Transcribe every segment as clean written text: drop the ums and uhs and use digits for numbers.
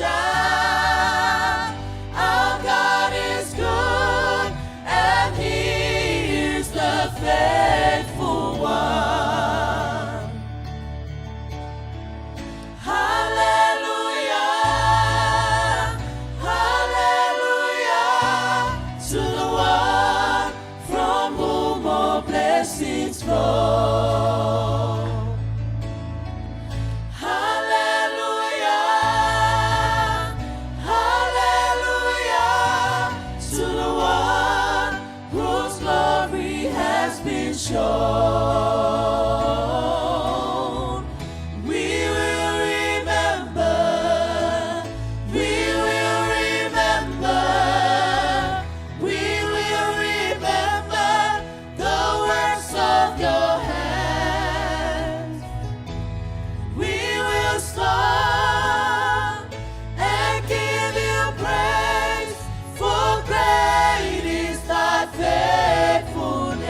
shout. Our God is good, and He is the faithful one. Hallelujah, hallelujah, to the one from whom all blessings flow. Hallelujah, hallelujah, to the one whose glory has been shown. We will remember, we will remember, we will remember the works of your hands. We will stop and give you praise, for great is thy faithfulness.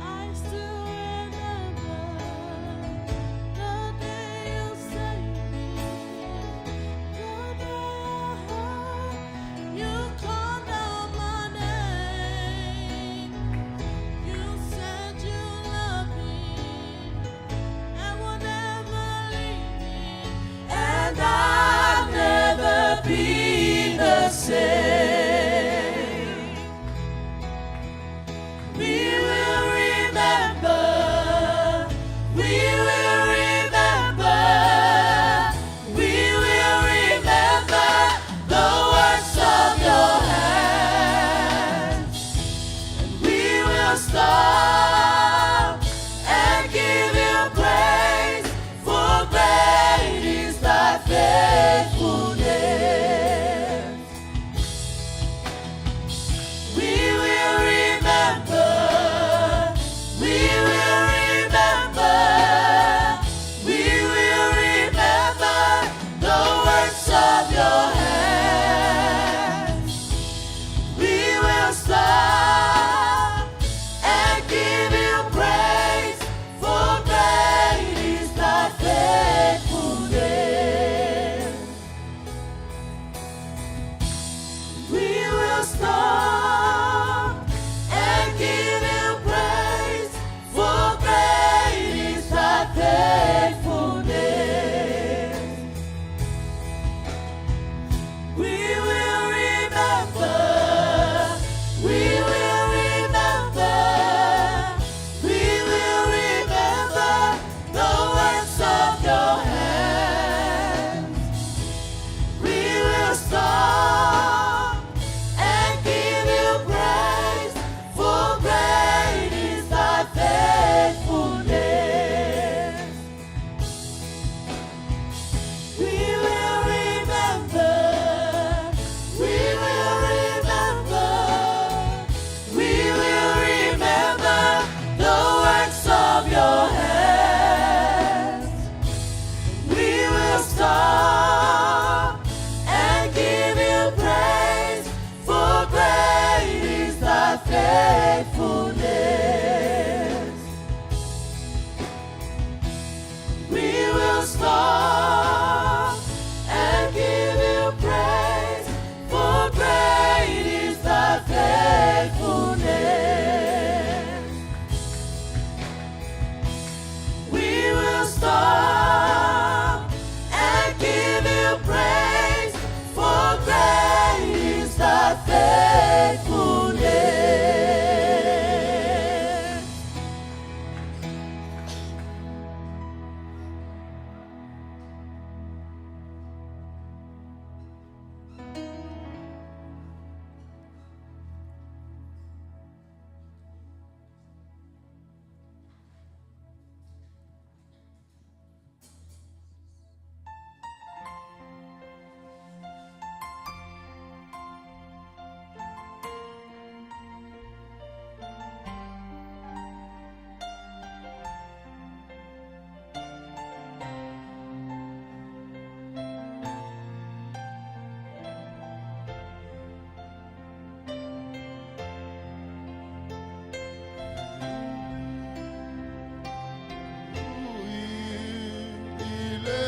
I still remember the day you saved me, the day I heard you called out my name. You said you loved me and would never leave me, and I'll never be the same. We will remember, we will remember, we will remember the works of your hands. And we will stop and give you praise, for great is thy faithfulness. We will remember, we will remember, we will remember the works of your hands. We will stop and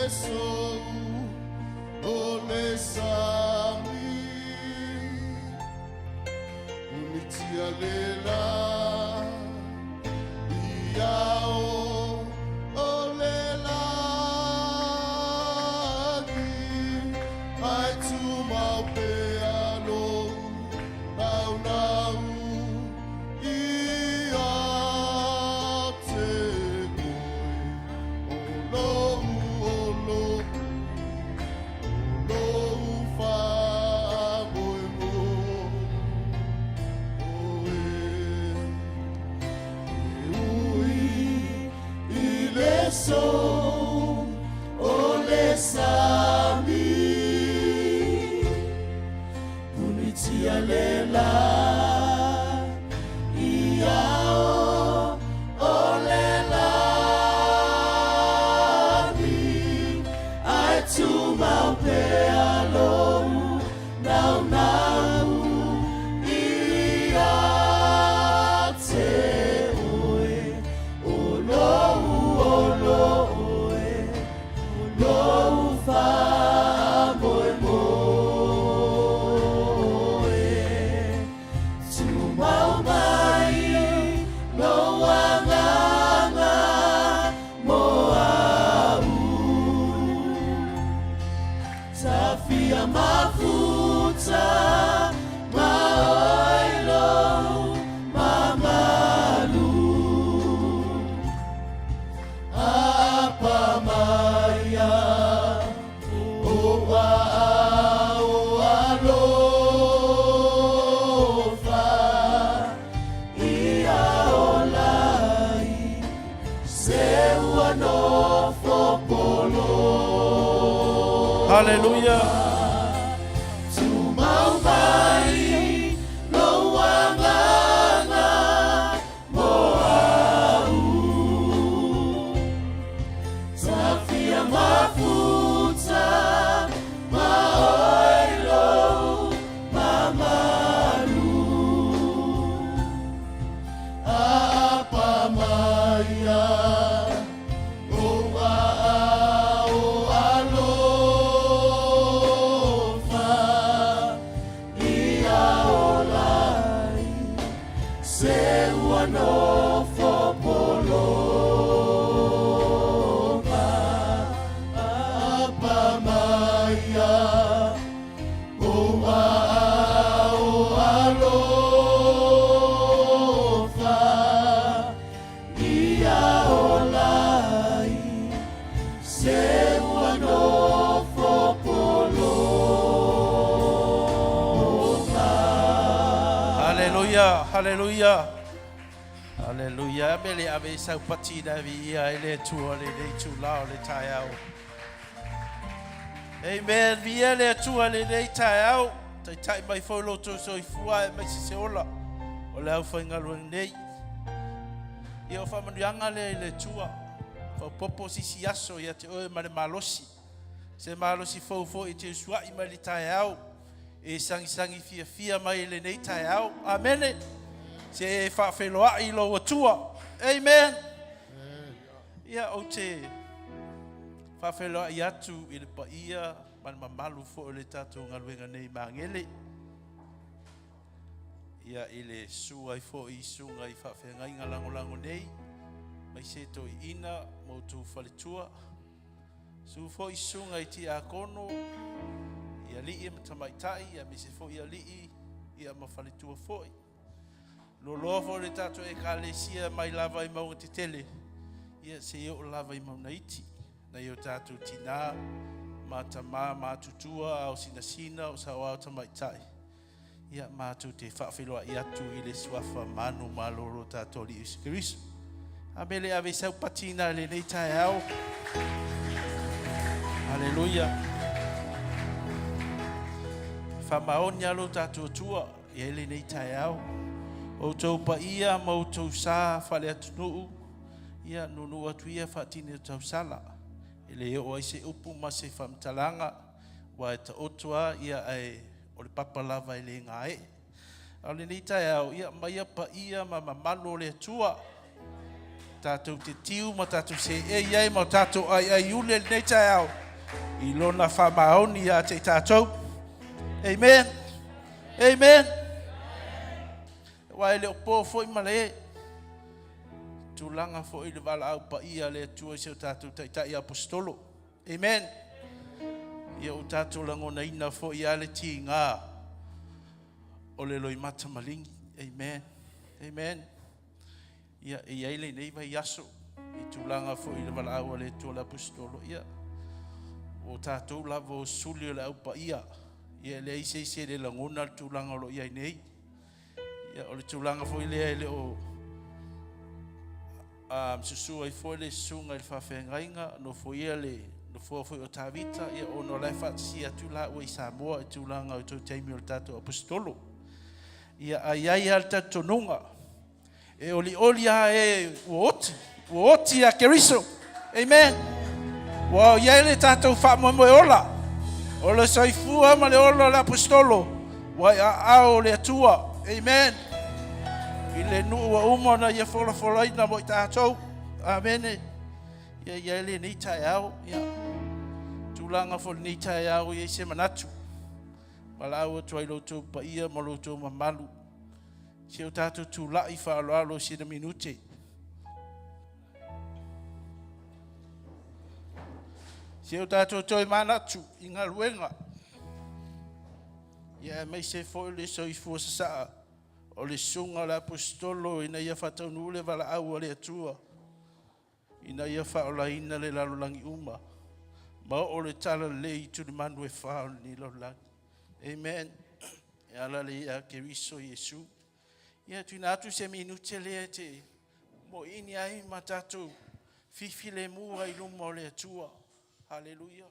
le sou o le sami Punitia le la Ia o o le lagi Ai tumau pea lou naunau Ia te oe o lou o lou o lou faamoemoe Oe e ui i le sou o le sami Punitia le la ia o o le lagi Ae tumau pea lou naunau Ia te oe o lou o lou oe o lou faamoemoe Tumau mai lou agaga mo au Tafia mafuta ma oilo mamalu Aapa maia o aao alofa Ia ola ai se ua nofo poloka Haleluia. Tumau mai lou agaga mo au Tafia mafuta ma oilo mamalu Aapa maia o aao alofa Ia ola ai se ua nofo poloka Aapa maia o aao alofa Ia ola ai se ua nofo poloka Haleluia, haleluia. Haleluia. Me le ave i sau pati na viia ai le Atua lenei itulā o le taeao. Amen. Viia le Atua lenei taeao. Taitai mai foi lo outou soifua aemaise se ola o le aufaigaluega nei. Ia o faamanuiaga lea i le Atua. Faaopoopo se isi aso ia te oe ma le malosi. Se malosi fou foi e te usuai mai le taeao. E sagisagi fiafia mai i lenei taeao. Amene. Se e faafeiloai i lou Atua. Amen. Ia, ou te faafeiloai atu i le paia ma le mamalu foi o le tatou galuega nei i Magele. Ia, i le susu ai foi i susuga i faafeagaiga lagolago nei, aemaise toeaiina ma outou faletua. Susu foi susuga i tiakono, i alii ma tamaitai, aemaise foi alii ia ma faletua foi. Loaloa foi le tatou Ekalesia mai lava i mauga tetele, ia seia oo lava i mauga iti, nai o tatou tinā ma tamā matutua, ao sinasina, o saoao tamaitai. Ia matou te faafeiloai atu i le suafa manu malolo o tatou Alii Iesu Keriso. Amene ave i sau patina i lenei taeao. Aleluia. Faamaoni lava lo tatou Atua i ai lenei taeao. Outou paia ma outou sa faaleatunuu, ia nuunuu atu ia faatini o tausala. E le oo ai se upu ma se faamatalaga, aua e taoto lava ia ae o le papa lava e le gaee. A o lenei taeao, ia aumaia paia ma mamalu o le Atua, tatou te tiu ma tatou seei ai ma o tatou aiaiuli i lenei taeao. i lona faamaoni ia te i tatou. Amen. Amen. Aua e le o po foi ma le tulaga foi i le valaau paia a le Atua i si o tatou Taitai Aposetolo. Amen. Ia ua tatou lagonaina foi a le tiga o le loimata maligi. Amen. Amen. Ia, e i ai lenei vaiaso i tulaga foi i le valaau a le Atua le Aposetolo. Ia, o tatou lava o suli o le au paia. Ia, e leai se isi e le lagona le tulaga o lo o i ai nei. Ia, o le tulaga foi lea e le o susu ai foi le susuga i le faafeagaiga, nofoia le nofoa foi o Tavita, ia ona o la e faatasia atu laua i Samoa i tulaga o tou taimi o le tatou aposetolo. Ia, a i ai lava le talitonuga, e olioli lava e ua oti, ua oti ia Keriso. Amen. Ua i ai le tatou faamoemoe ola, o le soifua ma le ola o le aposetolo, ua i aao o le Atua. Amen. I le nuu ua uma ona ia folafolaina mo i tatou. Amene. Ia i ai lenei taeao. Ia. Tulaga foi lenei taeao i ai se manatu. Valaau atu ai lo outou paia ma lo outou mamalu. Se o tatou tulai faaaloalo sina minute. Se o tatou toe manatu i galuega. Ia aemaise foi le soifua sasaa o le susuga o le Aposetolo ina ia faataunuu le valaau a le Atua ina ia faaolaina le lalolagi uma ma oo le talalelei i tulimanu e fa o lenei lalolagi. Amen. E ala le ia Keriso Iesu. Ia tuuina atu se minute lea e te moini ai ma tatou fifilemu ai luma o le Atua. Haleluia.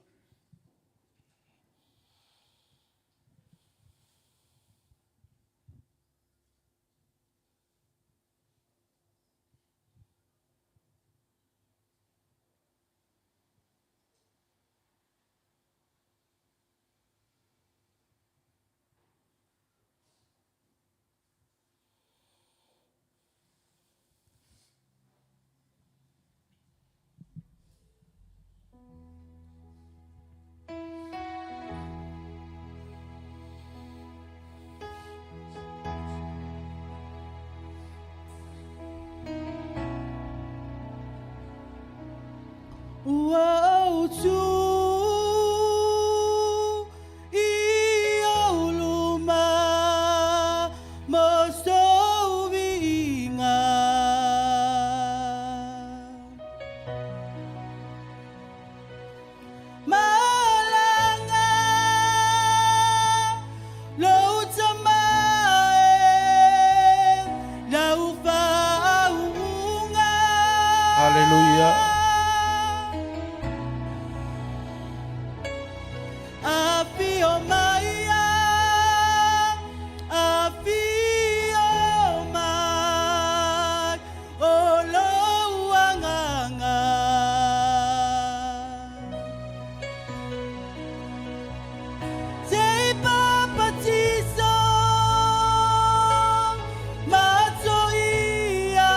Ua ou tu i ou luma mo sou viiga. Malaga lou tama e lau faauuga. Haleluia. Afio mai afio mai o lou agaga. Se i papatiso matou ia,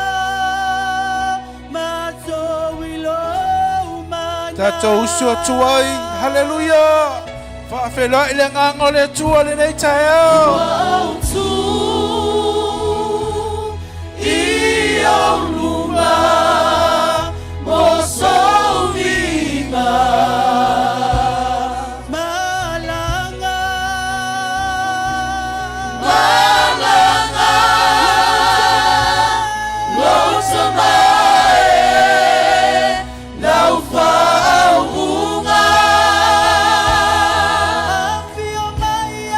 matou i lou mana. Tatou usu atu ai. Haleluia. Faafeiloai le agaga o le Atua lenei taeao. Ua ou tu i ou luma mo sou viiga. Malaga. Malaga lou tama e lau faauuga. Afio mai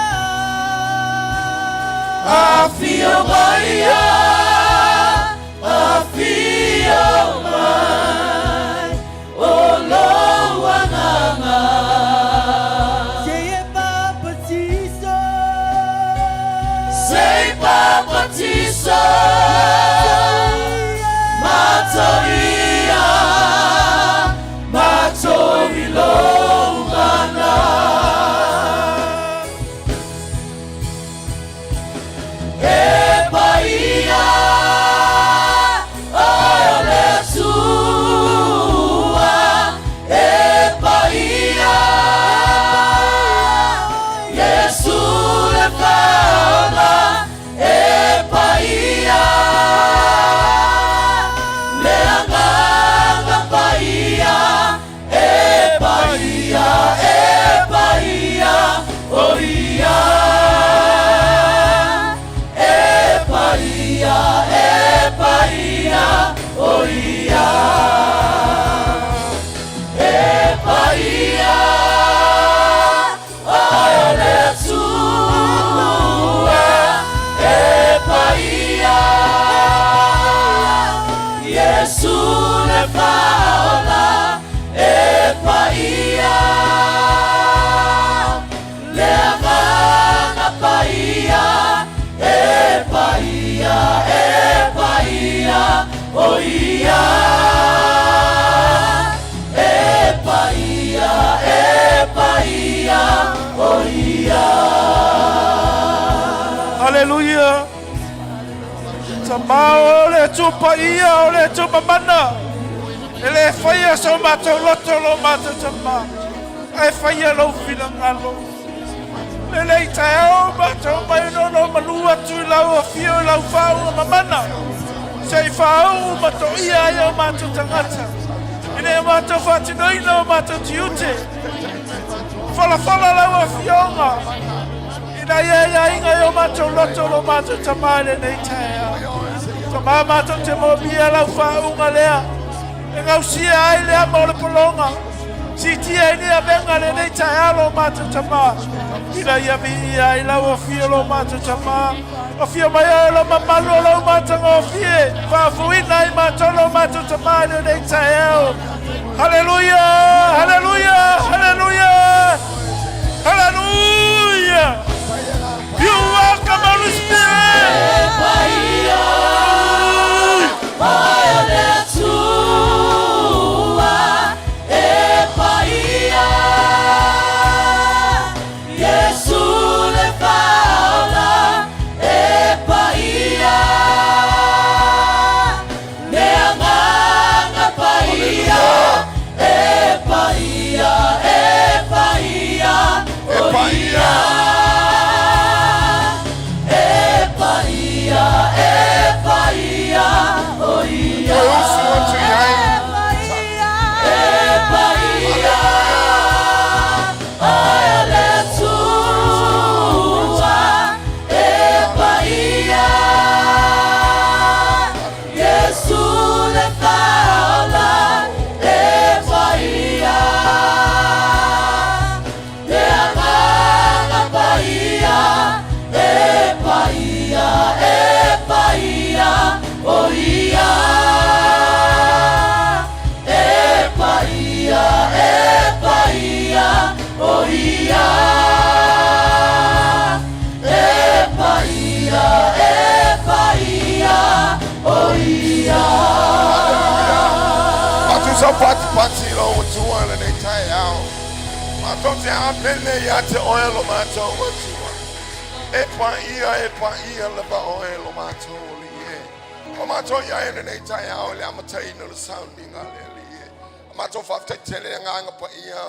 Tamā o le Atua paia o le Atua mamana, e le faia so matou loto lo matou Tamā, ae faia lou finagalo. Lenei taeao matou mai nono malu atu i lau afio i lau faauga mamana, se i faauu ma toia ai o matou tagata, ina ia matou faatinoina o matou tiute. Folafola lau afioga, ina ia aiaiga i o matou loto lo matou Tamā i lenei taeao. Tamā, matou te moomia lau faauuga lea, e gausia ai le ama o le pologa. Siitia i le avega lenei taeao lo matou Tamā, ina ia viia ai lau afio lo matou Tamā. Afio mai oe lo mamalu o lou matagofie, faafuina ai matou lo matou Tamā i lenei taeao. Haleluia! Haleluia! Haleluia! Haleluia! You welcome Holy Spirit! Matou sa patipati lo Atua i lenei taeao. Matou te amene ia te oe lo matou Atua. E paia, e paia lava oe lo matou Alii e. O matou i ai i lenei taeao i le amataina o le sauniga a le Alii e. A matou faafetai tele agaga paia,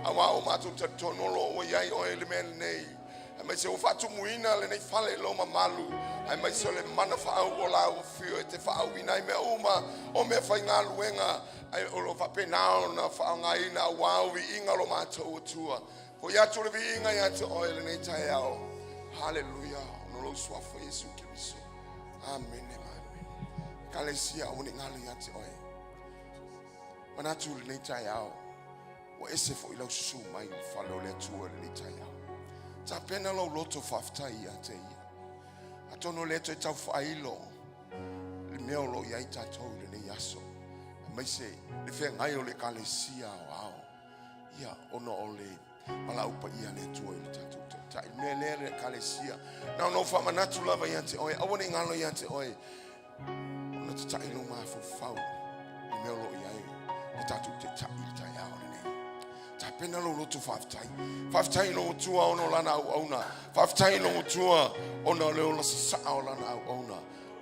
auā ua matou talitonu o lo o ua i ai oe i le mea lenei. Aemaise ua faatumuina lenei fale i lou mamalu, aemaise o le mana faauu o lau afio e te faaauina ai mea uma o mea faigaluega ai o lo o faapena ona faaaogaina aua o viiga o lo matou Atua. Foi atu le viiga ia te oe i lenei taeao. Haleluia, ona o lou suafa Iesu Keriso. Amene ma amene. Ekalesia, aua ne i galo ia te oe. Manatu i lenei taeao, Ua ese foi lau susu mai i le fale o le Atua i lenei taeao. Tapena lou loto faafetai ia te Ia. Atonu e le toe tau faailo le mea o lo o i ai tatou i lenei aso, aemaise le feagai o le Ekalesia aoao, ia, ona o le valaau paia a le Atua i le tatou Taitai. Le mea lea le Ekalesia, na ona ou faamanatu lava ia te oe, aua ne i galo ia te oe, ona tata'i lou mafaufau i mea o lo o i ai le tatou Taitai i le taeao lenei. Tapena lou loto faafetai. Faafetai i lou Atua ona o lana auauna. Faafetai i lou Atua ona o le ola sasaa o lana auauna.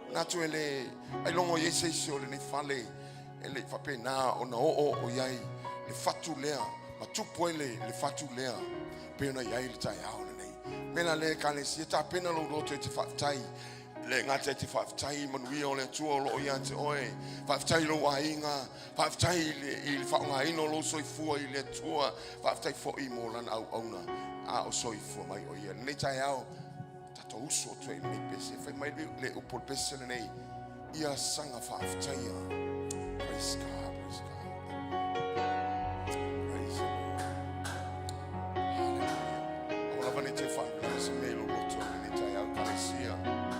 Manatu e le ailoga i ai se isi o lenei fale e le i faapena ona oo o i ai le fatu lea ma tupu ai le fatu lea pei ona i ai le taeao lenei. Mea la lea Ekalesia, tapena lou loto e te faafetai. Le gata e te faafetai i manuia o le Atua o lo o ia te oe. Faafetai i lou aiga, faafetai i le faaaogaina o lou soifua i le Atua, faafetai foi mo lana auauna a o soifua mai o ia. Lenei taeao, tatou usu atu ai i lenei pese. Fai mai le upu o le pese lenei, ia saga faafetaia. Praise God, praise God. Praise the Lord. Hallelujah. Aua lava ne i toe faalavelave se mea i lou loto i lenei taeao, Ekalesia. Hallelujah.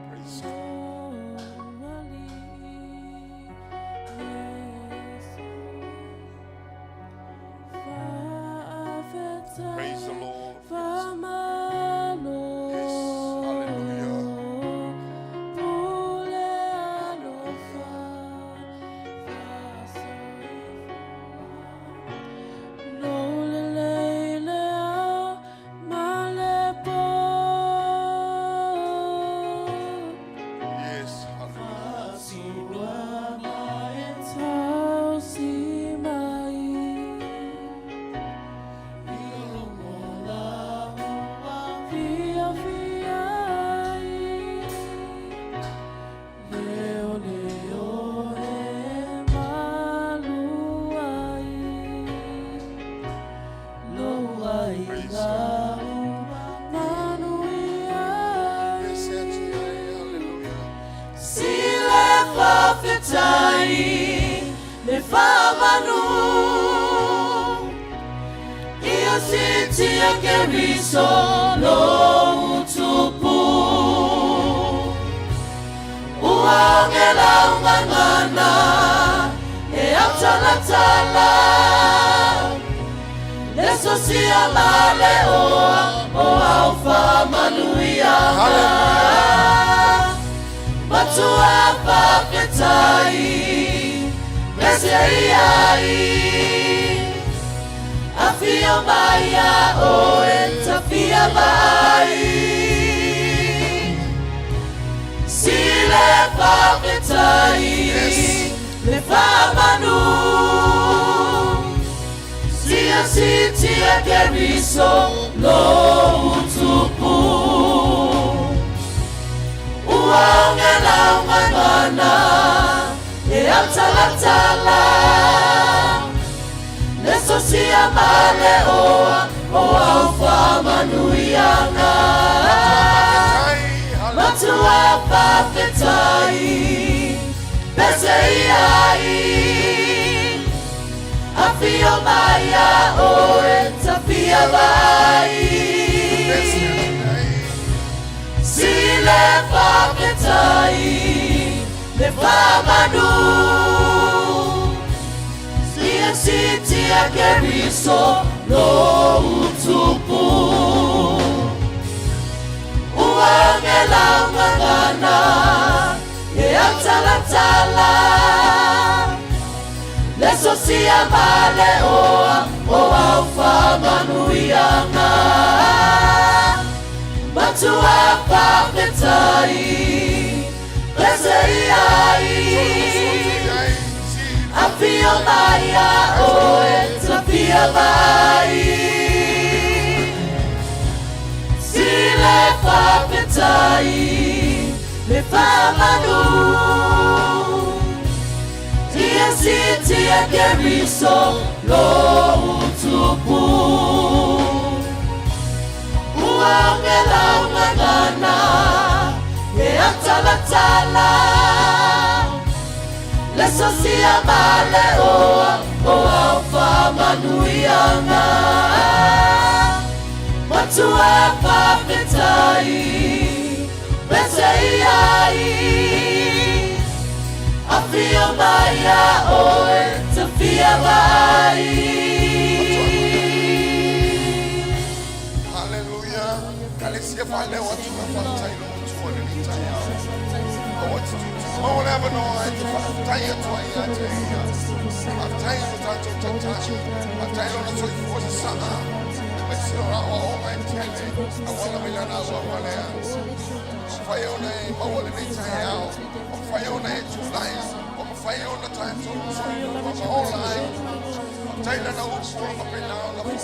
Praise God. Praise the Lord. Yes. Hallelujah. Faafetai le faamanu Ia siitia Keriso lou tupu Ua oge lau gagana e autalatala Le sosia ma le oa o au faamanuiaga Matua faafetai pese i ai Afio mai ia oe tafia mai Si le faafetai le faamanu Sia siitia Keriso lou tupu Ua oge lau gagana e autalatala Le sosia ma le oa o au faamanuiaga Matua faafetai pese i ai Afio mai ia oe tafia mai Si le faafetai le faamanu Sia siitia Keriso lou tupu Ua oge lau gagana e autalatala Le sosia ma le oa o au faamanuiaga Matua faafetai pese i ai Afio mai ia oe tafia mai Si le faafetai le faamanu Ia siitia Keriso lou tupu Ua oge lau gagana e autalatala Le sosia ma le oa o au faamanuiaga Matua faafetai pese i ai Afio mai ia oe tafia mai Hallelujah. Kalesia whaleo atu na whaatai lo tua le ni tai au. O atu tu mo le avanoa e te whaatai atu ai ia te ia. Whaatai o tātou taitai. Whaatai lo na soifua sa saa. Me se o rao o ngai tele. A wala mai lana au au alea. O whai ona e maua le nei tai au. O whai ona e tūlai. O whai ona tātou soifua ma ola ai. Whaatai lana upu o mapena o na whai.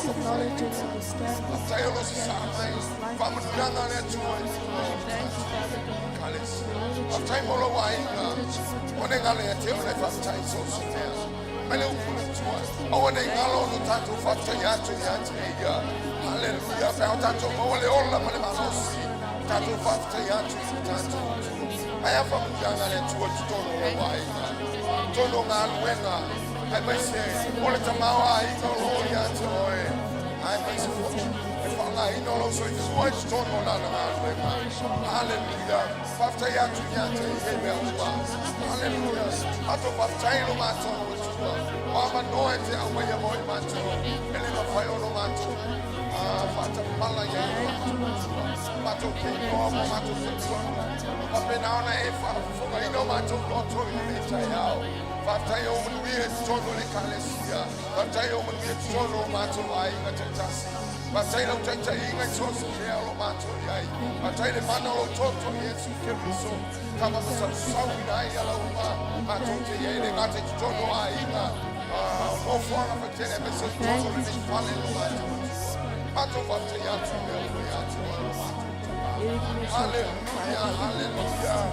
Whaatai o lo sa saa mai. Whaamanuiaga le atua i Kalesia. Whaatai mo lo waiga. O ne ngale a te o ne whaatai so se mea. Mai le upu le atua. O ne ngalo no tātou whaatai atu i ate ia. Hallelujah. Whai o tātou maua le ola ma le malosi. Tātou whaatai atu i tātou atua. Ai a whamuianga le atua tu tono lo waiga. Tono ngā luenga. Ai mai se, o le tamau a inga o lo i ate oe. Ai mai se fo. E whangaina o lau soifua i totonu o lana galuega. Haleluia. Faafetai atu ia te ia i mea uma. Haleluia. Ato faafetai lo matou Atua. O avanoa e te aumaia mo i matou. E le mafai ona matou faatamala ia i matou Atua. Matou te iloa mo matou talitonuga. Faapena ona e faafofogaina o matou loto i lenei taeao. Faafetai o manuia i totonu o le ekalesia. Faafetai o manuia i totonu o matou aiga taitasi. Faafetai lau taitaiga i so o se mea o lo matou i ai. Faafetai le mana o lou toto Iesu Keriso. Kava masausauina ai ala uma. Matou te i ai le gata i totonu o aiga. Nofoaga faitele aemaise o totonu o lenei fale lo matou Atua. Matou faafetai atu i mea uma ia te oe lo matou Tama. Hallelujah, hallelujah.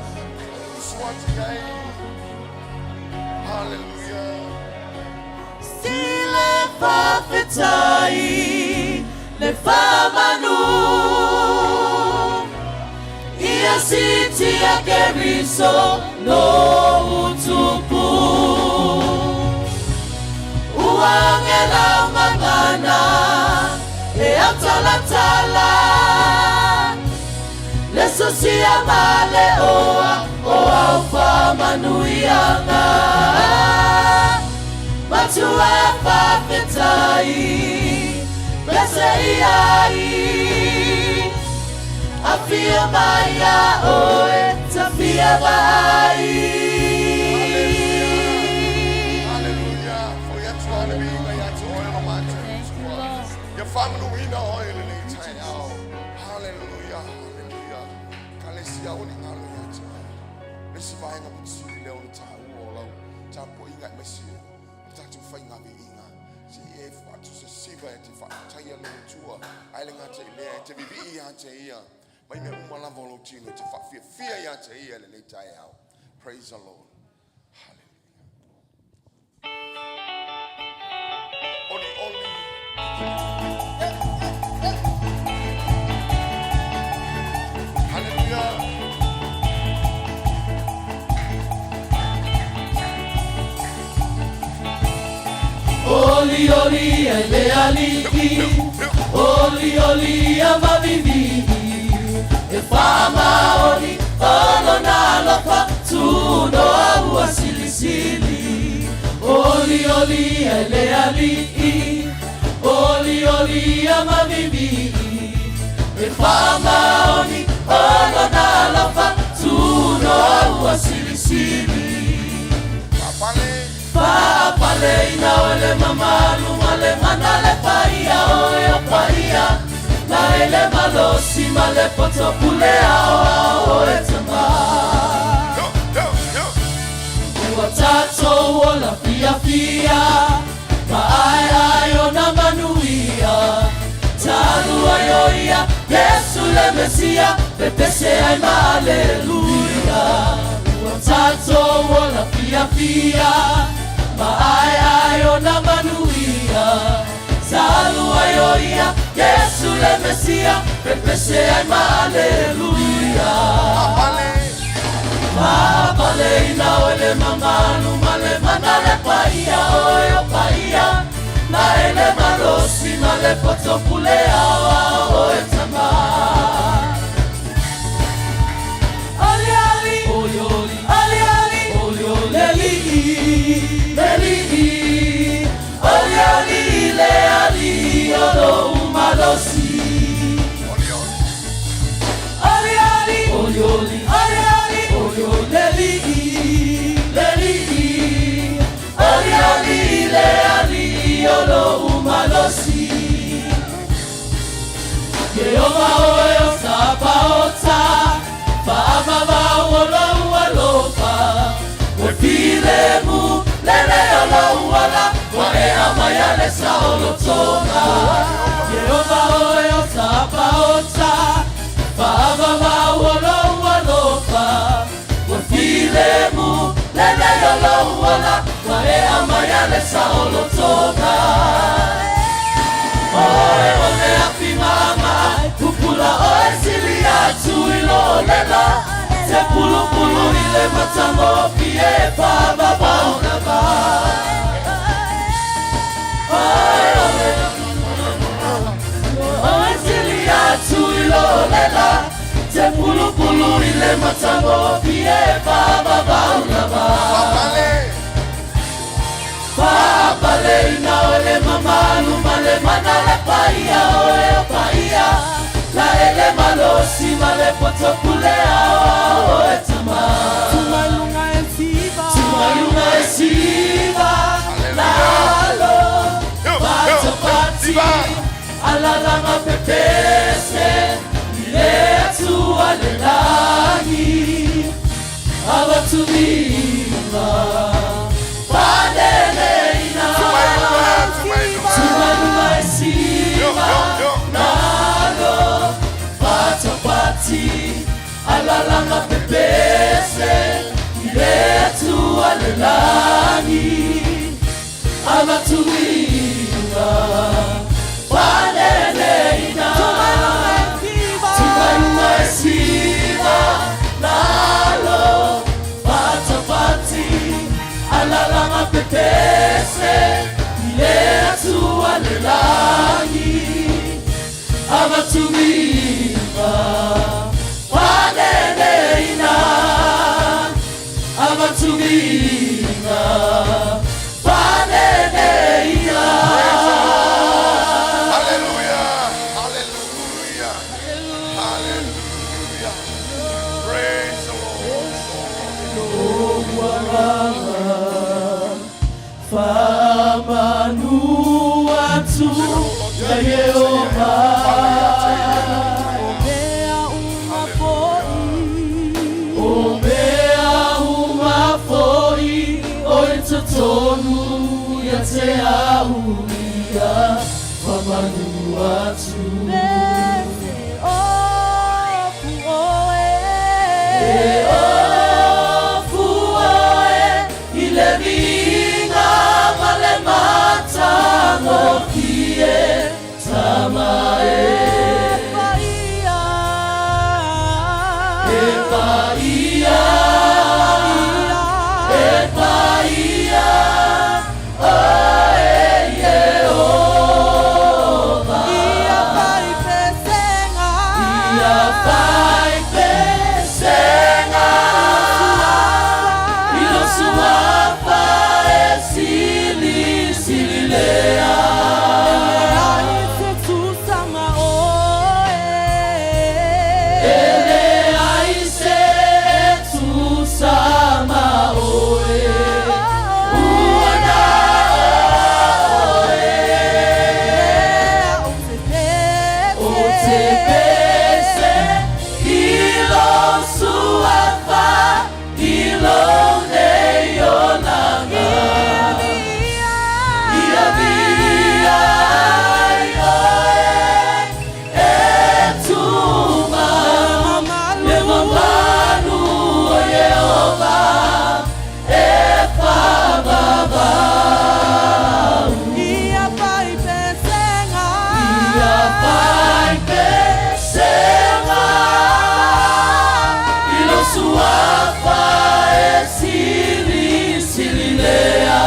Usu atu i ai. Hallelujah. Si le faafetai le faamanu Ia siitia Keriso lou tupu. Ua age lau gagana e autalatala le sosia ma le oa o au faamanuiaga. Matua faafetai pese i ai. Afio mai ia oe tafia vaai. Hallelujah. Foi atu le viiga ia te oe lo matou Atua. Ia faamanuina oe lenei taeao. Hallelujah. Hallelujah. Kalesia o ni ngalo ia te oe. Le si vaega pito sili lea o le taua o lau tapuaiga aemaise o tatou faiga viiga. Se e faatusasiva e te faafetaia le Atua. Ae le gata i lea e te vivii ia te ia. Mai mea uma lava o lou tino e te faafiafia ia te ia lenei taeao. Praise the Lord. Hallelujah. Oli oli. Hallelujah. Oli oli e le alii, oli oli ia mavivii, e faamaoni o lona alofa tunoa ua silisili. Oli oli e le alii, oli oli ia mavivii, e faamaoni o lona alofa tunoa ua silisili. Papale. Faapaleina o le mamalu ma le mana le paia o e o paia na ele malosi ma le poto pule ao ao o e tama. Yo, yo, yo. Ua tatou ola fiafia ma ae ai o na manuia talu ai o ia Yesu le Mesia pepese ai ma aleluia. Ua tatou ola fiafia ma ae ai o na manuia talu ai o ia Yesu le Mesia pepese ai ma aleluia. Papale. Faapaleina o le mamalu ma le mana le paia o e o paia na ele malosi ma le poto pule ao ao o e tama. Oli oli oli oli oli oli oli oli leli leli oli oli le ali o lo malosi. Oli oli. Oli oli oli oli oli oli oli oli leli leli oli oli le ali o lo malosi. Yehova oe o sapaota faamavao o lou alofa ua filemu lele o lou ala ua e aumaia le saolotoga. Yehova oe o sapaota faamavao o lou alofa ua filemu lele o lou ala ua e aumaia le saolotoga. Oe o le afi mama pupula oe sili atu i lo lela te pulupulu i le matango pie whaavabaunaba. Oe o le oe sili atu i lo lela te pulupulu i le matango pie whaavabaunaba. Papale. Faapaleina o le mamalu ma le mana le paia o e o paia la ele malosi ma le poto pule ao ao o e tama. Tumalunga e siva. Tumalunga e siva lalo Yo, yo, patapati siva. alalanga pepese ile atua le lagi avatulima paneleina. Tumalunga, tumalunga. Tumalunga e Yo, siva yo, yo. nalo patapati alalanga pepese ile atua le lagi avatulima paneleina. Tumalunga e siva lalo patapati. pese i le Atua le lagi avatuviga paneneina avatuviga paneneina. Hallelujah. Hallelujah. Hallelujah. Praise the Lord. Faamanu atu ia Ieova. O mea uma fo'i. O mea uma fo'i o i totonu ia te au ia faamanu atu. Pese ofu oe. E ofu oe i le viiga ma le matagofie Tama e. Paia. E paia, e paia, oe Ieova. Ia fai pesega. Ia fai pesega i lo suafa e silisili lea. Leai se tusa ma oe. E leai se tusa ma oe. Ua na oe. O O te pese i lo suafa i lo nei olaga. Ia viia ai oe e tuma le mamalu o Ieova e faavavau. Ia fai pesega. Ia fai pesega i lo suafa e silisili lea.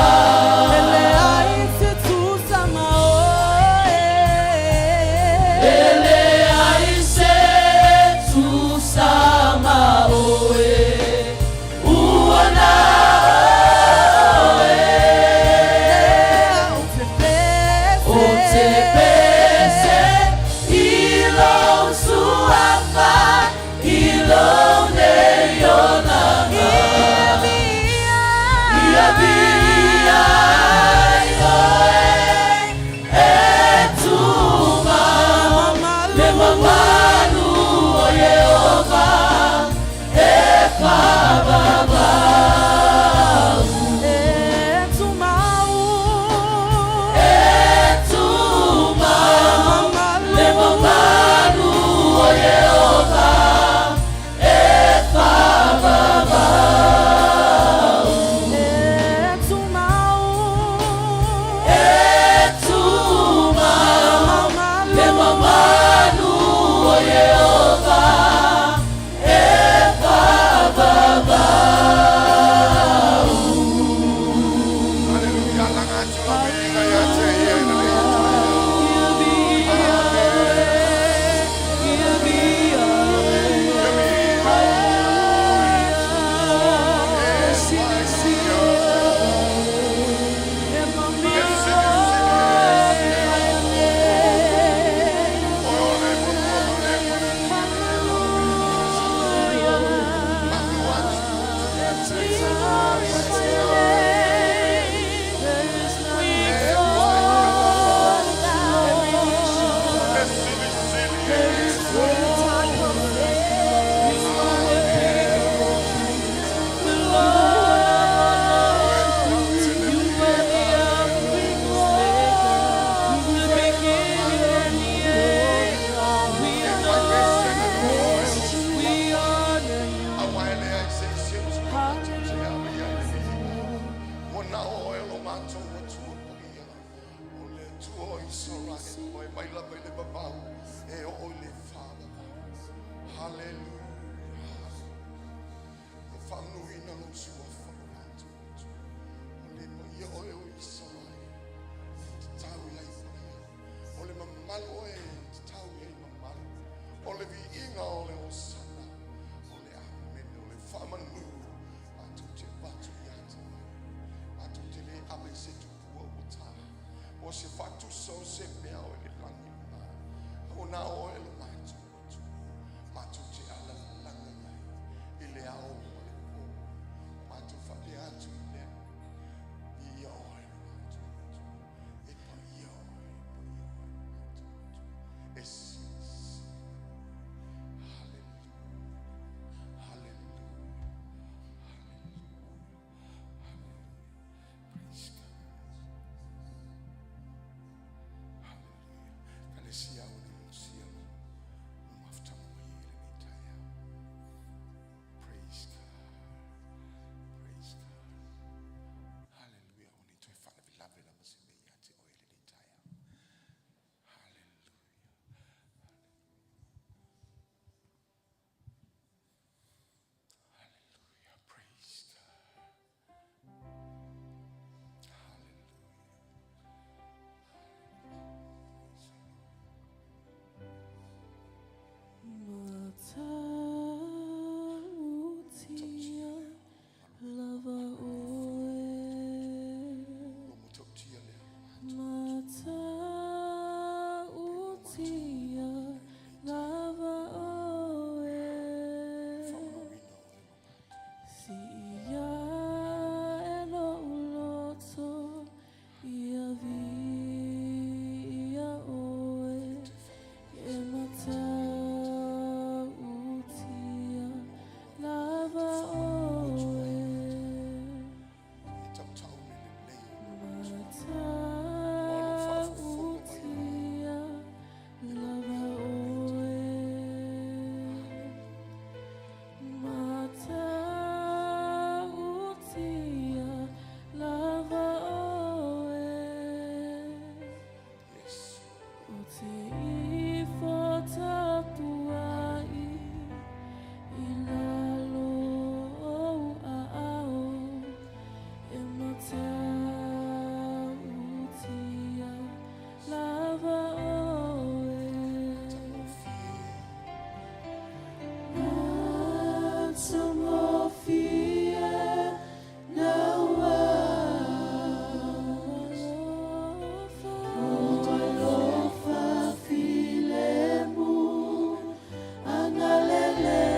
E leai se tusa ma oe. E leai se tusa ma oe. Ua na oe. O te O te pese i lo suafa i lo nei olaga. Ia viia ai oe e tuma le mamalu o Ieova e faavavau. E tumau. E tuma le mamalu o Ieova e faavavau. E tumau. E tuma le mamalu o Ieova e faavavau. Hallelujah. Langa atu la viiga ia te ia i le Ia viia oe, ia viia oe. Silisili le mamalu We honor you. Aua e leai se isi e tua atu te ave ia le viiga. Ua na oe lo matou Atua paia. O le Atua o Isaraele, mai mai lava i le vavau, e oo i le faavavau. Hallelujah. Ua faamanuina lou suafa lo matou Atua. O le paia oe o Isaraele. na o oe lo matou Atua, matou te alalaga i ai i le ao ma le po. Matou faapea atu i lea, viia oe lo matou Atua, e paia oe, e paia oe lo matou Atua, e silisili oe. Haleluia, haleluia, haleluia, haleluia. Praise God. Haleluia. Kalesia o le musia lo lo mafutaga mai i lenei taeao. Praise God. Praise God. Haleluia. O ni toe faalavelave lava se mea ia te oe i lenei taeao. Haleluia. Haleluia. Praise God. Haleluia. Praise the Lord. Matautia lava oe. Lo matautia lea lo matou. Matautia lava oe. Faamauina oe lo matou. Siia e lou loto ia viia oe. E matautia lava oe. E tautau le lelei o lo Atua. Matautia lava oe. Matautia lava oe. Yes. O te ifo tapuai i lalo o ou aao e matautia lava oe. Matagofie Lou alofa filemu agalelei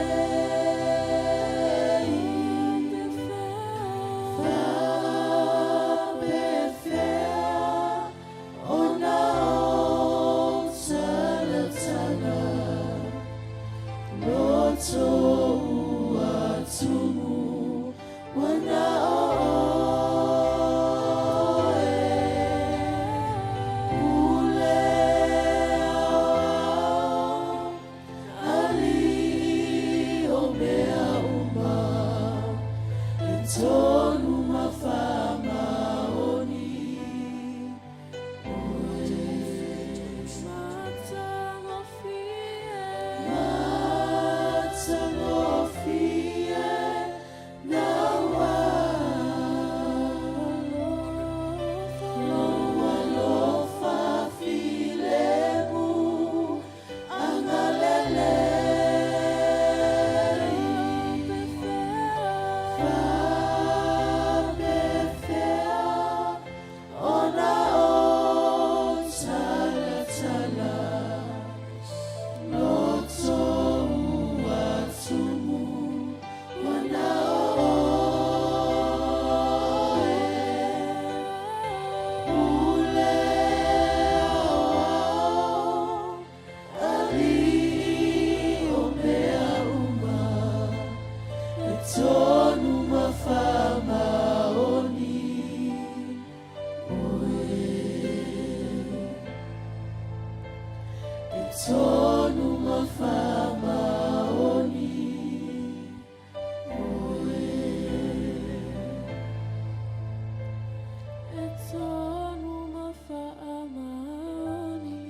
faapefea ona ou talatala loto ua tumu ua na o oe pule aoao ali'i o mea uma e tonu ma faamaoni oe. Matagofie naua lou alofa filemu agalelei faapefea ona ou talatala loto ua tumu ua na o oe pule aoao ali'i o mea uma e tonu ma faamaoni oe e tonu ma faamaoni oe e tonu ma faamaoni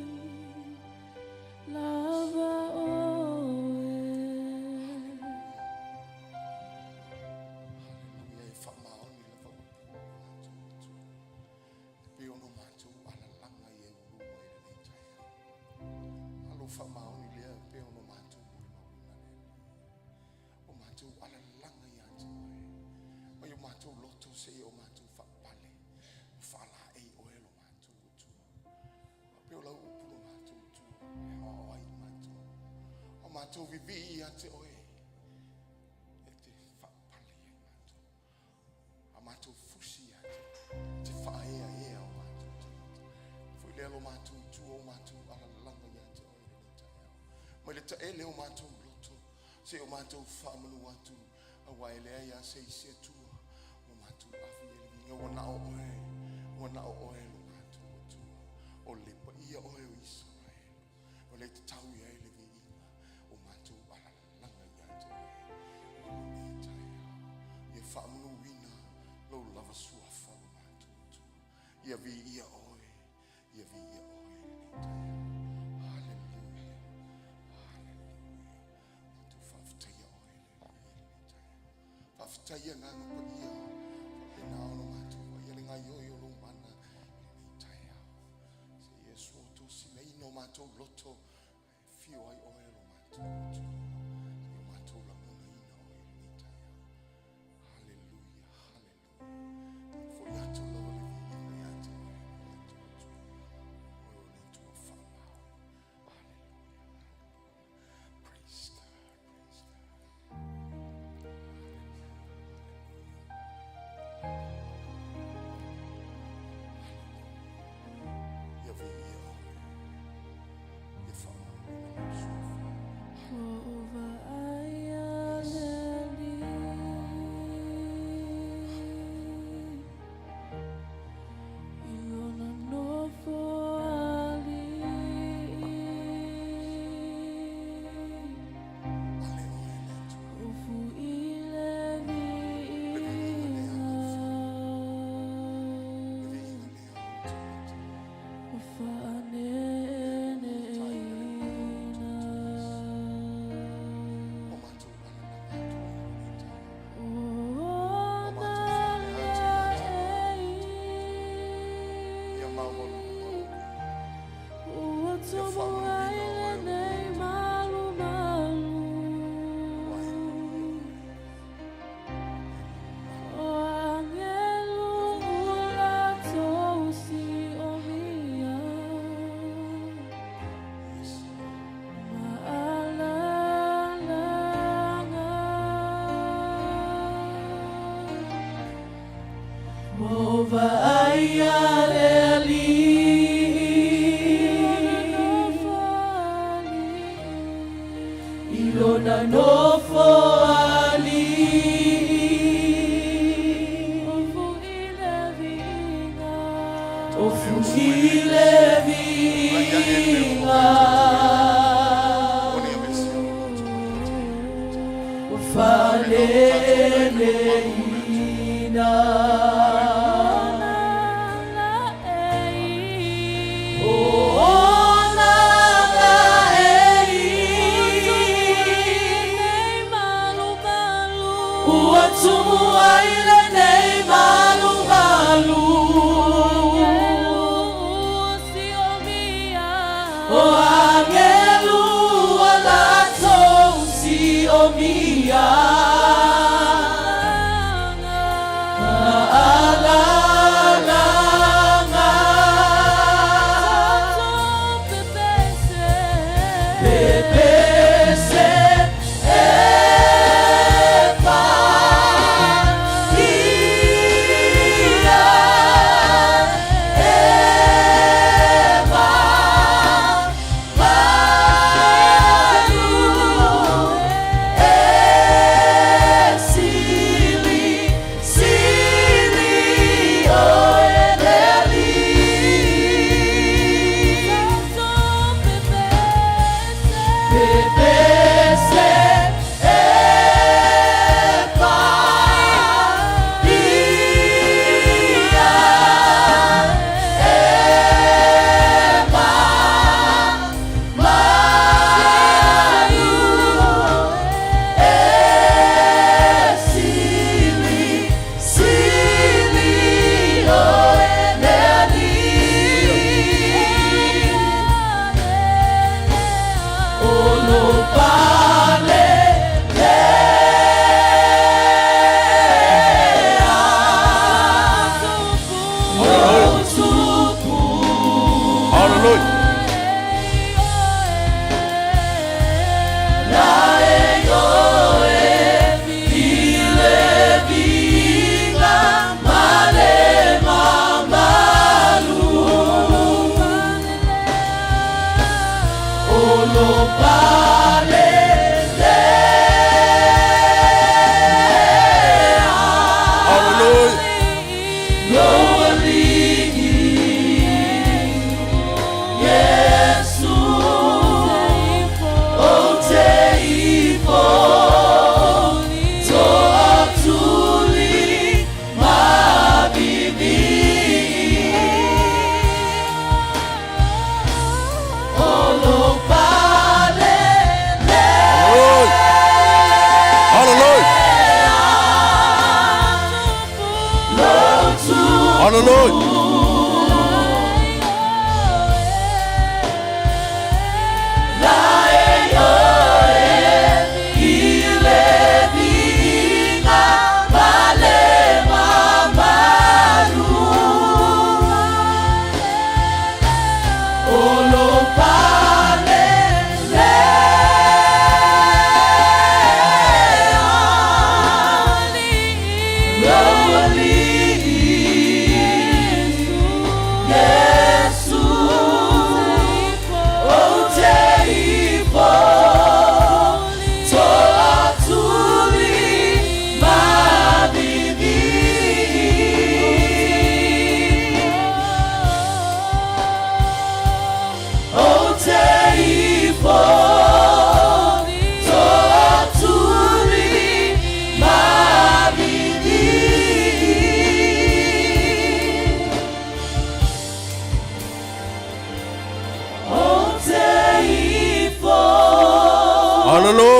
lava oe. Haleluia. E faamaoni lava upu o lo matou Atua. E pei ona matou alalaga i ai ua luma i lenei taeao. Alo faamaoni lea e pei ona matou molimauina le Alii. O matou alalaga ia te oe. Mai o matou loto seia o matou faapale. O faalaei oe lo matou Atua. Pei o lau upu lo matou Atua. E aoao ai matou vivii ia te oe e te faapale ai matou. A matou fusi ia te oe, te faaeaea o matou tagata. Foi lea lo matou i tua o matou alalaga ia te oe i lenei taeao. Mai le taele o matou loto, se o matou faamanu atu, aua e leai a se isi Atua ua matou ave i ai le viiga, ua na o oe, ua na o oe lo matou Atua. O le paia oe o Isaraelu, o le tatau i ai le viiga o matou alalaga ia te oe i lenei taeao. Ia faamanuina lou lava suafa lo matou Atua. Ia viia oe, ia viia oe i lenei taeao. Haleluia, haleluia. Matou faafetaia oe le Alii i lenei taeao. Faafetai agaga paia, faapena ona matou vaaia le gaoioi o lou mana i lenei taeao. Se ia suotosinaina o matou loto e afio ai oe lo matou Atua. Se ia matou lagonaina oe i lenei taeao. Haleluia, haleluia. Foi atu lava le viiga ia te oe, lo matou Atua. Oe o le Atua faamau. Haleluia, haleluia. Praise God, praise God. Haleluia, haleluia. Haleluia. Ia viia oe. Ia faamanuina lou suafa. Ua ou vaai a le Alii i lona nofo alii. Ale oe le Atua. Ofu i le Le viiga lea viiga. lau Afioga. Le viiga lea o lou tagata. Ua faaneeneeina. O matou alalaga atu ai i lenei taeao. O O matou faapea atu ia te oe, na lo matou Atua. Ia maualuga lou viiga. Ua Ia tumu faamanuina ai oe o lo lenei matou malumalu. Aua e paia oe. O agelu ua latou siomia. Yes. Ma alalaga. Ua ou vaai a le I lona Alii nofo alii. I lona nofo alii. Ofu i le viiga. Ofu i le viiga. O ni avesi o lo loto ia te oe i lenei taeao. Ua faaneeneeina. Ona la ei. Ona la ei. Lenei malumalu. Ua tumu ai lenei malumalu. Agelu ua siomia. O agelu ua latou siomia. Ma alalaga. Pepese e paia e malu e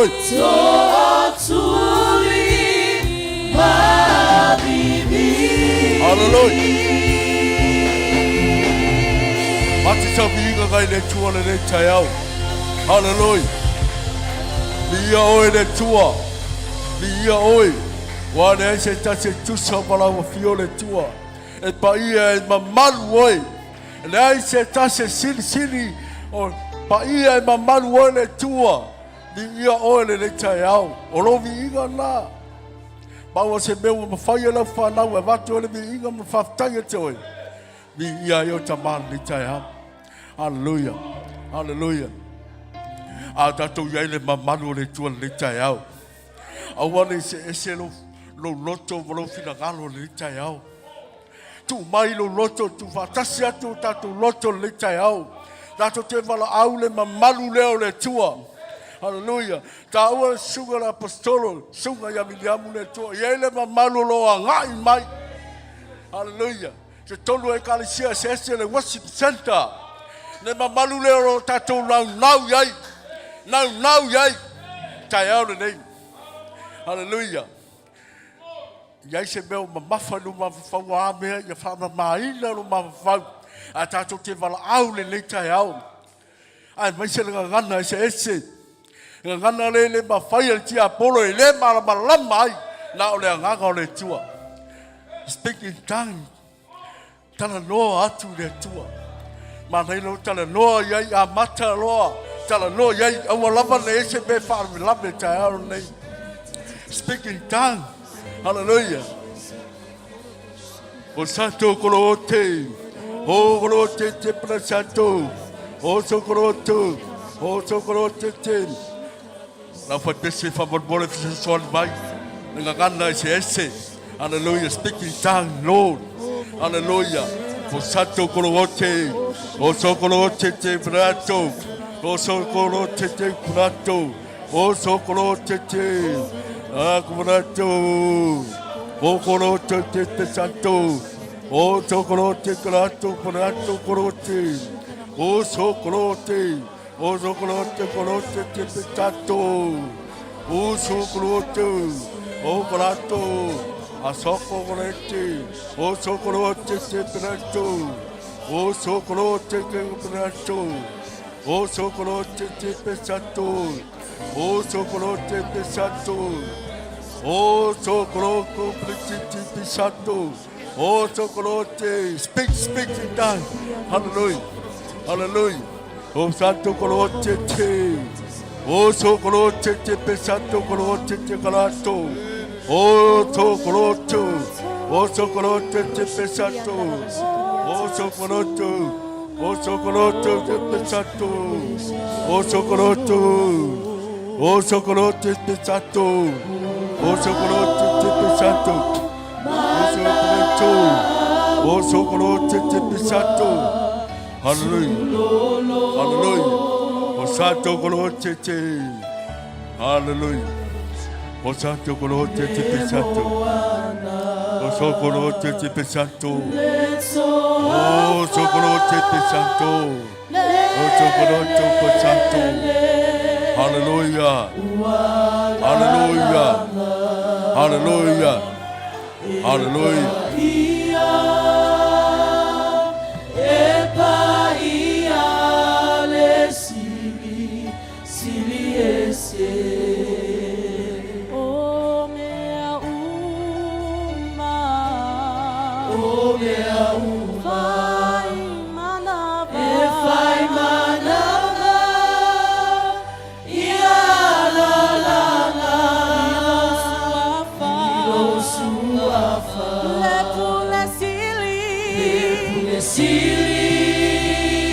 Hallelujah. Hallelujah. Mati tau viiga ngai le Atua lenei taeao. Hallelujah. Viia oe le Atua. Viia oe. Ua leai se tasi e tusa ma lau afio le Atua. E paia e mamalu oe. E leai se tasi e silisili o paia e mamalu oe le Atua. Viia oe lenei taeao. O lou viiga lena. Maua se mea ua mafai e lau fanau e avatu ai le viiga ma faafetai ia te oe. Viia ai o Tama lenei taeao. Haleluia. Haleluia. A tatou i ai le mamalu o le Atua lenei taeao. Aua ne i seese lou, lou loto ma lou finagalo lenei taeao. Tuu mai lou loto, tuufaatasi atu o tatou loto lenei taeao. Tatou te valaau le mamalu lea o le Atua. Haleluia. Taua le susuga le aposetolo, susuga ia Miliamu le Atua. E i ai le mamalu o lo o agai mai. Haleluia. Totonu o ekalesia eseese le worship center. Le mamalu lea o lo o tatou naunau i ai. Naunau i ai. Taeao lenei. Haleluia. I ai se mea o mamafa i lou mafaufau, o a mea ia faamamaina lou mafaufau, ae tatou te valaau lenei taeao. Aemaise le gagana eseese, gagana le le mafai e le tiapolo e le malamalama ai, na o le agaga o le Atua. Speak in tongue, talanoa atu i le Atua. Manaia lou talanoa i ai, amata loa, talanoa i ai, aua lava ne i se mea e faalavelave i taeao lenei. Speak in tongue, hallelujah. O santo kolote, o kolote te pra santo, o so koloto, o so kolote te. Lau whaipese whamolemole fesoasoani mai, le gagana eseese. Hallelujah, speak in tongue, Lord. Hallelujah. O santo kolote, o so kolote te prato, o so kolote te prato, o so kolote te a prato, o kolote te te santo, o so kolote prato, prato kolote, o so kolote. O sokolote kolote te petato. O sokolote o kolato. A sokolote o sokolote te petato. O sokolote te petato. O sokolote te petato. O sokolote petato. O sokolote te petato. O sokolote. Speak, speak in tongues. Hallelujah. Hallelujah. O santo kolote te. O so kolote te pe santo kolote te kalato. O to koloto. O so kolote te pe santo. O so koloto. O so koloto te pe santo. O so koloto. O so kolote te santo. O so kolote te pe santo. O so koloto. O so kolote te pe santo. Hallelujah. Hallelujah. O santo kolote te. Hallelujah. O santo kolote te pe santo. O so kolote te pe santo. O so kolote te santo. O so kolote pe santo. Hallelujah. Hallelujah. Hallelujah. Hallelujah.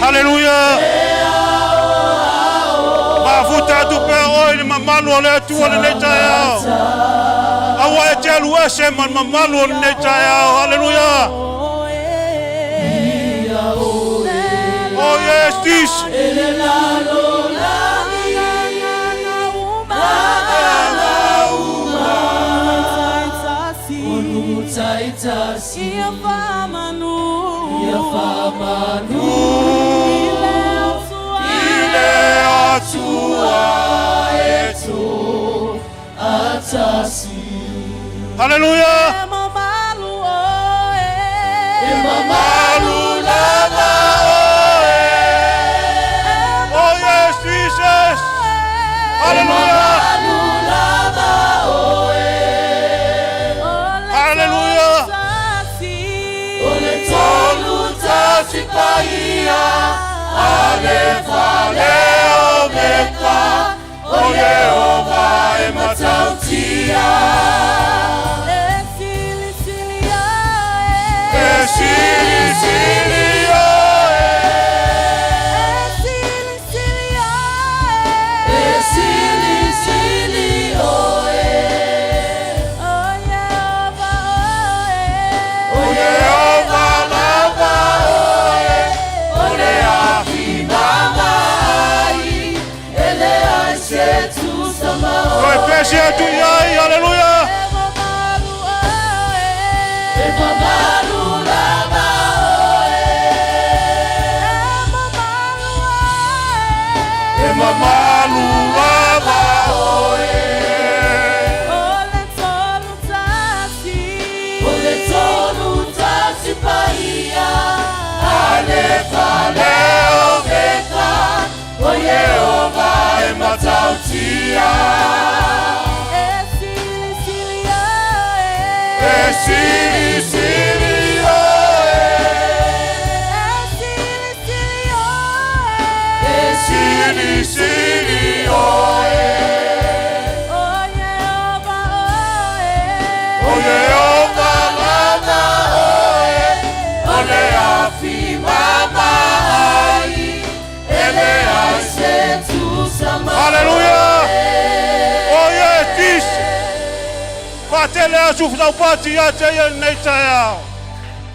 Haleluia! Mafuta atu pea oe i le mamalu o le Atua lenei taeao. Aua e te alu ese ma le mamalu o lenei taeao. Haleluia! Oh yes, this. I le Atua e tasi. Haleluia! E mamalu oe. E mamalu lava oe. Oh yes, Jesus! Haleluia! Mamalu lava oe. Haleluia! O le tolu tasi paia, Alefa le Omeka, o Ieova e matautia. E silisili oe. E silisili oe. E silisili oe. E silisili oe. O Ieova oe. O Ieova lava oe, o le afi mamaai, e leai se tusa ma Toe oe. pese atu i ai, haleluia! E mamalu oe. E mamalu lava oe. E mamalu oe. E mamalu lava oe. O le tolu tasi. O le tolu tasi paia, Alefa le Omeka, o Ieova e matautia. E silisili oe. E silisili oe. E silisili oe. E silisili oe. O Ieova oe. O Ieova lava oe, o le afi mamaai, e leai se tusa ma Haleluia! oe. Oh yes, Jesus! Faatele asu fautaupati ia te ia lenei taeao.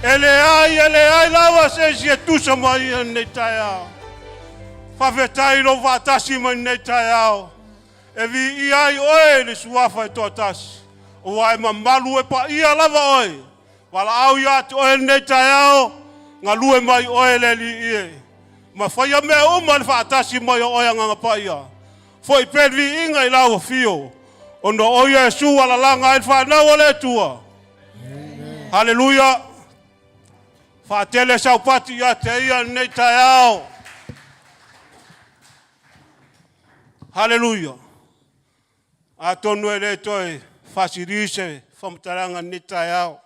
E leai, e leai lava se isi e tusa ma ia lenei taeao. Faafetai lou faatasi mai lenei taeao. E viia ai oe i le suafa e toatasi. Ua e mamalu e paia lava oe. Valaau ia te oe lenei taeao, galue mai oe le Alii e. Ma faia mea uma le faatasi mai o oe Agaga Paia. Foi pea le viiga i lau afio, ona o Iesu ua lalaga ai le fanau a le Atua. Haleluia! Faatele saupati ia te ia lenei taeao. Haleluia! Atonu e le toe faasili se faamatalaga lenei taeao.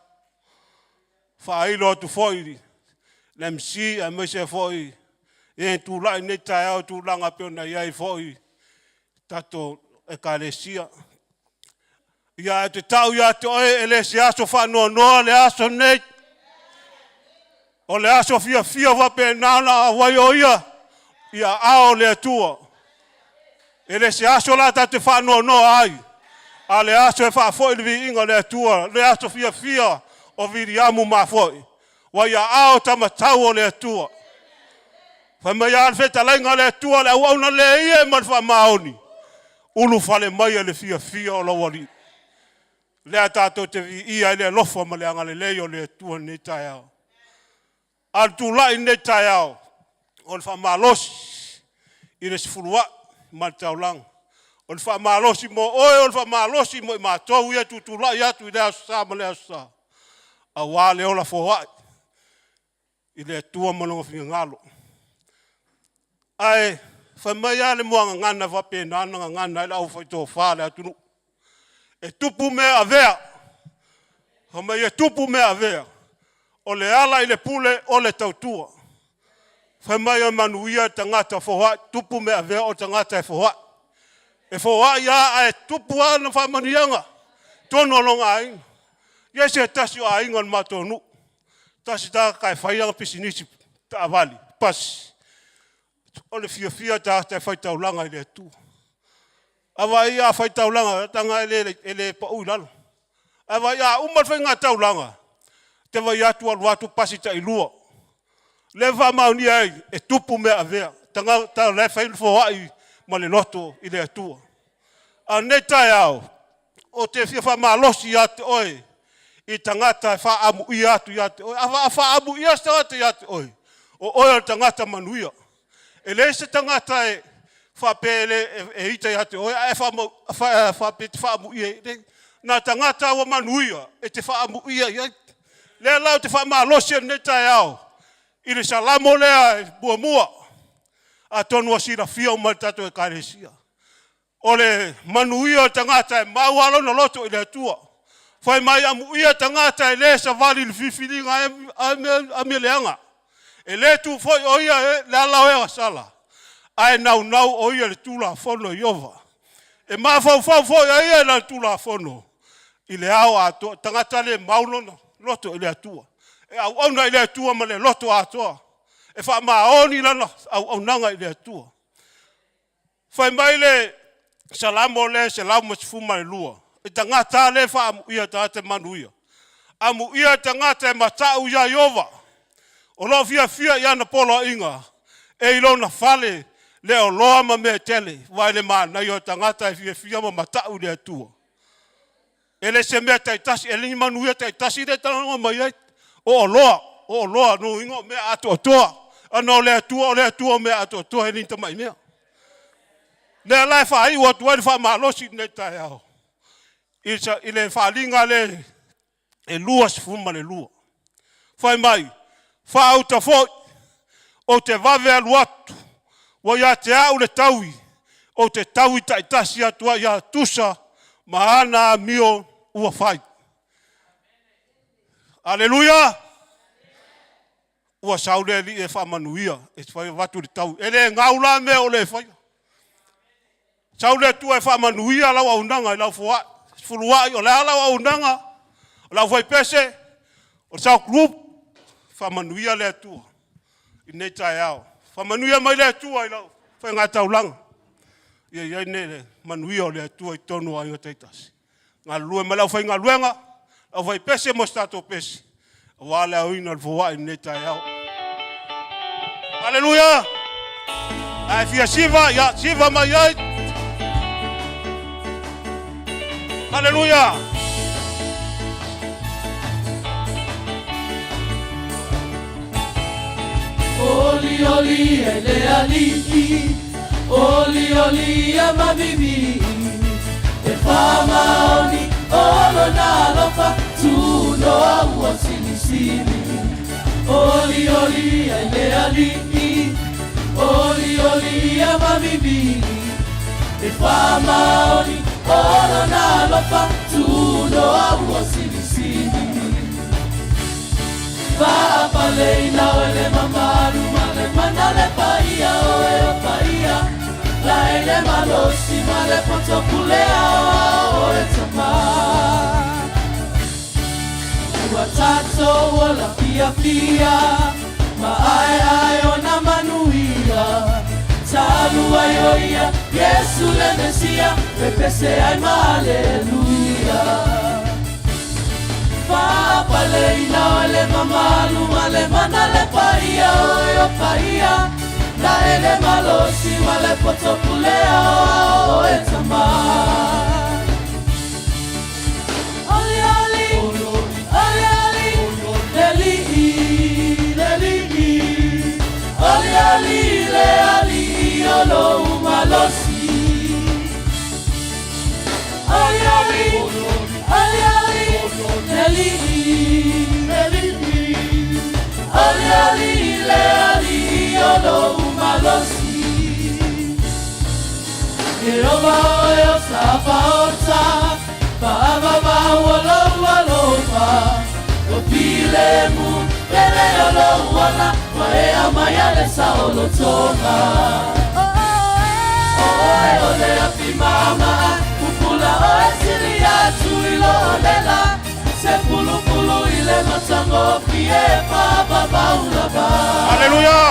Faailo atu foi le MC aemaise foi e tulai lenei taeao i tulaga pei ona i ai foi tatou ekalesia. Ia e te tau ia te oe e le se aso faanoanoa le aso nei. O le aso fiafia faapena ona auai o ia i aao o le Atua. E le se aso la tatou te faanoanoa ai, a le aso e faafoi le viiga o le Atua, le aso fiafia o Viliamu mafo'i, ua i aao tamatau o le Atua. Fai mai lava le fetalaiga a le Atua, le auauna lea ia ma le faamaoni, ulufale mai e le fiafia o lou alii. Lea tatou te viia ai le alofa ma le agalelei o le Atua lenei taeao. A o le tulai lenei taeao, o le faamalosi i le sefuluai ma le taulaga. O le faamalosi mo oe, o le faamalosi mo i matou ia tutulai atu i le aso Sa ma le aso Sa, aua le ola foai i le Atua ma lona finagalo. Ae fai mai lava le muagagana faapena ona gagana ai le aufaitofa a le atunuu. E tupu mea avea, fai mai e tupu mea avea, o le ala i le pule o le tautua. Fai mai e manuia le tagata foai, tupu mea avea o le tagata e foai. E foai lava ae tupu lava na faamanuiaga tonu o lona aiga. Ia se tasi o aiga o le matou nuu, tasi tagata e fai ana pisinisi taavale, pasi. O le fiafia tagata e faitaulaga i le Atua. A vaai a faitaulaga, taga e le pau i lalo. Ae vaai a uma le faiga taulaga, te vai atu alu atu pasi tailua. Le faamaonia ai e tupu mea avea. Tagata o la e fai le foai ma le loto i le Atua. A lenei taeao, o te fia faamalosi ia te oe i tagata e faaamuia atu ia te oe. A faaamuia se tagata ia te oe, o oe o le tagata manuia. E leai se tagata e Faapea e le e ita ia te oe ae faapea e te faaamuia i ai. Na tagata ua manuia e te faaamuia i ai. Lea la ou te faamalosi ai lenei taeao i le Salamo lea e muamua, atonu ua silafia uma e le tatou Ekalesia. O le manuia o le tagata e mau lava lona loto i le Atua. Fai mai, amuia tagata e le savali i le filifiliga a mea leaga. E le tu foi o ia le ala o e gasala, ae naunau o ia i le Tulafono a Ieova. E mafaufau foi o ia i lana Tulafono i le ao atoa. Tagata le mau lona loto i le Atua. E auauna i le Atua ma le loto atoa. E faamaoni lana auaunaga i le Atua. Fai mai le Salamo lea 112, e tagata lea e faaamuia tagata manuia. Amuia tagata e matau ia Ieova, o lo o fiafia i ana poloaiga, e i lona fale le oloa ma mea tele. Ua le manaia o tagata e fiafia ma matau i le Atua. E le se mea taitasi, e le ni manuia taitasi le talanoa mai ai. O oloa, o oloa, no uiga o mea atoatoa. Ona o le Atua, o le Atua o mea atoatoa, e le ni tamai mea. Lea la e faaiu atu ai le faamalosi i lenei taeao, i le faaaliga lea e 22. Fai mai, faauta foi, ou te vave alu atu, ua ia te au le taui, ou te taui taitasi atu ai ia Tusa ma ana amio ua fai. Aleluia! Ua sau le Alii e faamanuia, e fai avatu le tau. E le gau la mea o le faia. Sau le Atua e faamanuia lau auaunaga i lau foai, sefuluai, o le a lau auaunaga, o lau faipese, o le South Group, faamanuia le Atua i lenei taeao. Faamanuia mai le Atua i lau faigataulaga. Ia i ai nei le manuia o le Atua i totonu o aiga taitasi. Galulue ma le aufaigaluega, le aufaipese mo se tatou pese, aua le aoina o le foai i lenei taeao. Aleluia! A e fia siva, ia siva mai ai. Aleluia! Oli oli e le alii, oli oli ia mavivii, e faamaoni o lona alofa, tunoa ua silisili. Oli oli e le alii, oli oli ia mavivii, e faamaoni o lona alofa, tunoa ua silisili. Faapaleina oe le mamalu ma le mana le paia oe o paia la e le malosi ma le poto pulea oe tama. Ua tatou ola fiafia ma aeae ona manuia talu ai o ia Iesu le Mesia pepese ai ma aleluia. Faapaleina oe le mamalu ma le mana le paia oe o paia la e le malosi ma le poto pulea oe tama. Oli oli, oli oli, le alii, le alii, oli oli le alii o lou malosi. Oli oli, oli oli, le alii, le alii, oli oli le alii o lou malosi. Ieova oe o Sapaota, faavavau o lou alofa, o filemu, pele o lou ola, ua e aumaia le saolotoga. Oe o le afi maama'a, pupula oe sili atu i lo olela, se pulupulu i le matagofie faavavau lava. Aleluia!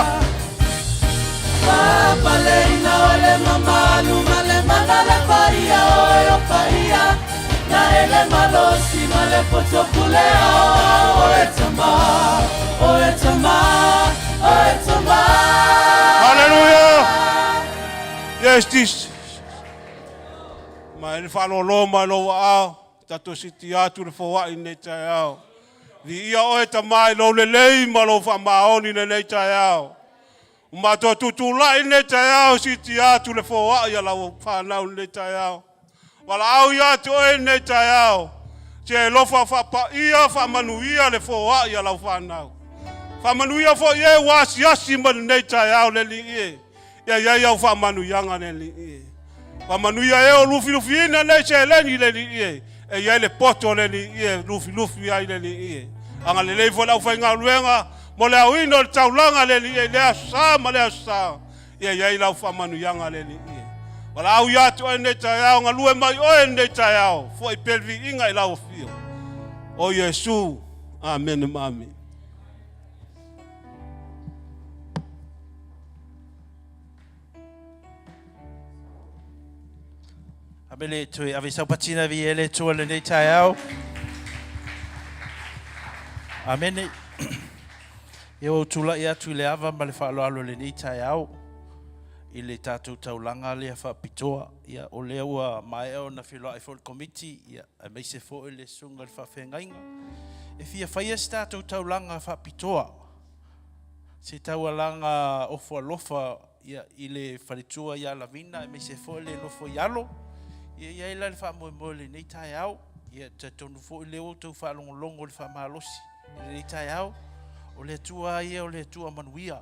Faapaleina oe le mamalu ma le mana le paia oe o paia na e le malosi ma le poto pulea oe tama, oe tama, oe tama. Aleluia! Yes, this. Ma e le faalolo mai lou aao, tatou siti atu le foai i lenei taeao. Viia oe tamai lou lelei ma lou faamaoni lenei taeao. Ua matou tutulai lenei taeao siitia atu le foai a lau fanau i lenei taeao. Valaau ia te oe i lenei taeao, se alofa faapaia faamanuia le foai a lau fanau. Faamanuia foi e ua asiasi mai lenei taeao le Alii e. Ia i ai au faamanuiaga le Alii e. Faamanuia e o lufilufiina nei seleni le Alii e. E i ai le poto le Alii e lufilufi ai le Alii e. Agalelei foi le aufaigaluega mo le aoina o le taulaga le Alii e i lea aso sa ma lea aso sa. Ia i ai lau faamanuiaga le Alii e. Valaau ia te oe lenei taeao, galue mai oe lenei taeao, foi pea le viiga i lau afio. O Iesu, amene ma amene. Amene toe ave sau patina vi ele tua lenei taeao. Amene. Ia ua ou tulai atu i le ava ma le faaaloalo i lenei taeao i le tatou taulaga lea faapitoa. Ia, o lea ua maea ona feiloai foi le Komiti, ia, aemaise foi le Susuga i le Faafeagaiga. E fia faia se tatou taulaga faapitoa, se taualaga ofo alofa ia, i le faletua ia Lavina, aemaise foi le nofo i alo. Ia, i ai la le faamoemoe i lenei taeao. Ia, talitonu foi lea ua outou faalogologo i le faamalosi i lenei taeao, o le Atua lava ia o le Atua manuia.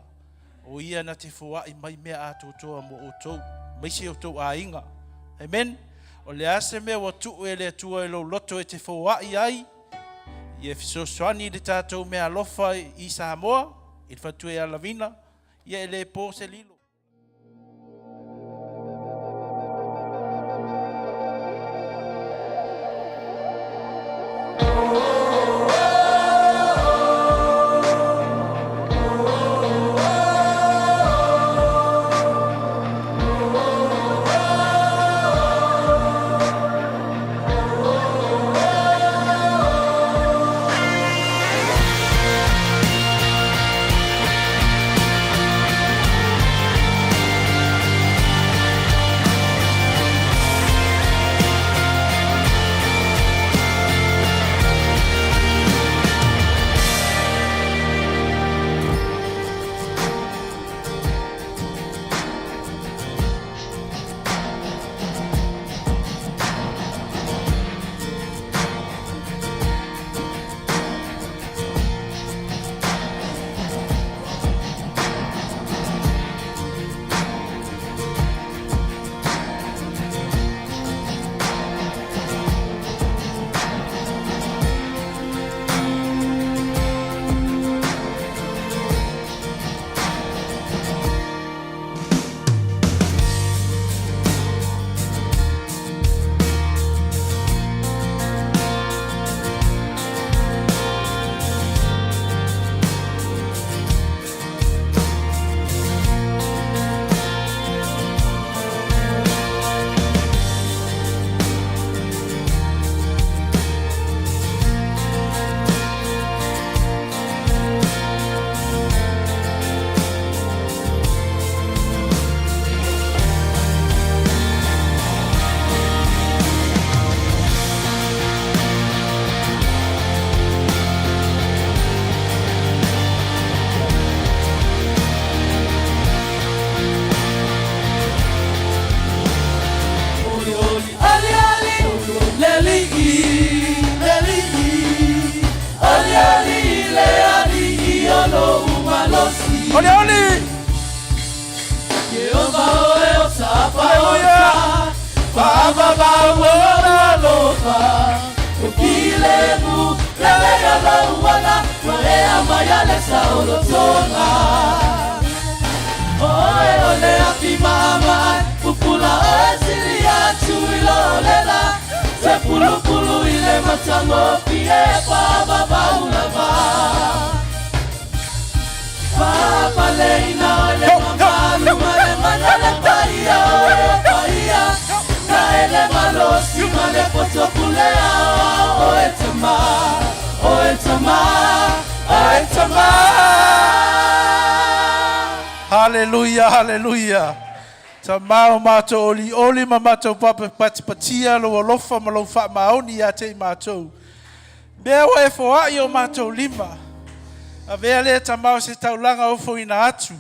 O Ia na te foai mai mea atoatoa mo outou, aemaise outou aiga. Amen. O le a se mea ua tuu e le Atua i lou loto e te foai ai, ia fesoasoani i le tatou meaalofa i Samoa, i le faletua ia Lavina, ia e le po se lilo. Oli oli! Haleluia, haleluia. Tama o matou olioli ma matou patipatia lou alofa ma lou faamaoni ia te i matou. Mea ua e foai o matou lima. Avea lea Tama o se taulaga ofoina atu.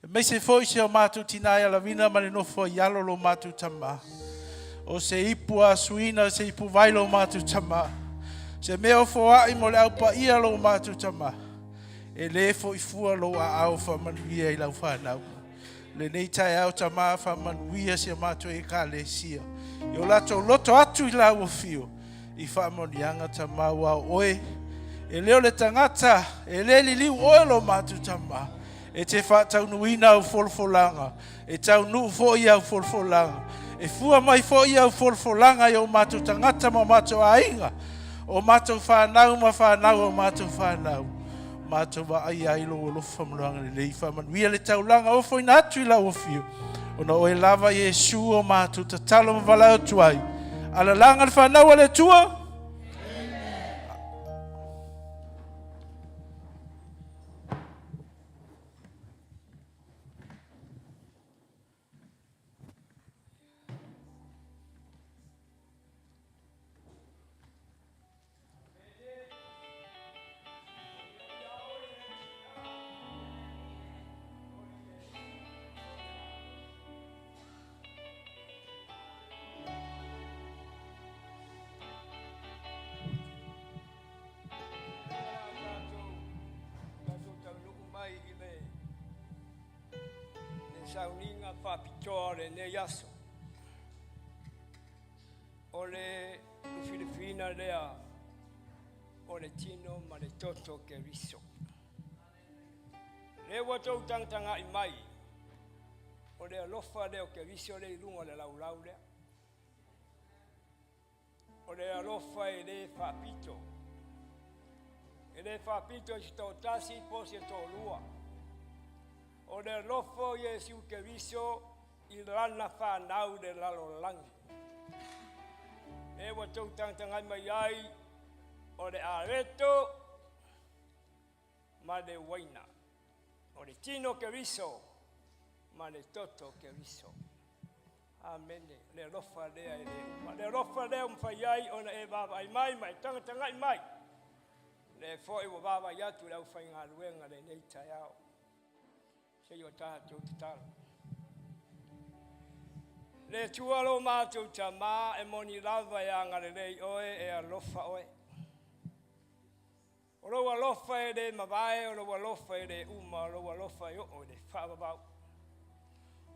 Aemaise foi si o matou tina ia Lavina ma le nofo ai alo lo matou tama. O se ipu asuina, se ipu vai lo matou tama. Se mea o foai mo le au paia lo matou tama. E le foi fua lou aao faamanuia i lau fanau. Lenei taeao tama faamanuia si a matou ekalesia. I o latou loto atu i lau afio i faamanuiaga tama ua o oe. E le o le tagata, e le liliu oe lo matou tama. E te faataunuuina au folafolaga, e taunuu foi au folafolaga, e fua mai foi au folafolaga i o matou tagata ma o matou aiga, o matou fanau ma fanau o matou fanau. Matou vaaia ai lou alofa ma lou agalelei. Faamanuia le taulaga ofoina atu i lau afio, ona oe lava Iesu o matou tatalo ma valaau atu ai. Alalaga le fanau a le Atua. Tatou taunuu mai i le sauniga faapitoa o lenei aso. O le lufilufiina lea o le tino ma le toto Keriso. Lea ua tou tagatagai mai, o le alofa lea o Keriso lea i luga o le laulau lea. O le alofa e le faapito. E le faapito i se toatasi po o se toalua. O le alofa o Iesu Keriso i lana fanau i le lalolagi. E ua tou tagatagai mai ai o le areto ma le uaina. O le tino Keriso ma le toto Keriso. Amene. Le alofa lea e le uma. Le alofa lea ua mafai ai ona e vaavaai mai ma e tagatagai mai. Le foi ua vaavaai atu le aufaigaluega lenei taeao. Se i o tatou tatalo. Le Atua lo matou Tamā, e moni lava e agalelei oe, e alofa oe. O lou alofa e le mavae, o lou alofa e le uma, o lou alofa e oo i le faavavau.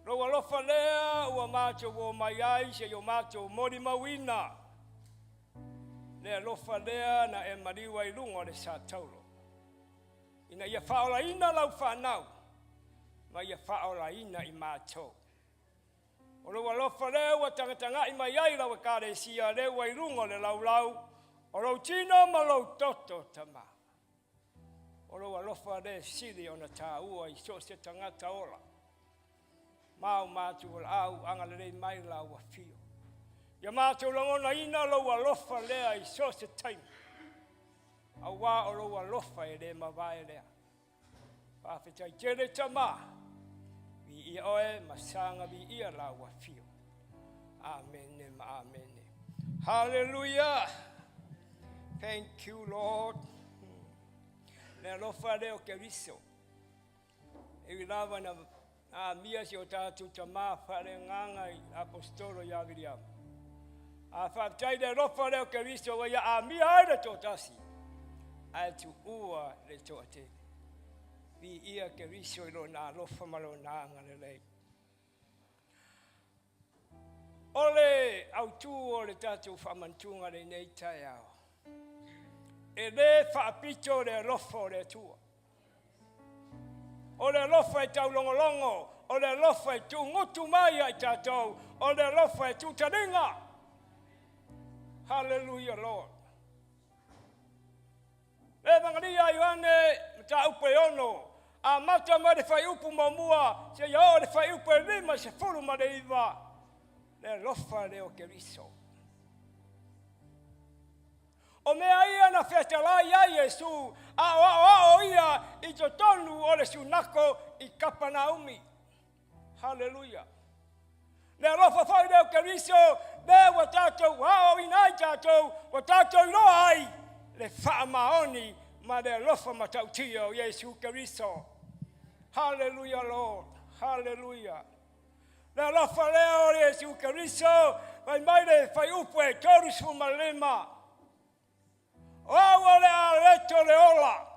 Lou alofa lea ua matou o mai ai se i o matou molimauina le alofa lea na e maliu ai luga o le satauro, ina ia faaolaina lau fanau ma ia faaolaina i matou. O lou alofa lea ua tagatagai mai ai lau Ekalesia lea ua i luga o le laulau o lou tino ma lou toto, Tama. O lou alofa lea e sili ona taua i so o se tagata ola. Ma o matou valaau agalelei mai lau afio. Ia matou lagonaina lou alofa lea i so o se taimi, auā o lou alofa e le mavae lea. Faafetai tele Tama, viia oe ma saga viia lau afio. Amene ma amene. Hallelujah. Thank you Lord. Le alofa lea o Keriso. E ui lava na amia si o tatou tama faaleagaga i apostolo ia Viliama. A faafetai le alofa lea o Keriso ua ia amia ai le toatasi, ae tuua le toatele. Viia Keriso i lona alofa ma lona agalelei. O le autu o le tatou faamantuga lenei taeao, e le faapito le alofa o le Atua. O le alofa e taulogologo, o le alofa e tuugutu mai ia i tatou, o le alofa e tuutaliga. Hallelujah, Lord. Le Evangeli a Ioane, mataupu e ono, amata mai le fuaiupu muamua seia oo i le fuaiupu e 59, le alofa lea o Keriso. O mea ia na fetalai ai Iesu a o aoao ia i totonu o le sunako i Kapanaumi. Haleluia! Le alofa foi lea o Keriso, lea ua tatou aoaoina ai tatou, ua tatou iloa ai le faamaoni ma le alofa matautia o Iesu Keriso. Haleluia Lord! Haleluia. Le alofa lea o Iesu Keriso, fai mai le fuaiupu e 35. O au o le aleto le ola.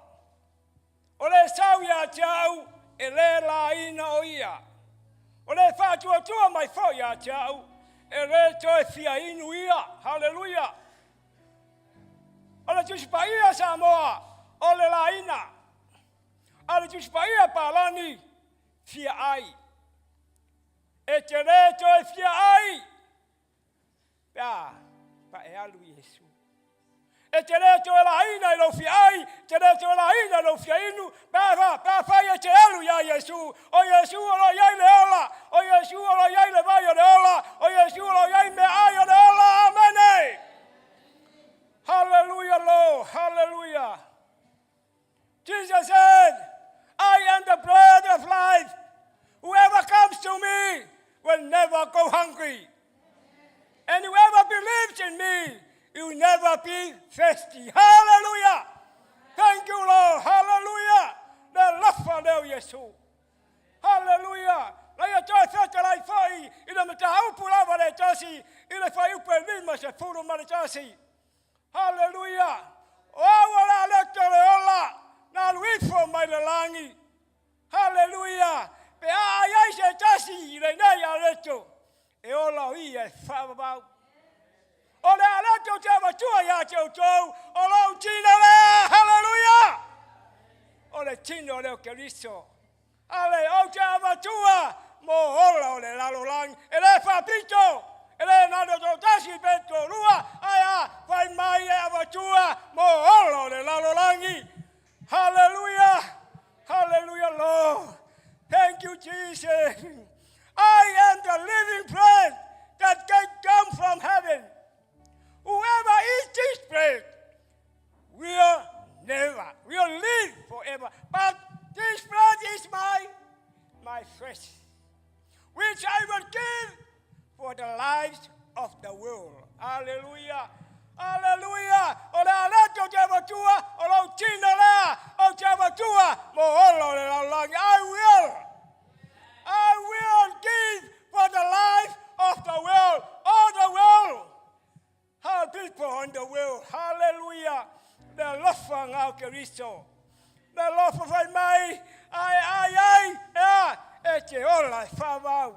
O le sau ia te au, e lē laina o ia. O le faatuatua mai foi ia te au, e lē toe fia inu ia. Haleluia. O le Tusi Paia Samoa, o le laina. A le Tusi Paia Palani, fia ai. E te lē toe fia ai pe a pa e alu i Iesu. E te lē toe laina i lou fia ai, te lē toe laina i lou fia inu, pe a, pe afai e te alu iā Iesu. O Iesu o lo o i ai le ola, o Iesu o lo o i ai le vai o le ola, o Iesu o lo o i ai meaai o le ola. Amene. Hallelujah, Lord. Hallelujah. Jesus said, "I am the bread of life. Whoever comes to me will never go hungry. And whoever believes in me will never be thirsty." Hallelujah. Thank you, Lord. Hallelujah. Le alofa lea o Iesu. Hallelujah. Na ia toe fetalai foi i le mataupu lava le tasi i le fuaiupu e 51. Hallelujah. O au o le aleto le ola, na alu ifo mai le lagi. Hallelujah. Pe a ai ai se tasi i lenei aleto, e ola o ia e faavavau. O le aleto te avatua ia te outou, o lou tino lea. Hallelujah. O le tino lea o Keriso. Ale, ou te avatua mo ola o le lalolagi. E lē faapito, e lē na o le toatasi pe toalua, ae a fai mai e avatua mo ola o le lalolagi. Hallelujah. Hallelujah, Lord. Thank you, Jesus. I am the living bread that came down from heaven. Whoever eats this bread will never, will live forever. But this bread is my flesh, which I will give for the lives of the world. Hallelujah. Hallelujah. O le aleto te avatua, o lou tino lea, ou te avatua, mo ola o le lalolagi. I will. I will give for the life of the world. All the world. All people on the world. Hallelujah. Le alofa lena o Keriso. Le alofa fai mai, ai, ai, ai, ea, e te ola e faavavau.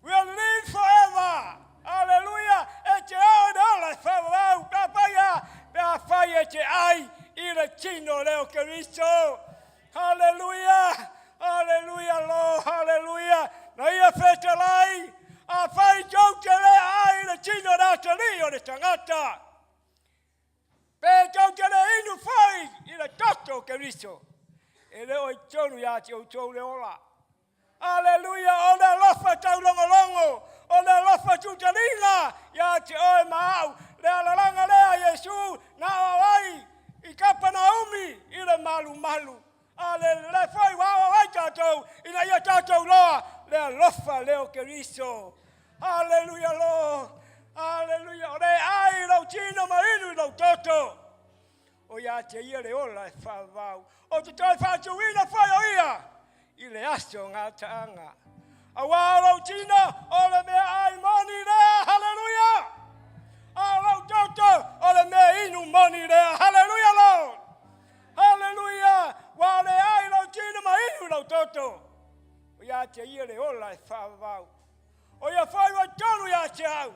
Will live forever. Hallelujah. E te ola e faavavau. Pe afai a, pe afai e te ai i le tino lea o Keriso. Hallelujah. Hallelujah, Lord. Hallelujah. Na ia fetalai, afai tou te le ai i le tino le atalii o le tagata. Pe tou te le inu foi i le toto o Keriso. E le o i totonu ia te outou le ola. Aleluia, o le alofa taulogologo, o le alofa tutaliga ia te oe ma au. Le alalaga lea Iesu na aoao ai i Kapanaumi i le malumalu. A le le foi ua aoao ai tatou ina ia tatou loa le alofa lea o Keriso. Aleluia, Lord. Aleluia. O le ai i lou tino ma inu i lou toto. O ia te ia le ola e faavavau. O te toe faatuina foi o ia i le aso gataaga. Auā o lou tino o le meaai moni lea. Haleluia! A o lou toto o le mea inu moni lea. Haleluia, Lord! Haleluia! Ua o le ai lou tino ma inu lou toto. O ia te ia le ola e faavavau. O ia foi ua tonu ia te au,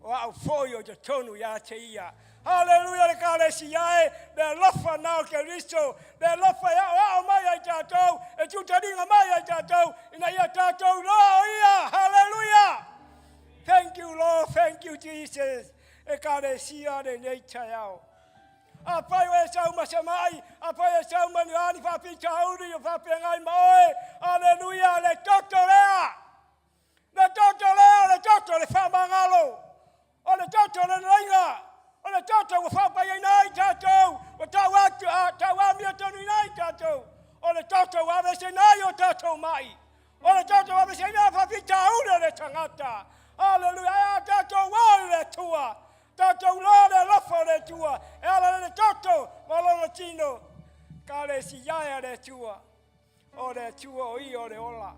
o au foi o te tonu ia te ia. Haleluia le Ekalesia e, le alofa na o Keriso, le alofa e aoao mai ai tatou, e tutaliga mai ai tatou, ina ia tatou loa o ia. Haleluia! Thank you, Lord. Thank you, Jesus. Ekalesia lenei taeao. Afai o e sau ma se mai, afai e sau ma ni ani faafitauli o faafeagai ma oe. Aleluia, le toto lea. Le toto lea, o le toto le faamagalo. O le toto le laiga. O le toto ua faapaiaina ai tatou. Ua tau atu, a, tau amiotonu ai tatou. O le toto ua aveeseina ai o tatou mai. O le toto ua aveeseina ai faafitauli o le tagata. Aleluia, ai a tatou o i le Atua. Tatou loa le alofa o le Atua. E ala le toto ma lona tino. Ekalesia e a le Atua. O le Atua o ia o le ola.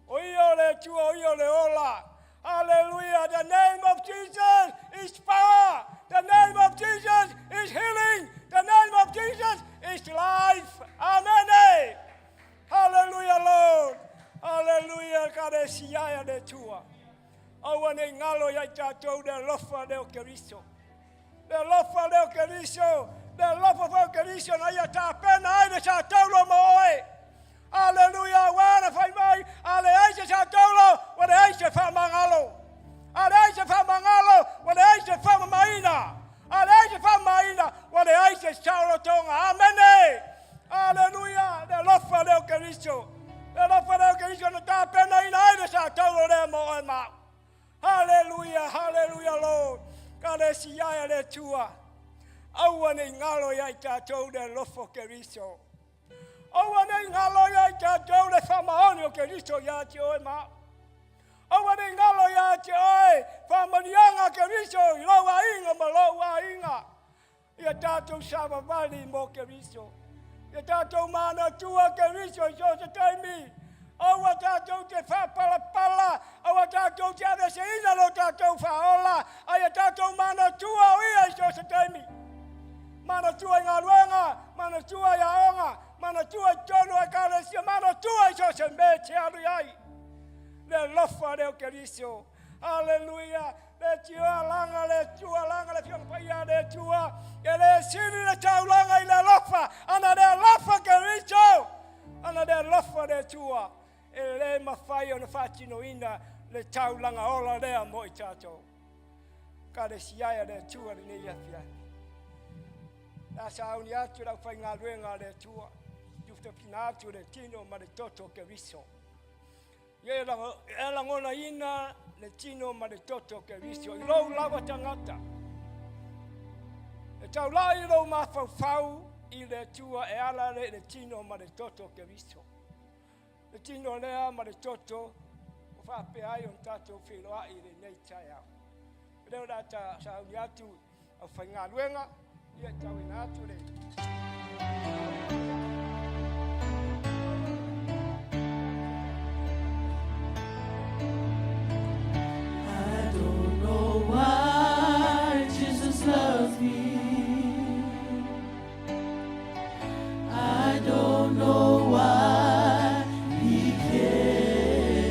O ia o le Atua, o ia o le ola. Hallelujah. The name of Jesus is power. The name of Jesus is healing. The name of Jesus is life. Amen. Hallelujah, Lord. Hallelujah. Ka le siaia le Atua. Aua nei ngalo ia i tātou le alofa lea o Keriso. Le alofa lea o Keriso, le alofa foi o Keriso na ia tapena ai le sataulo mo oe. Aleluia, aua na fai mai, a leai se sataulo, ua leai se faamagalo. A leai se faamagalo, ua leai se faamamaina. A leai se faamamaina, ua leai se saolotoga. Amene. Aleluia, le alofa lea o Keriso. Le alofa lea o Keriso na tapenaina ai le sataulo lea mo oe ma au. Haleluia, haleluia Lord. Ka le siaia le Atua. Aua nei ngalo ia i tatou le alofa o Keriso. Aua nei ngalo ia i tatou le faamaoni o Keriso ia te oe ma au. Aua nei ngalo ia te oe faamaniaga a Keriso i lou aiga ma lou aiga. Ia tatou savavali mo Keriso. Ia tatou manatua Keriso i so o se taimi. Aua tatou te faapalapala, aua tatou te aveeseina lo tatou faaola, a ia tatou manatua o ia i so o se taimi. Manatua i galuega, manatua i aoga, manatua i totonu o ekalesia, manatua i so o se mea e te alu i ai. Le alofa lea o Keriso. Aleluia! Le Atua laga le Atua laga le Afioga Paia a le Atua. E le sili le taulaga i le alofa, ana le alofa Keriso, ana le alofa le Atua, e le mafai ona faatinoina le taulaga ola lea mo i tatou. Kalesia e le Atua lenei afiafi. Le a sauni atu le aufaigaluega a le Atua, tufutafina atu le tino ma le toto o Keriso. Ia e lagonaina le tino ma le toto o Keriso i lou lava tagata. E taulai i lou mafaufau i le Atua e ala le i le tino ma le toto o Keriso. Le tino lea ma le toto ua faapea ai ona tatou feiloai i lenei taeao. O lea o le a ta sauni atu aufaigaluega, ia tauina atu le I don't know why Jesus loves me. I don't know why he cares.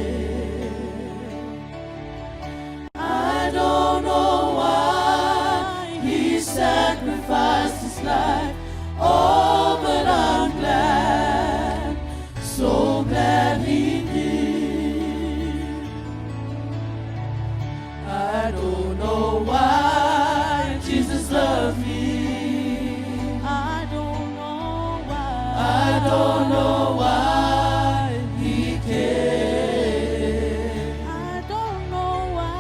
I don't know why he sacrificed his life. Oh, but I'm glad, so glad he did. I don't know why Jesus loves me. I don't know why. I don't know why he cares. I don't know why.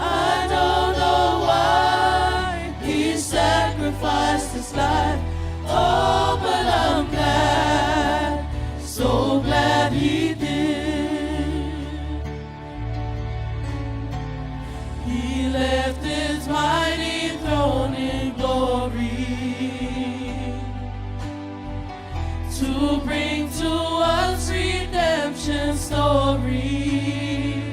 I don't know why he sacrificed his life. Oh, but I'm glad, so glad he did. He left his mighty throne in glory to bring to us redemption story.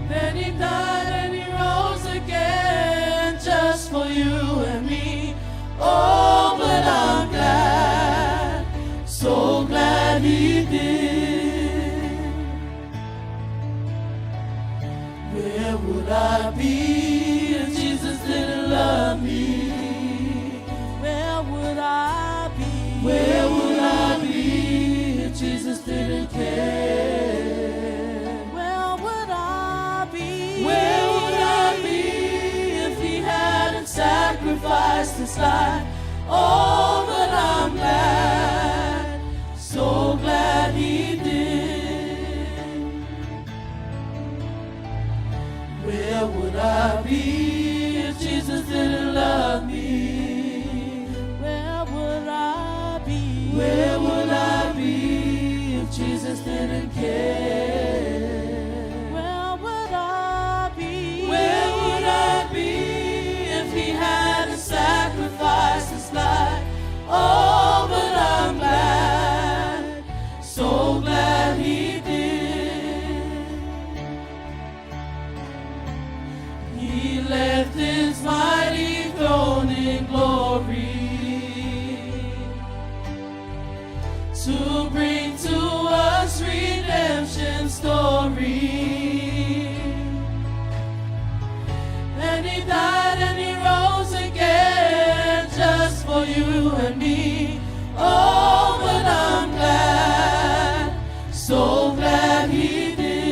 Then he died and he rose again just for you and me. Oh, but I'm glad, so glad he did. Where would I be if Jesus didn't love me? Where would I be? Where would I be if Jesus didn't care? Where would I be? Where would I be if he hadn't sacrificed his life? Oh, but I'm glad, so glad he did. Where would I be if Jesus didn't love me? Where would I be? Where would I be if Jesus didn't care? Where would I be? Where would I be if he hadn't sacrificed his life? he died and he rose again just for you and me. Oh, but I'm glad, so glad he did.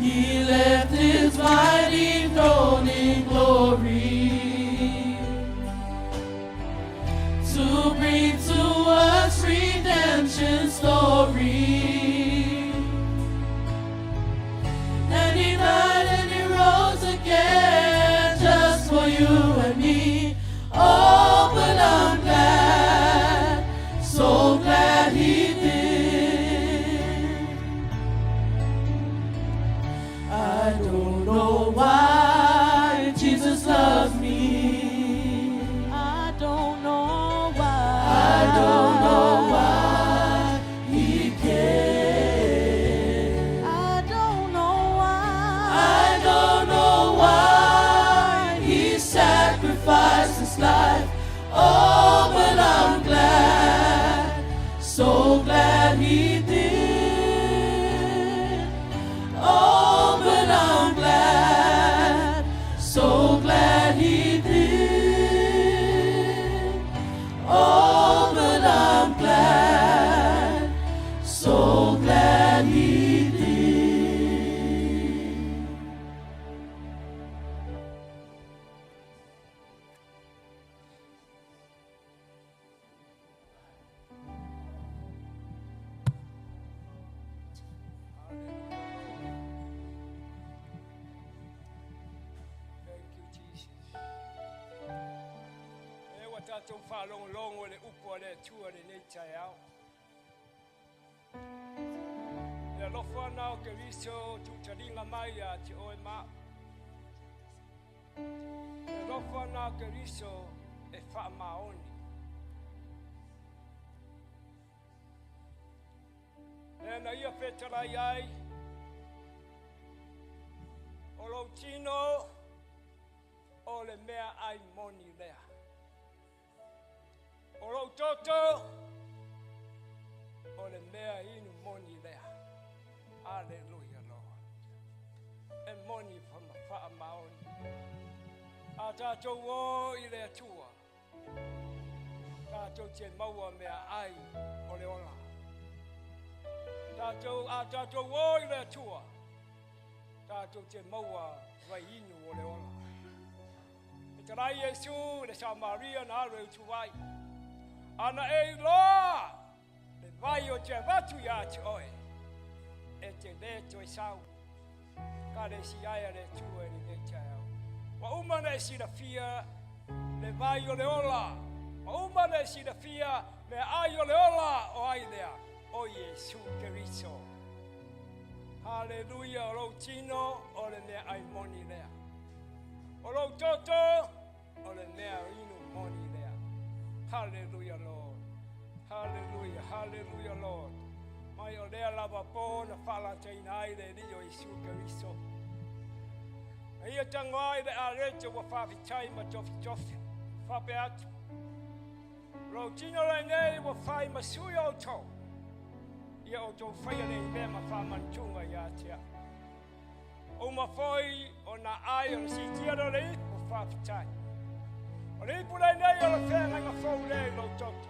He left his mighty throne in glory to bring to us redemption story. And he died and he rose again just for you and me. Oh, but I'm glad, so glad he did. I don't know why Jesus loves me. I don't know why. I don't know why he cares. I don't know why. I don't know why he sacrificed his life. Oh, but I'm glad, so glad he did. Oh, but I'm glad, so glad he did. Oh, but I'm glad, so glad he did. Thank you, Jesus. E ua tatou faalogologo i le upu a le Atua i lenei taeao. Le alofa na o Keriso tuutaliga mai ia te oe ma au. Le alofa na o Keriso e faamaoni. Lea na ia fetalai ai, o lou tino o le meaai moni lea. O lou toto o le mea inu moni lea. Aleluia, Lord. E moni faamaoni. A tatou o i le Atua, tatou te maua meaai o le ola. Tatou, a tatou o i le Atua, tatou te maua vaiinu o le ola. Fetalai Iesu i le Samaria na alu e utuvai. Ana e iloa le vai ou te avatu ia te oe, e te le toe sau. Ka le si ai a le Atua i lenei taeao. Ua uma ona e silafia le vai o le ola. Ua uma ona e silafia meaai o le ola o ai lea, o Iesu Keriso. Haleluia, o lou tino o le meaai moni lea. O lou toto o le mea inu moni lea. Haleluia, Lord. Haleluia, haleluia, Lord. Mai o lea lava po na faalataina ai le Alii o Iesu Keriso. Na ia tago ai le alete ua faafetai ma tofitofi. Faapea atu. Lou tino lenei ua fai ma sui o outou. Ia outou faia lenei mea ma faamanatuga ia te au. Uma foi ona ai ona siitia lea o le ipu faafetai. O le ipu lenei o le feagaiga fou lea i lou toto.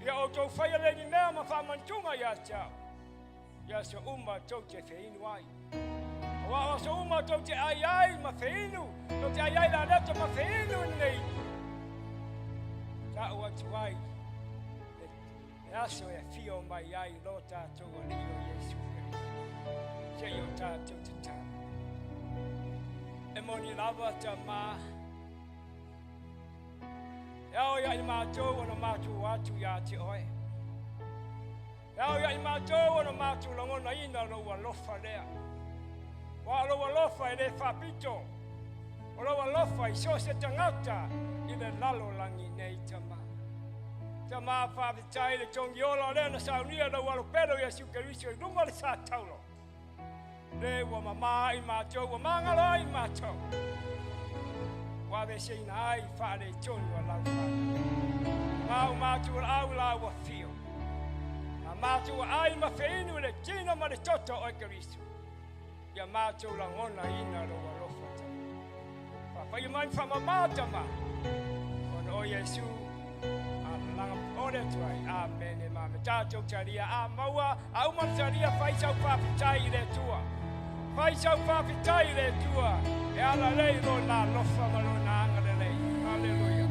Ia outou faia lenei mea ma faamanatuga ia te au, i aso uma tou te feinu ai. Aua o aso uma tou te ai ai ma feinu, tou te ai ai le aleta ma feinu i lenei ipu, ta'u atu ai le aso e afio mai ai lo tatou Alii o Iesu Keriso. Seia o tatou tatalo. E moni lava Tamā, e ao ia i matou ona matou o atu ia te oe. E ao ia i matou ona matou lagonaina lou alofa lea. Aua o lou alofa e le faapito. O lou alofa i so o se tagata i le lalolagi nei, Tamā. Tamā, faafetai i le togiola lea na saunia e lou Alo pele o Iesu Keriso i luga o le sataulo. Le ua mamā i matou, ua magalo ai matou. Ua aveeseina ai faaletonu a lau fanau. Ma o matou laau la ua fio. Ma matou ai ma feinu i le tino ma le toto o Keriso. Ia matou lagonaina lou alofa Tama. Faapaia mai ma faamama Tama. Ona o Iesu alalaga ole atu ai. Amene ma me tatou talia a maua a uma le talia fai sau faafetai i le Atua. Fai sau faafetai i le Atua e ala lei lona alofa ma lona agalelei. Haleluia.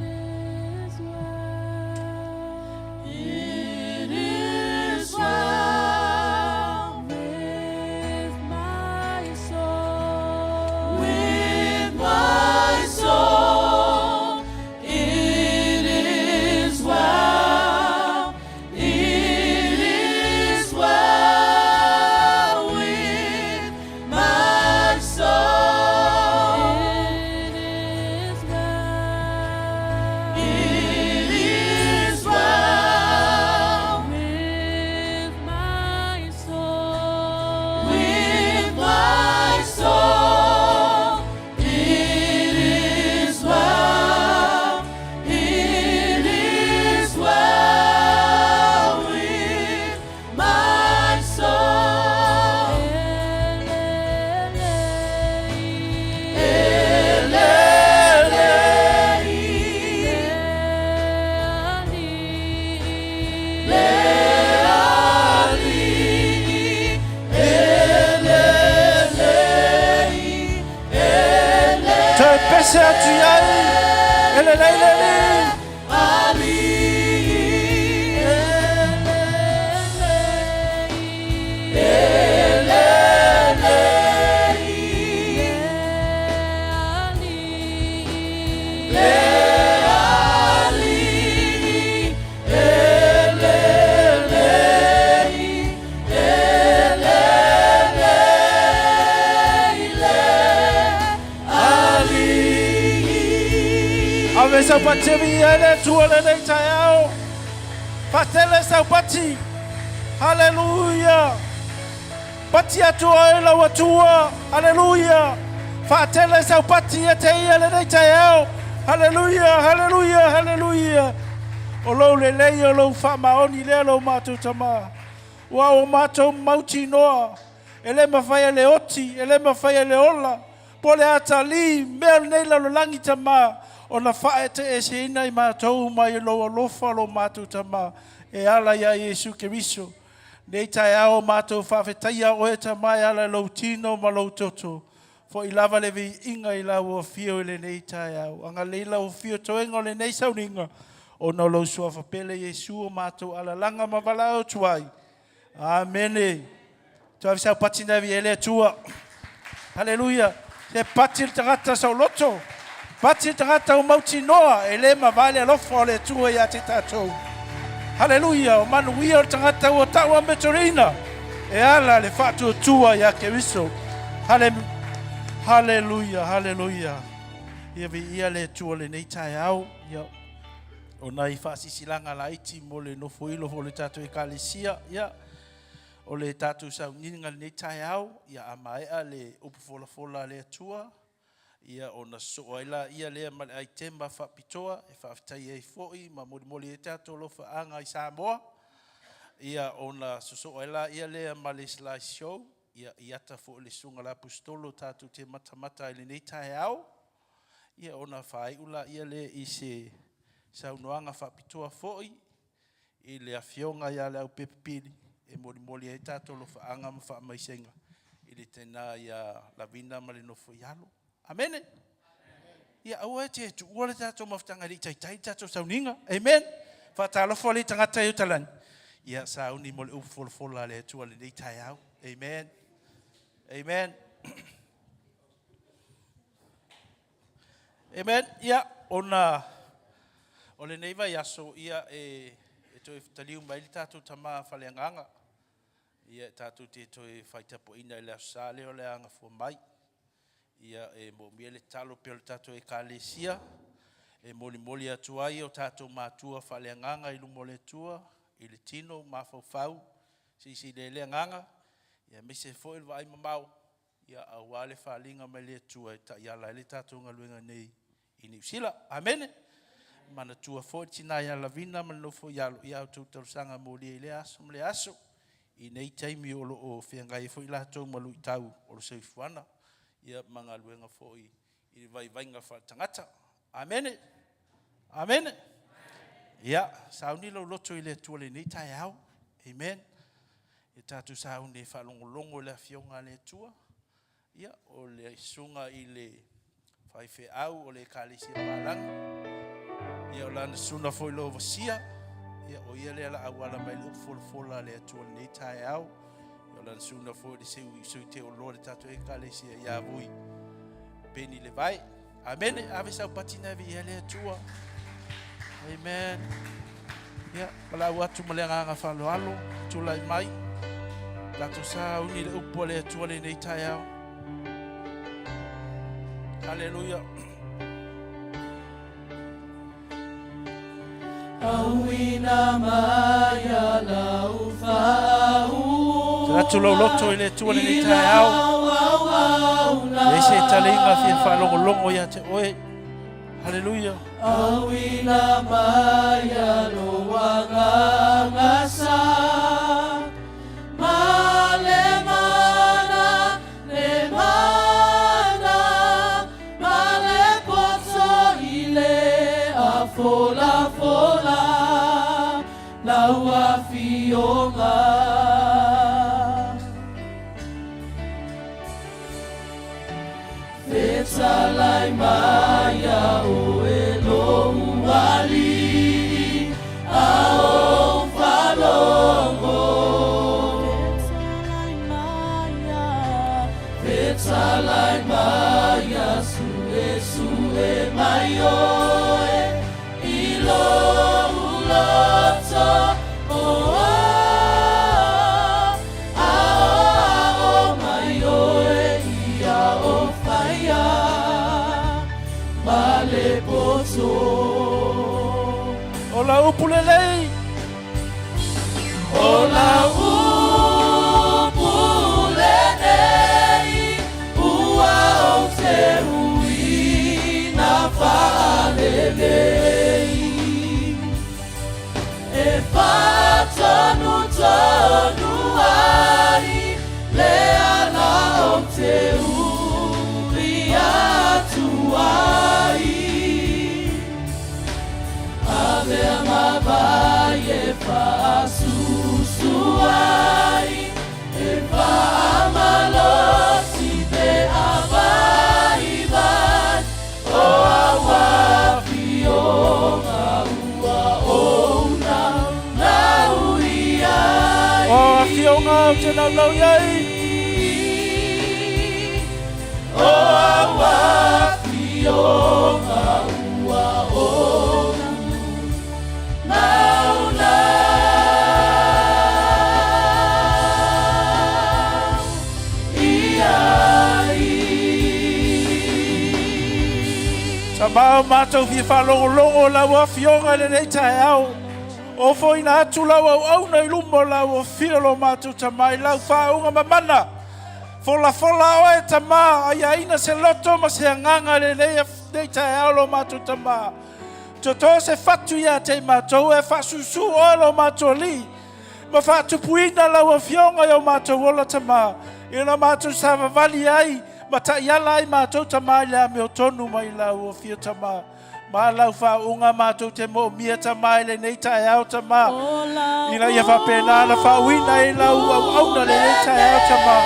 It is well With my soul. with my soul. It is well. It is well with my soul. It is well. It is well With my soul. with my soul. It is well. It is well with my soul. Toe pese atu iai, e le lei le li. Ave sau pati e le tua le nei taeao. Fatele sau pati. Hallelujah. Pati atu ai lau atua. Hallelujah. Fatele sau pati e te ia le nei taeao. Hallelujah, hallelujah, hallelujah. O lou lelei o lou faamaoni lea lo matou tama. Ua o matou mautinoa. E le mafai e le oti, e le mafai e le ola. Po le atali, mea lenei lalolagi tama, ona faaeteeseina i matou mai lou alofa lo matou tama, e ala ia Iesu Keriso. Nei taeao o matou faafetaia oe tama e ala i lou tino ma lou toto. Fo'i lava le viiga i lau afio i lenei taeao. Agalelei lau afio toega o lenei sauniga, ona o lou suafa pele Iesu o matou alalaga ma valaau atu ai. Amene. Toe ave sau pati na e le Atua. Haleluia. Se pati le tagata saoloto. Pati le tagata o mautinoa e le mavae le alofa o le Atua ia te tatou. Haleluia. O manuia o le tagata ua tau a metorina. E ala le faatuatua ia Keriso. Haleluia, haleluia. Ia viia le Atua lenei taeao. Ia o nai faasisilaga laiti mo le nofoilo o le tatou ekalesia. Ia o le tatou sauniga lenei taeao, ia a maea le upu folafola a le Atua, ia ona sosoo ai laia lea ma le aitema faapitoa e faafetai ai foi ma molimoli ai tatou alofaaga i Samoa. Ia ona sosoo ai laia lea ma le slide show, ia i ata foi le susuga le Aposetolo tatou te matamata ai lenei taeao. Ia ona faaiu laia lea i se saunoaga faapitoa foi i le afioga ia Leaupepe Pili e molimoli ai tatou alofaaga ma faamaisega i le tina ia Lavina ma le nofo i alo. Amene. Ia aua e te tuua le tatou mafutaga e le i taitai le tatou sauniga. Amen. Faatalofa le tagata i utalani. Ia sauni mo le upu folafola a le Atua lenei taeao. Amen. Amen. Amen. Ia, ona o lenei vaiaso, ia, e toe taliu mai le tatou tama faaleagaga. Ia, e tatou te toe faitapuaina i le Aso Sa lea o le agafua mai. Ia, e moomia le tatalo pea o le tatou ekalesia, e molimoli atu ai o tatou matua faaleagaga i luma o le Atua, i le tino, mafaufau, siisii le agaga, ia, aemaise foi le vaai mamao, ia, aua le faaaliga mai le Atua e taiala ai le tatou galuega nei i Niu Sila. Amene. Manatua foi le tina ia Lavina ma le nofo i alo, ia outou talosaga molia i lea aso ma lea aso. i nei taimi o lo o feagai ai foi latou ma luitau o le soifuaga, ia ma galuega foi i le vaivaiga faaletagata. Amene. Amene. Ia, sauni lou loto i le Atua i lenei taeao. Amen. Ia tatou sauni e faalogologo i le Afioga a le Atua. Ia, o le susuga i le faifeau o le Ekalesia Palagi, ia o lana susuga foi Loovasia, ia o ia lea la auala mai le upu folafola a le Atua i lenei taeao. Ia o lana susuga foi le sui teoloa le tatou Ekalesia ia Vui Peni Levae. Amene. Ave sau pati na ave ia le Atua. Amen. Ia, palau atu ma le agaga faaaloalo, tulai mai. Tatou sauni le upu a le Atua lenei taeao. Haleluia. Auina mai a lau Te atu lou loto i le Atua lenei taeao. Leai se taliga fia faalogologo ia te oe. Haleluia. Auina mai a lou agaga sa ma le mana, le mana, ma le poto i le afolafola lau afioga. Fetalai mai ia oe lou alii a ou faalogo. Fetalai mai ia suesue mai oe i lou loto. Oh, aoao mai oe ia o faia ma le poto. O lau upu lelei. O lau upu lenei ua ou te uina faalelei. E faatonutonu ai le ala ou te ui atu ai. Avea mavae e faasusu ai, e faamalosi pe a vaivai, o au afioga ua ou naunau i ai. O afioga ou te naunau i ai. O au afioga ua ou naunau i ai. Tama o matou fia faalogologo lau afioga i lenei taeao. Ofoina atu lau auauna i luma o lau afio lo matou Tama i lau faauuga mamana. Folafola oe Tama, aiaina se loto ma se agaga i lenei taeao lo matou Tama. Toto se fatu ia te i matou e faasusu oe lo matou Alii ma faatupuina lau afioga i o matou ola Tama, i lo matou savavali ai ma taiala ai matou Tama i le amiotonu mai lau afio Tama. Ma lau faauuga matou te moomia Tama i lenei taeao Tama, ina ia faapena ona faauuina ai lau auauna lenei taeao Tama.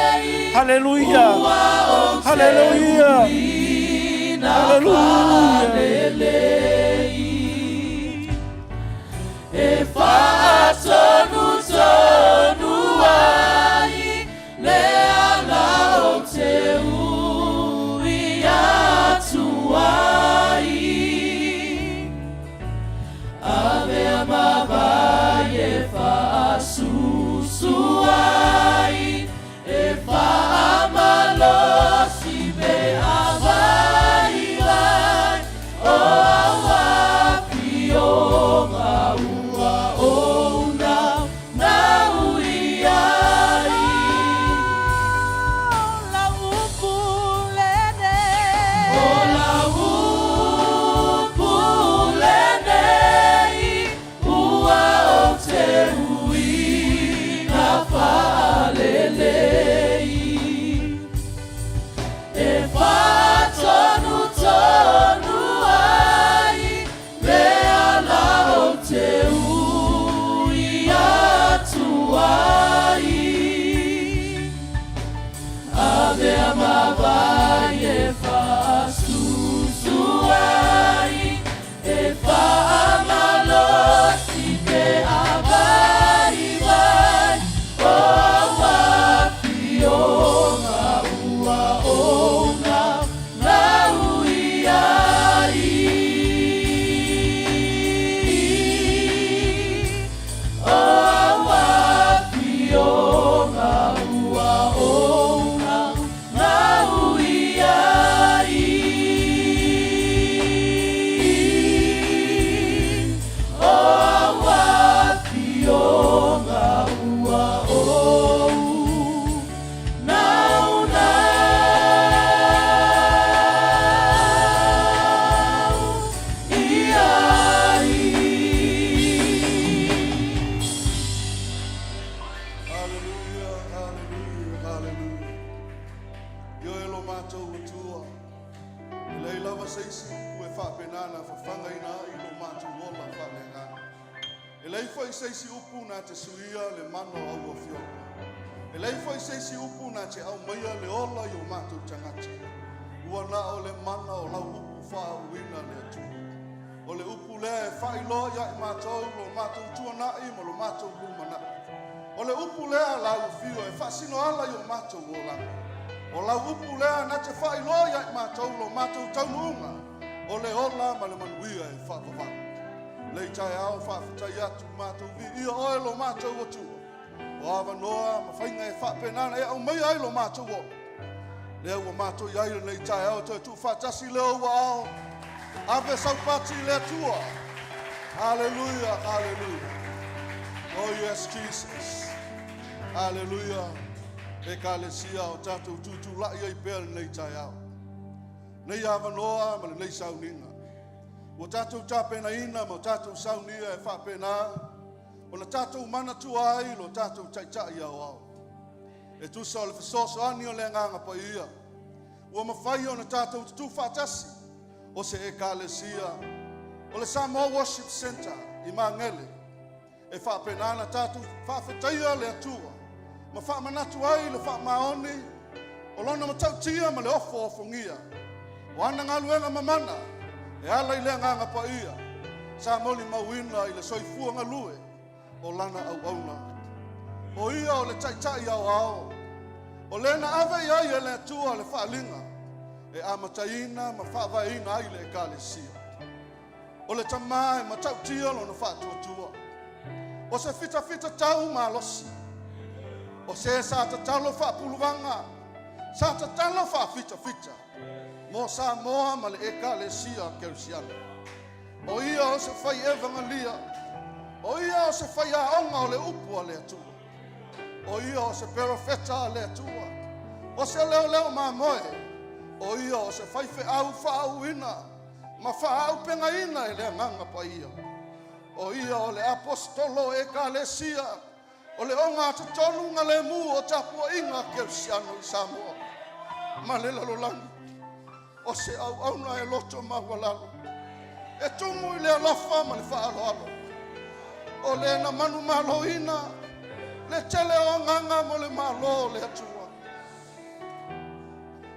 Haleluia! Haleluia! Haleluia! E faatonutonu ai le ala ou te ui atu ai. Avea mavae e faasusu ai, e faamalosi pe a vaivai, o au afioga ua ou naunau i ai. matou Atua, e leai lava se isi upu e faapena ona fafagaina ai lo matou ola faaleagaga. E leai foi se isi upu na te suia le mana o au afioga. E leai foi se isi upu na te aumaia le ola i o matou tagata. Ua na o le mana o lau upu faauuina le Atua. O le upu lea e faailoa ia i matou lo matou tuanai ma lo matou lumanai. O le upu lea lau afio e faasino ala i o matou olaga. O lau upu lea na te faailoa ia i matou lo matou taunuuga, o le ola ma le manuia e faavavau. Lenei taeao faafetai atu matou viia oe lo matou Atua. O avanoa ma faiga e faapena ona e aumaia ai lo matou ola. Lea ua matou i ai lenei taeao toe tuufaatasi lea ua ao. Ave saupati i le Atua. Hallelujah, hallelujah. Oh yes, Jesus. Hallelujah. Ekalesia o tatou tutulai ai pea lenei taeao. Nei avanoa ma lenei sauniga. Ua tatou tapenaina ma o tatou saunia e faapena ona tatou manatua ai lo tatou taitai aoao. E tusa o le fesoasoani o le agaga paia, ua mafai ona tatou tutu faatasi o se ekalesia o le Samoa Worship Center i Magele e faapena ona tatou faafetaia le Atua ma faamanatu ai le faamaoni o lona matautia ma le ofo ofogia o ana galuega mamana e ala i le agaga paia sa molimauina i le soifua galue o lana auauna. O ia o le taitai aoao, o le na ave i ai e le Atua le faaaliga e amataina ma faavaeina ai le ekalesia. O le tamā e matautia lona faatuatua. O se fitafita tau malosi. O se sa tatalo faapuluvaga, sa tatalo faafitafita mo Samoa ma le ekalesia Kerisiano. O ia o se fai evagalia, o ia o se faiaoga o le upu a le Atua. O ia o se perofeta a le Atua, o se leoleo mamoe, o ia o se faifeau faaauuina ma faaaupegaina e le agaga paia. O ia o le aposetolo o ekalesia, o le ogatotonu galemu o tapuaiga Kerisiano i Samoa ma le lalolagi. O se auauna e loto maualalo, e tumu i le alofa ma le faaaloalo. O le na manumaloina le tele o agaga mo le Malo o le Atua.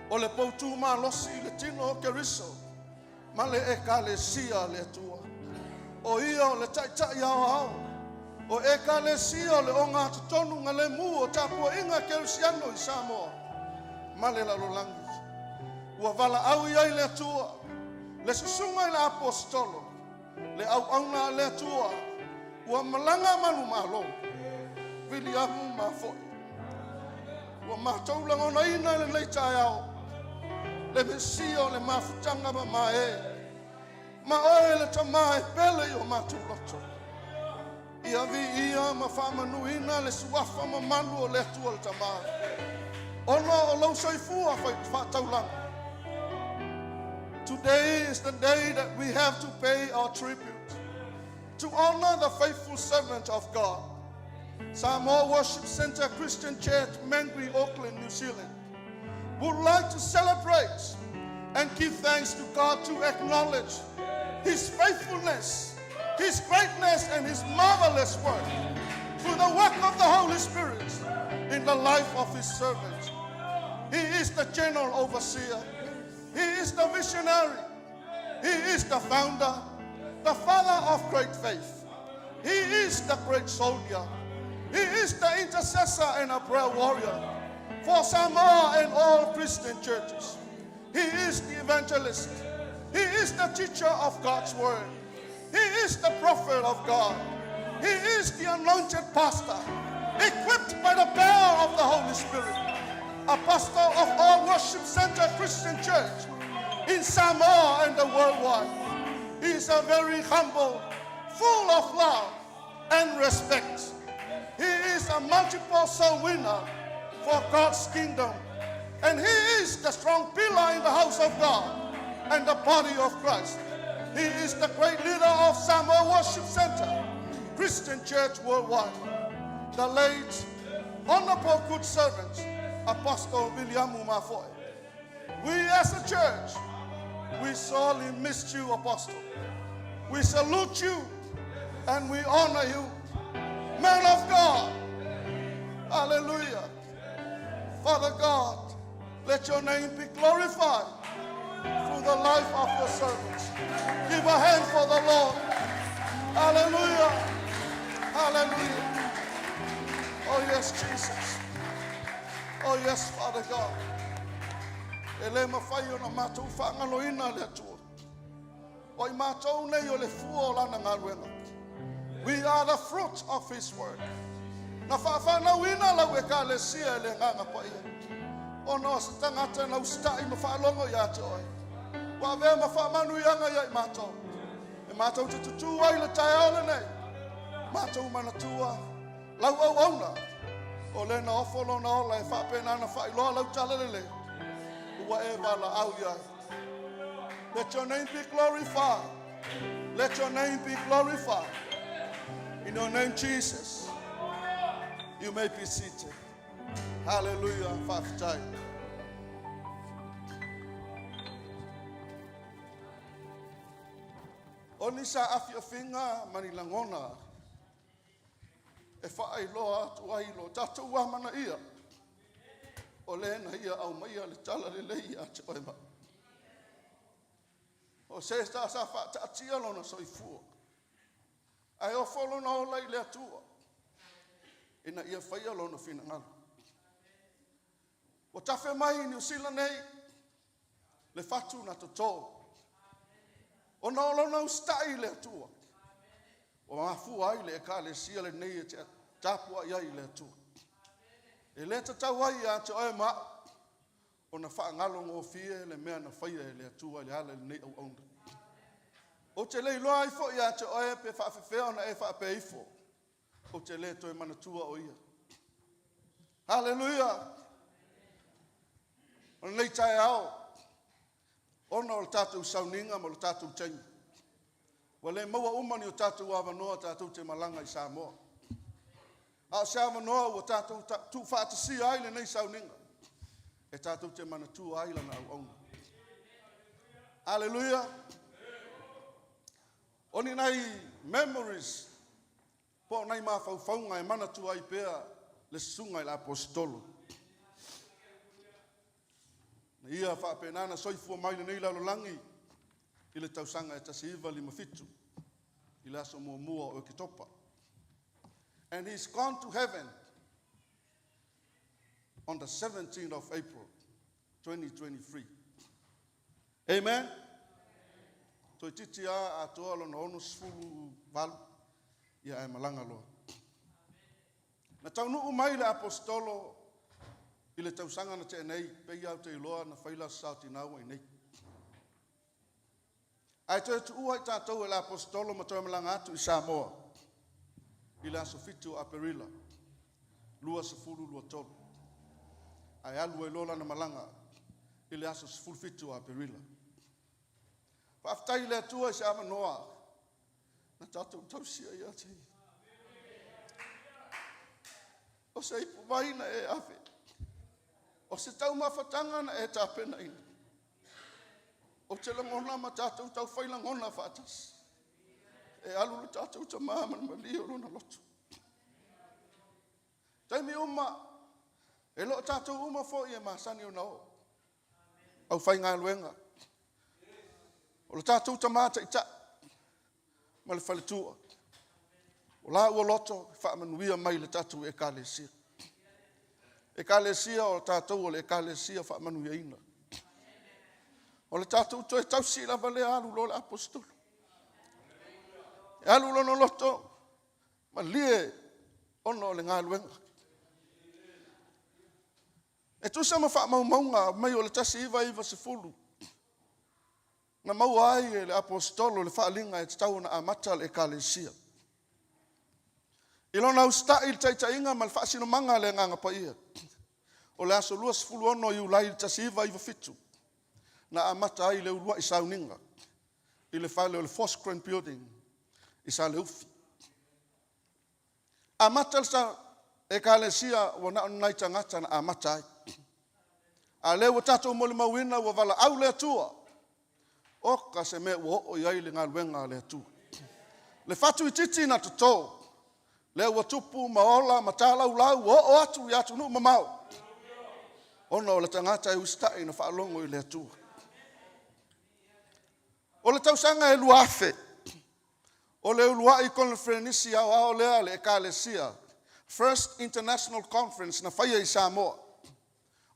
O le poutū malosi i le tino o Keriso ma le ekalesia a le Atua. O ia o le taitai aoao o ekalesia o le ogatotonu galemu o tapuaiga Kerisiano i Samoa ma le lalolagi. Ua valaau i ai le Atua, le susuga i le aposetolo, le auauna a le Atua, ua malaga manumalo, Viliamu Mafoe. Ua matou lagonaina i lenei taeao, le Mesia o le mafutaga mamae, ma oe le Tamā e pele i o matou loto. Ia viia ma faamanuina le suafa mamalu o le Atua le Tamā, ona o lou soifua faataulaga. Today is the day that we have to pay our tribute to honor the faithful servant of God. Samoa Worship Center Christian Church, Mangere, Auckland, New Zealand, would like to celebrate and give thanks to God to acknowledge His faithfulness, His greatness, and His marvelous work through the work of the Holy Spirit in the life of His servant. He is the general overseer. He is the visionary. He is the founder, the father of great faith. He is the great soldier. He is the intercessor and a prayer warrior for Samoa and all Christian churches. He is the evangelist. He is the teacher of God's word. He is the prophet of God. He is the anointed pastor, equipped by the power of the Holy Spirit, apostle of all Worship Center Christian Church in Samoa and the worldwide. He is a very humble, full of love and respect. He is a multiple soul winner for God's kingdom. And he is the strong pillar in the house of God and the body of Christ. He is the great leader of Samoa Worship Center, Christian Church worldwide. The late Honorable Good Servant, Apostle Viliamu Mafoe. as a church, we sorely missed you, Apostle. We salute you and we honor you. Man of God. Hallelujah. Father God, let your name be glorified through the life of your servants. Give a hand for the Lord. Hallelujah. Hallelujah. Oh, yes, Jesus. Oh, yes, Father God. E le mafai ona matou faagaloina le Atua. O i matou nei o le fua o lana galuega. We are the fruit of his work. Na faafanauina lau Ekalesia e le Agaga Paia. Ona o se tagata na usitai ma faalogo ia te oe. Ua avea ma faamanuiaga ia i matou. E matou te tutū ai le taeao lenei. Matou manatua lau auauna. O le na ofo lona ola e faapena ona faailoa lau talalelei. Ua e valaau i ai. Let your name be glorified. Let your name be glorified. In your name, Jesus. You may be seated. Hallelujah. Faafetai. O ni saafiafiga ma ni lagona e faailoa atu ai lo tatou amanaia o le na ia aumaia le talalelei ia te oe ma au. O se sa faataatia lona soifua ae ofo lona ola i le Atua ina ia faia lona finagalo. Ua tafe mai i Niu Sila nei le fatu na totō ona o lona usitai i le Atua. Ua mafua ai le Ekalesia lenei e te tapuai ai i le Atua. E le tatau ai ia te oe ma au ona faagalogofie le mea na faia e le Atua i le ala i lenei auauna. Ou te le iloa ai foi ia te oe pe faafefea ona e faapea ifo. Ou te le toe manatua o ia. Haleluia! O lenei taeao, ona o le tatou sauniga ma le tatou taimi, ua le maua uma ni o tatou avanoa tatou te malaga i Samoa. A o se avanoa ua tatou tuufaatasia ai lenei sauniga, e tatou te manatua ai lana auauna. Haleluia! O ni nai memories po o nai mafaufauga e manatua ai pea le susuga i le Aposetolo. Na ia faapena na soifua mai lenei lalolagi i le tausaga e 1957 i le aso muamua o Oketopa. And he's gone to heaven on the 17th of April 2023. Amen. Toeitiiti lava atoa lona 68 ia ae malaga loa. Na taunuu mai le Aposetolo i le tausaga na tea nei, pei lava ou te iloa na fai le Aso Sa o Tina ua i inei. Ae toe tuua i tatou e le Aposetolo ma toe malaga atu i Samoa i le aso 7 o Aperila 2023. Ae alu ai loa lana malaga i le aso 17 o Aperila. Faafetai i le Atua i se avanoa na tatou tausia ia te ia. O se ipu vai na e ave. O se taumafataga na e tapenaina. Ou te lagona ma tatou taufai lagona faatasi. E alu le tatou tamā ma le malie o lona loto. Taimi uma, e le o tatou uma foi e masani ona oo. Aufaigaluega. O le tatou tamā taitai ma le faletua. O la ua loto faamanuia mai le tatou Ekalesia. Ekalesia o tatou o le Ekalesia faamanuiaina. O le tatou toe tausi lava lea alu loa le Aposetolo. E alu lona loto, malie ona o le galuega. E tusa ma faamaumauga mai o le 1990, na maua ai e le Aposetolo le faaaliga e tatau ona amata le Ekalesia. I lona usitai i le taitaiga ma le faasinomaga a le Agaga Paia, o le aso 26 Iulai 1997, na amata ai le uluai sauniga i le fale o le Foscran Building i Saleufi. Amata le Ekalesia ua na o ni nai tagata na amata ai. A lea ua tatou molimauina ua valaau le Atua. Oka se mea ua oo i ai le galuega a le Atua. Le fatu itiiti na toto, lea ua tupu ma ola ma talaulau ua oo atu i atunuu mamao, ona o le tagata e usitai na faalogo i le Atua. O le tausaga e 2000, o le uluai koneferenisi aoao lea a le Ekalesia, First International Conference na faia i Samoa,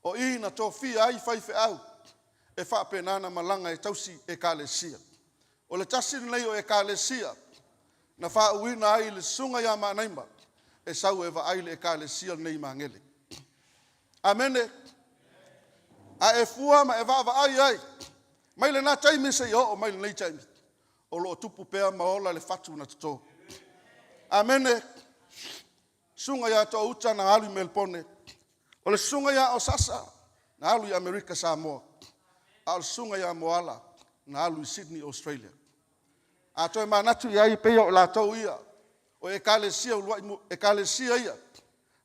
o i na tofia ai faifeau e faapena ona malaga e tausi ekalesia. O le tasi lenei o ekalesia na faauuina ai le susuga ia Maanaima e sau e vaai le ekalesia lenei i Magele. Amene. A e fua ma e vaavaai i ai, mai lena taimi seia oo mai lenei taimi, o lo o tupu pea ma ola le fatu na toto. Amene. Susuga ia Toauta na alu i Melepone, o le susuga ia Osasa na alu i Amerika Samoa, a o le susuga ia Moala na alu i Sydney, Australia. A toe manatu i ai, e pei o i latou ia, o ekalesia, uluai ekalesia ia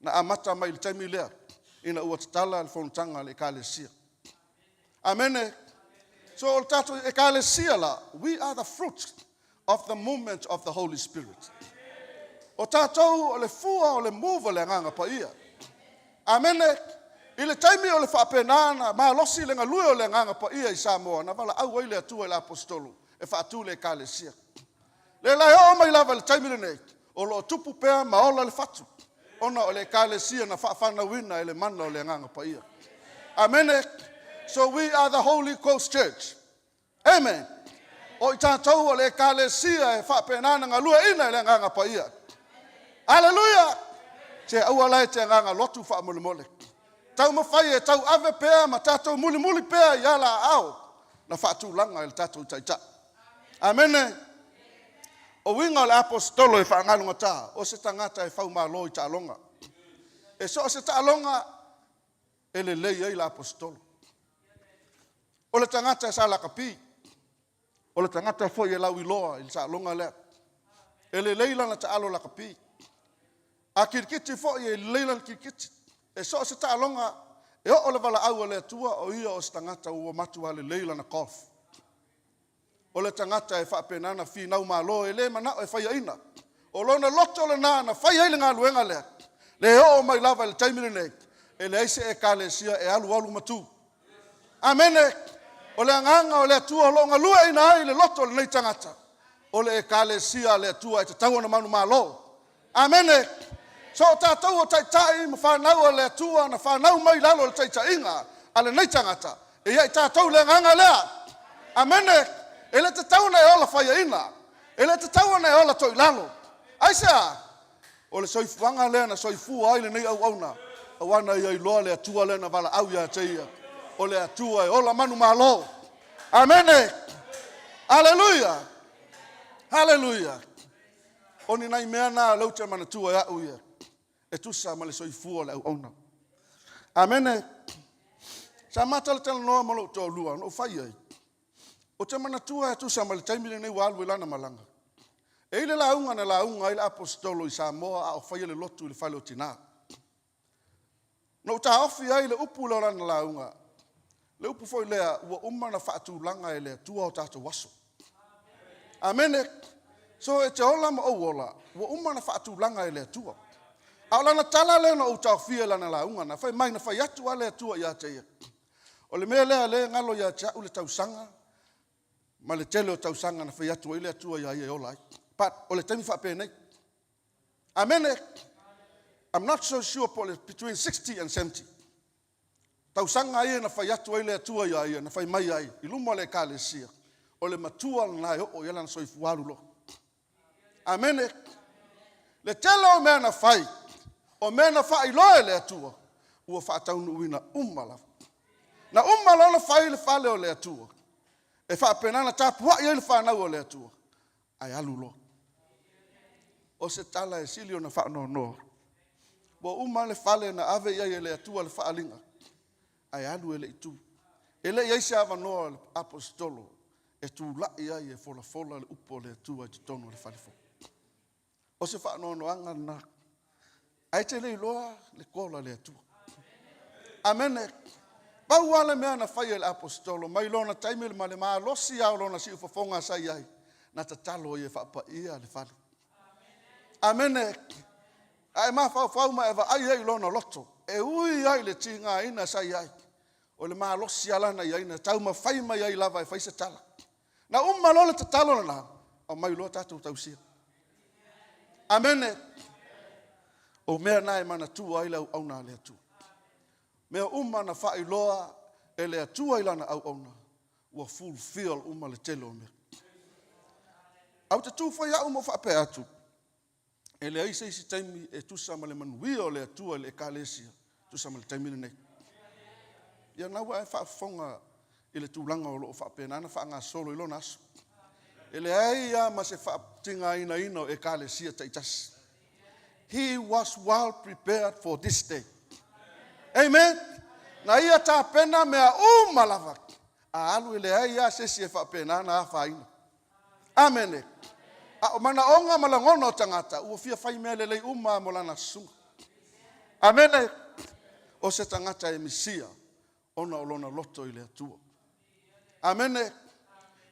na amata mai i le taimi lea ina ua tatala le fonotaga a le ekalesia. Amene. So o le tatou ekalesia la, we are the fruit of the movement of the Holy Spirit. O tatou o le fua o le move o le Agaga Paia. Amene. I le taimi o le faapena ona malosi le galue o le Agaga Paia i Samoa, na valaau ai le Atua i le aposetolo e faatu le ekalesia. Le la e oo mai lava i le taimi lenei, o lo o tupu pea ma ola le fatu, ona o le ekalesia na faafanauina e le mana o le Agaga Paia. Amene. So we are the Holy Ghost Church. Amen. O i tatou o le ekalesia e faapena ona galueaiina e le Agaga Paia. Aleluia! Se aua la e te agaga lotu faamolemole. Taumafai e tauave pea ma tatou mulimuli pea i ala aao na faatulaga e le tatou Taitai. Amene. O uiga o le aposetolo e faagalugata, o se tagata e faumalo i taaloga. E so o se taaloga e lelei ai le aposetolo. O le tagata sa lakapi, o le tagata foi e lauiloa i le taaloga lea. E lelei lana taalo lakapi. A kirikiti foi, e lelei lana kirikiti. E so o se taaloga, e oo le valaau a le Atua, o ia o se tagata ua matua lelei lana golf. O le tagata e faapena ona finau malo, e le manao e faiaina. O lona loto lena na fai ai le galuega lea. Le oo mai lava i le taimi lenei, e leai se ekalesia e alualu ma tu. Amene. O le agaga o le Atua o lo o galueaiina ai le loto o lenei tagata, o le ekalesia a le Atua e tatau ona manumalo. Amene. So o tatou o taitai ma fanau a le Atua na fanau mai lalo o le taitaiga a lenei tagata, e ia i tatou le agaga lea. Amene. E le tatau ona e ola faiaina. E le tatau ona e ola toilalo. Aisea? O le soifuaga lea na soifua ai lenei auauna, aua na ia iloa le Atua lea na valaau ia te ia, o le Atua e ola manumalo. Amene. Aleluia. Aleluia. O ni nai mea na lea ou te manatua e au ia, e tusa ma le soifua o le auauna. Amene. Sa matalatalanoa ma lou toalua, na ou fai ai, ou te manatua e tusa ma le taimi lenei ua alu i lana malaga. E i le lauga na lauga ai le aposetolo i Samoa a o faia le lotu i le fale o tina. Na ou taofi ai le upu lea o lana lauga, le upu foi lea, ua uma ona faatulaga e le Atua o tatou aso. Amene. So e te ola ma ou ola, ua uma ona faatulaga e le Atua. A o lana tala lea na ou taofia i lana lauga, na fai mai na fai atu lava le Atua ia te ia. O le mea lea lea e galo ia te au le tausaga ma le tele o tausaga na fai atu ai le Atua ia ia e ola ai. But o le taimi faapenei. Amene. I'm not so sure po le between 60 and 70. Tausaga ia na fai atu ai le Atua ia ia, na fai mai ai i luma o le ekalesia, o le matua lena e oo i ai lana soifua alu loa. Amene. Le tele o mea na fai, o mea na faailoa e le Atua, ua faataunuuina uma lava. Na uma loa ona fai le fale o le Atua, e faapena ona tapuai ai le fanau o le Atua, ae alu loa. O se tala e sili ona faanoanoa. Ua uma le fale na ave i ai e le Atua le faaaliga, ae alu e le i tu. E le i ai se avanoa o le aposetolo e tulai ai e folafola le upu o le Atua i totonu o le fale fou. O se faanoanoaga lena. Ae te le iloa le kola a le Atua. Amene. Pau lava le mea na fai e le Aposetolo mai lona taimi ma le malosi lava o lona siufofoga sa i ai, na tatalo ai e faapaia le fale. Amene. A e mafaufau ma e vaai ai i lona loto, e ui lava i le tigaina sa i ai, o le malosi lava lana i ai na taumafai mai ai lava e fai se tala. Na uma loa le tatalo lena, aumai loa tatou tausia. Amene. O mea na e manatua ai le auauna a le Atua. Mea uma na faailoa e le Atua i lana auauna, ua fulfill uma le tele o mea. Ae ou te tu foi au ma ou faapea atu, e leai se isi taimi e tusa ma le manuia o le Atua i le Ekalesia, tusa ma le taimi lenei. Ia na ua e faafofoga i le tulaga o lo o faapena ona faagasolo i lona aso. E leai lava ma se faatigainaina o Ekalesia taitasi. He was well prepared for this day. Amen. Na ia tapena mea uma lava. A alu e leai lava se isi e faapena ona afaina. Amene. A o manaoga ma lagona o tagata, ua fia fai mea lelei uma mo lana susuga. Amene. O se tagata e misia ona o lona loto i le Atua. Amene.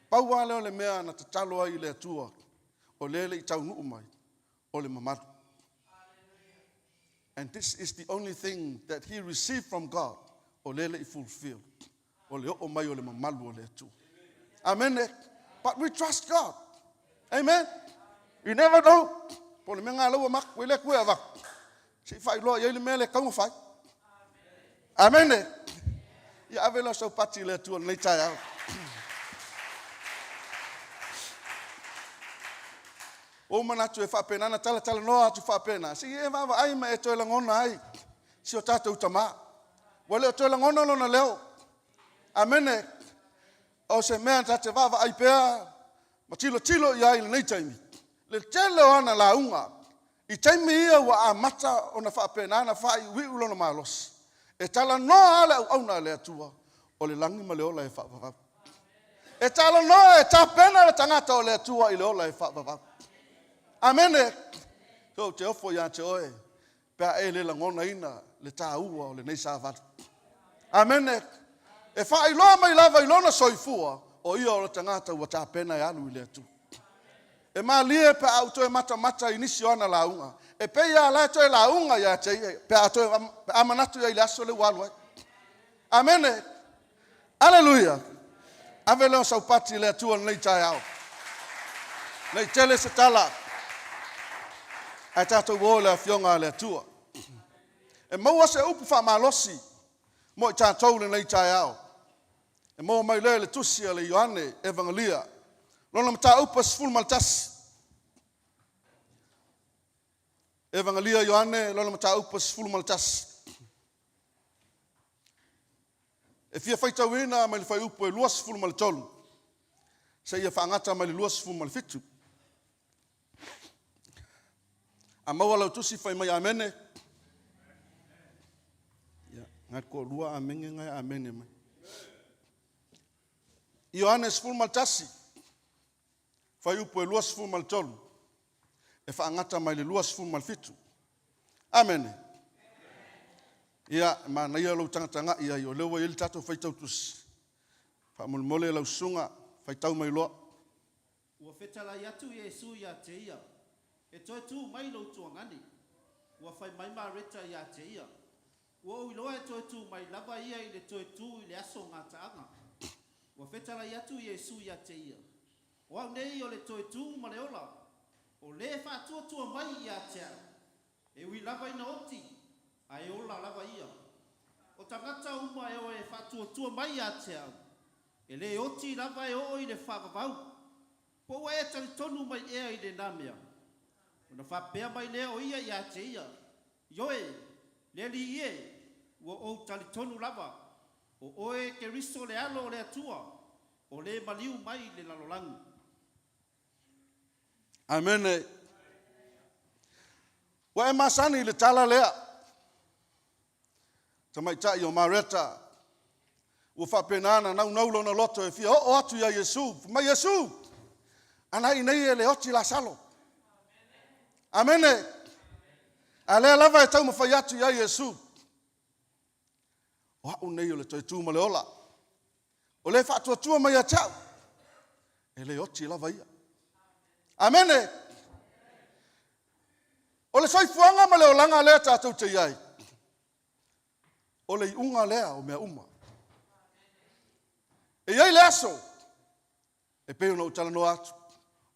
Pau lava lea o le mea na tatalo ai i le Atua, o lea e le i taunuu mai, o le mamalu. And this is the only thing that he received from God, o lea e le i fulfill, o le oo mai o le mamalu o le Atua. Amene. But we trust God. Amen. You never know. Po o le mea lena ua maku, e le Atua e avatu. Se i faailoa i ai le mea lea e tatau ona fai. Amene. Ia ave lea o sau pati i le Atua i lenei taeao. Ua ou manatu e faapena ona talatalanoa atu faapena, se i e vaavaai ma e toe lagona ai si o tatou Tama. Ua le o toe lagona lona leo. Amene. O se mea ta te vaavaai pea ma tilotilo i ai i lenei taimi, le tele o ana lauga i taimi ia ua amata ona faapena ona faaiuiu lona malosi, e talanoa lava le auauna a le Atua, o le lagi ma le ola e faavavau. E talanoa, e tapena le tagata o le Atua i le ola e faavavau. Amene. Ou te ofo ia te oe pe a e le lagonaina le taua o lenei savali. Amene. E faailoa mai lava i lona soifua, o ia o le tagata ua tapena e alu i le Atua. E malie pe a ou toe matamata i nisi o ana lauga. E pei lava la e toe lauga ia te ia, pe a, toe, pe a manatu ia i le aso lea ua alu ai. Amene. Aleluia. Ave lea o sau pati i le Atua i lenei taeao. Nei tele se tala, ae tatou o i le Afioga a le Atua. E maua se upu faamalosi mo i tatou i lenei taeao. E maua mai lea i le tusi a le Ioane Evangelia, lona mataupu e 11. Evangelia Ioane, lona mataupu e 11. E fia faitauina mai le fuaiupu e 23 seia faagata mai le 27. A maua lau tusi fai mai amene. Ia, ngai toalua amene ngai amene mai. Ioane 11, fuaiupu e 23, e faagata mai le 27. Amene. Ia, e manaia lou tagatagai ai, o lea ua i ai le tatou faitau tusi. Faamolemole lau susuga, faitau mai loa. Ua fetalai atu Iesu ia te ia, E toe tū mai lou tuagane. Ua fai mai Mareta ia te ia, Ua ou iloa e toe tū mai lava ia i le toe tū i le aso gataaga. Ua fetalai atu Iesu ia te ia, O au nei o le toe tū ma le ola, o le faatuatua mai ia te au, e ui lava ina oti, a e ola lava ia. O tagata uma e oe faatuatua mai ia te au, e le oti lava e oo i le faavavau. Po ua e talitonu mai ea i lenā mea? Ona faapea mai lea o ia ia te ia, Ioe, le Alii e, ua ou talitonu lava, o oe Keriso le Alo o le Atua, o le maliu mai le lalolagi. Amene. Ua e masani i le tala lea. Tamaitai o Mareta, ua faapena ona naunau lona loto e fia oo atu iā Iesu. Fai mai Iesu, ana i nei e le oti Lasalo. Amene. A lea lava e taumafai atu iā Iesu. O a'u nei o le toe tu ma le ola. O le faatuatua mai ia te a'u, e le oti lava ia. Amene. O le soifuaga ma le olaga lea tatou te i ai, o le iuga lea o mea uma. E i ai le aso, e pei ona ou talanoa atu,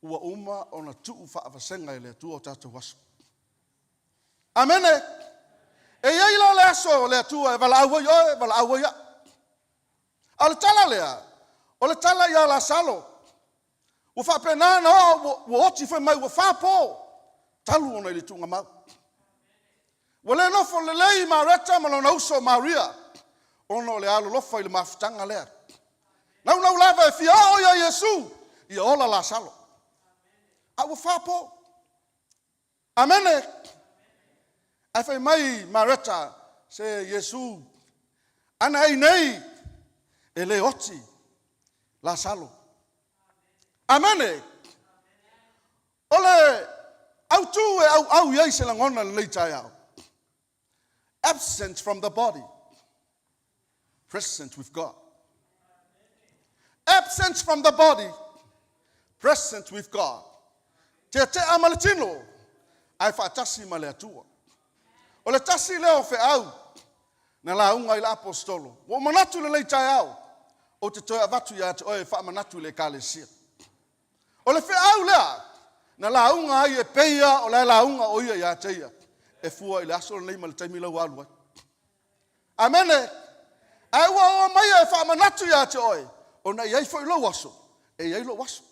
ua uma ona tuu faavasega e le Atua o tatou aso. Amene. E i ai la le aso o le Atua e valaau ai oe, valaau ai a'u. A o le tala lea, o le tala ia Lasalo, ua faapena ona oo ua oti fai mai ua 4 po talu ona i le tuugamau. Ua le nofo lelei Mareta ma lona uso Maria, ona o le alolofa i le mafutaga lea. Naunau lava e fia oo ia Iesu, ia ola Lasalo. A ua 4 po. Amene. Ae fai mai Mareta, se Iesu, ana ei nei, e le oti Lasalo. Amene. O le autū e auau i ai se lagona lenei taeao. Absent from the body, present with God. Absent from the body, present with God. Teatea ma le tino, ae faatasi ma le Atua. O le tasi lea o feau, na lauga i le apostolo. Ua ou manatu lenei taeao, ou te toe avatu ia te oe e faamanatu i le ekalesia. O le feau lea, na lauga ai e peia o le lauga o ia ia te ia. E fua i le aso lenei ma le taimi lau alu ai. Amene. Ae ua oo mai e faamanatu ia te oe, ona i ai foi lou aso, e i ai lou aso.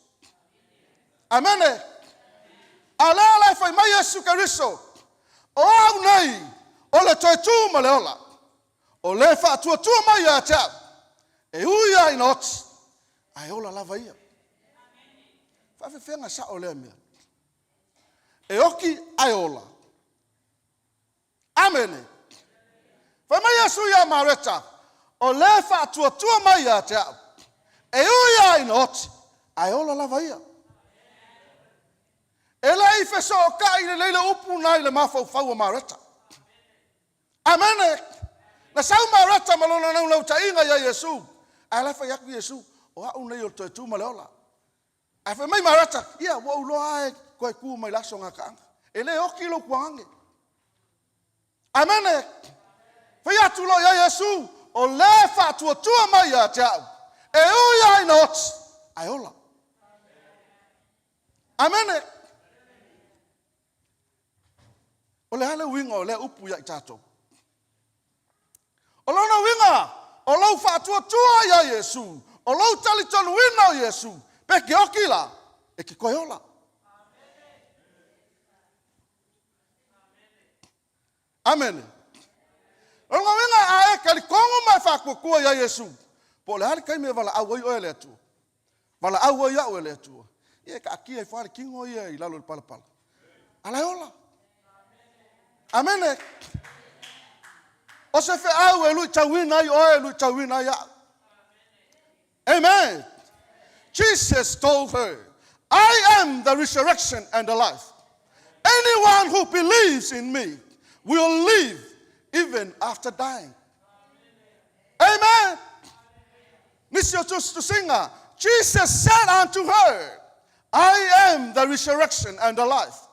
Amene. A lea la e fai mai Iesu Keriso, o au nei, o le toe tu ma le ola. O le faatuatua mai ia te au, e ui lava ina oti, ae ola lava ia. Faafefeaga sao lea mea. E oti ae ola. Amene. Fai mai Iesu ia Mareta, o le faatuatua mai ia te au, e ui lava ina oti, ae ola lava ia. E le i fesootai lelei le upu na i le mafaufau o Mareta. Amene. Na sau Mareta ma lona naunautai ia Iesu. Ae la fai atu Iesu, o au nei o le toe tu ma le ola. Ae fai mai Mareta, ia, ua ou iloa e toe tu mai le aso gakaaga. E le oti lou tuagage. Amene. Fai atu loa ia Iesu, o le faatuatua mai ia te au, e ui lava ina oti, ae ola. Amene. O le a le uiga o lea upu ia i tatou. O lona uiga, o lou faatuatua ia Iesu, o lou talitonuina o Iesu, pe ke oti la, e ke toe ola. Amene. O lona uiga a e talitonu ma e faatuatua ia Iesu, po o le a le taimi e valaau ai oe e le Atua. Valaau ai au e le Atua. Ia e taatia ifo lava le tino ia i lalo i le palapala. A la e ola. Amene. O se feau e luitauina ai oe, e luitauina ai au. Amen. Jesus told her, I am the resurrection and the life. Anyone who believes in me will live even after dying. Amen. Nisi o tusitusiga. Jesus said unto her, I am the resurrection and the life.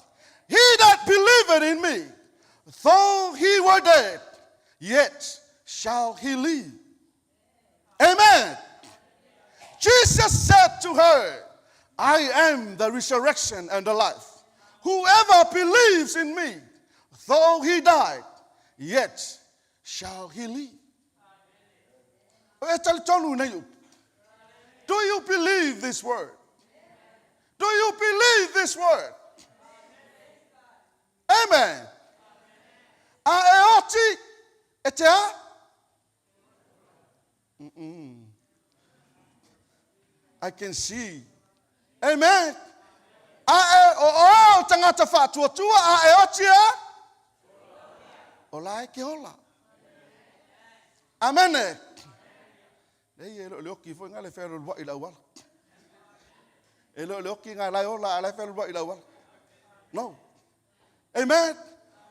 He that believeth in me, though he were dead, yet shall he live. Amen. Jesus said to her, I am the resurrection and the life. Whoever believes in me, though he died, yet shall he live. E talitonu nei upu. Do you believe this word? Do you believe this word? Amen. A e oti e te a? I can see. Amen. A e o o tangata faatuatua a e oti e? O la e ke ola. Amene. Nei e le o le oki foi ngā le whea lua i lau ala. E le o le oki ngā lai ola a lai whea lua i lau ala. No. Amen.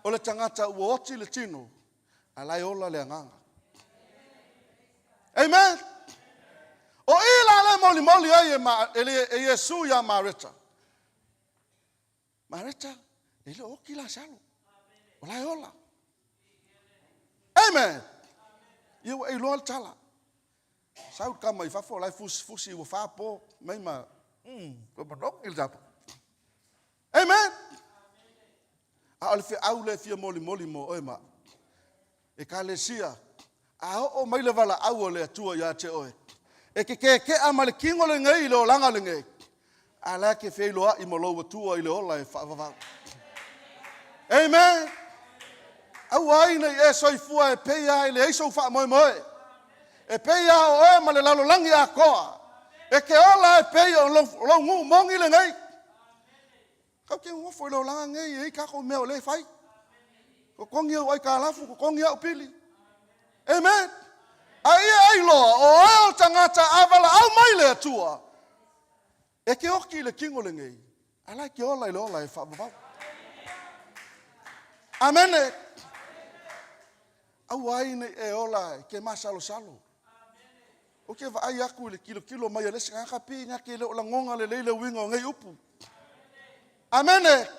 O le tangata ua oti le tino, a lai ola le agaga. Amen. O i la le molimoli ai e, ma, e, le, e Iesu iā Mareta. Mareta, e le o oki Lasalo. O la e ola. Amen. Ia ua e iloa le tala. Sau le tama i fafo, la e fusifusi ua fa po, mai ma, ua manogi le tapa. Amen. A o le feau lea e fia molimoli mo oe ma Ekalesia, a oo mai le valaau a le Atua ia te oe, e te keke'a ma le tino lenei i le olaga lenei, a la e te feiloa'i ma lou Atua i le ola e faavavau. Amen. Aua ai ne i e soifua e pei lava e leai sou faamoemoe. E pei lava o oe ma le lalolagi atoa. E te ola e pei o lou nuu moni lenei. Tatou te nonofo i le olaga nei, e i ai tatou mea o lea e fai. Totogi au aitalafu, totogi au pili. Amen. A ia e iloa, o oe o le tagata a valaau mai le Atua, e te oti i le tino lenei, a la e te ola i le ola e faavavau. Amene. Aua ai ne i e ola e te masalosalo. Ou te vaai atu i le tilotilo mai a le isi tagata pei na te le o lagona lelei le uiga o nei upu. Amene.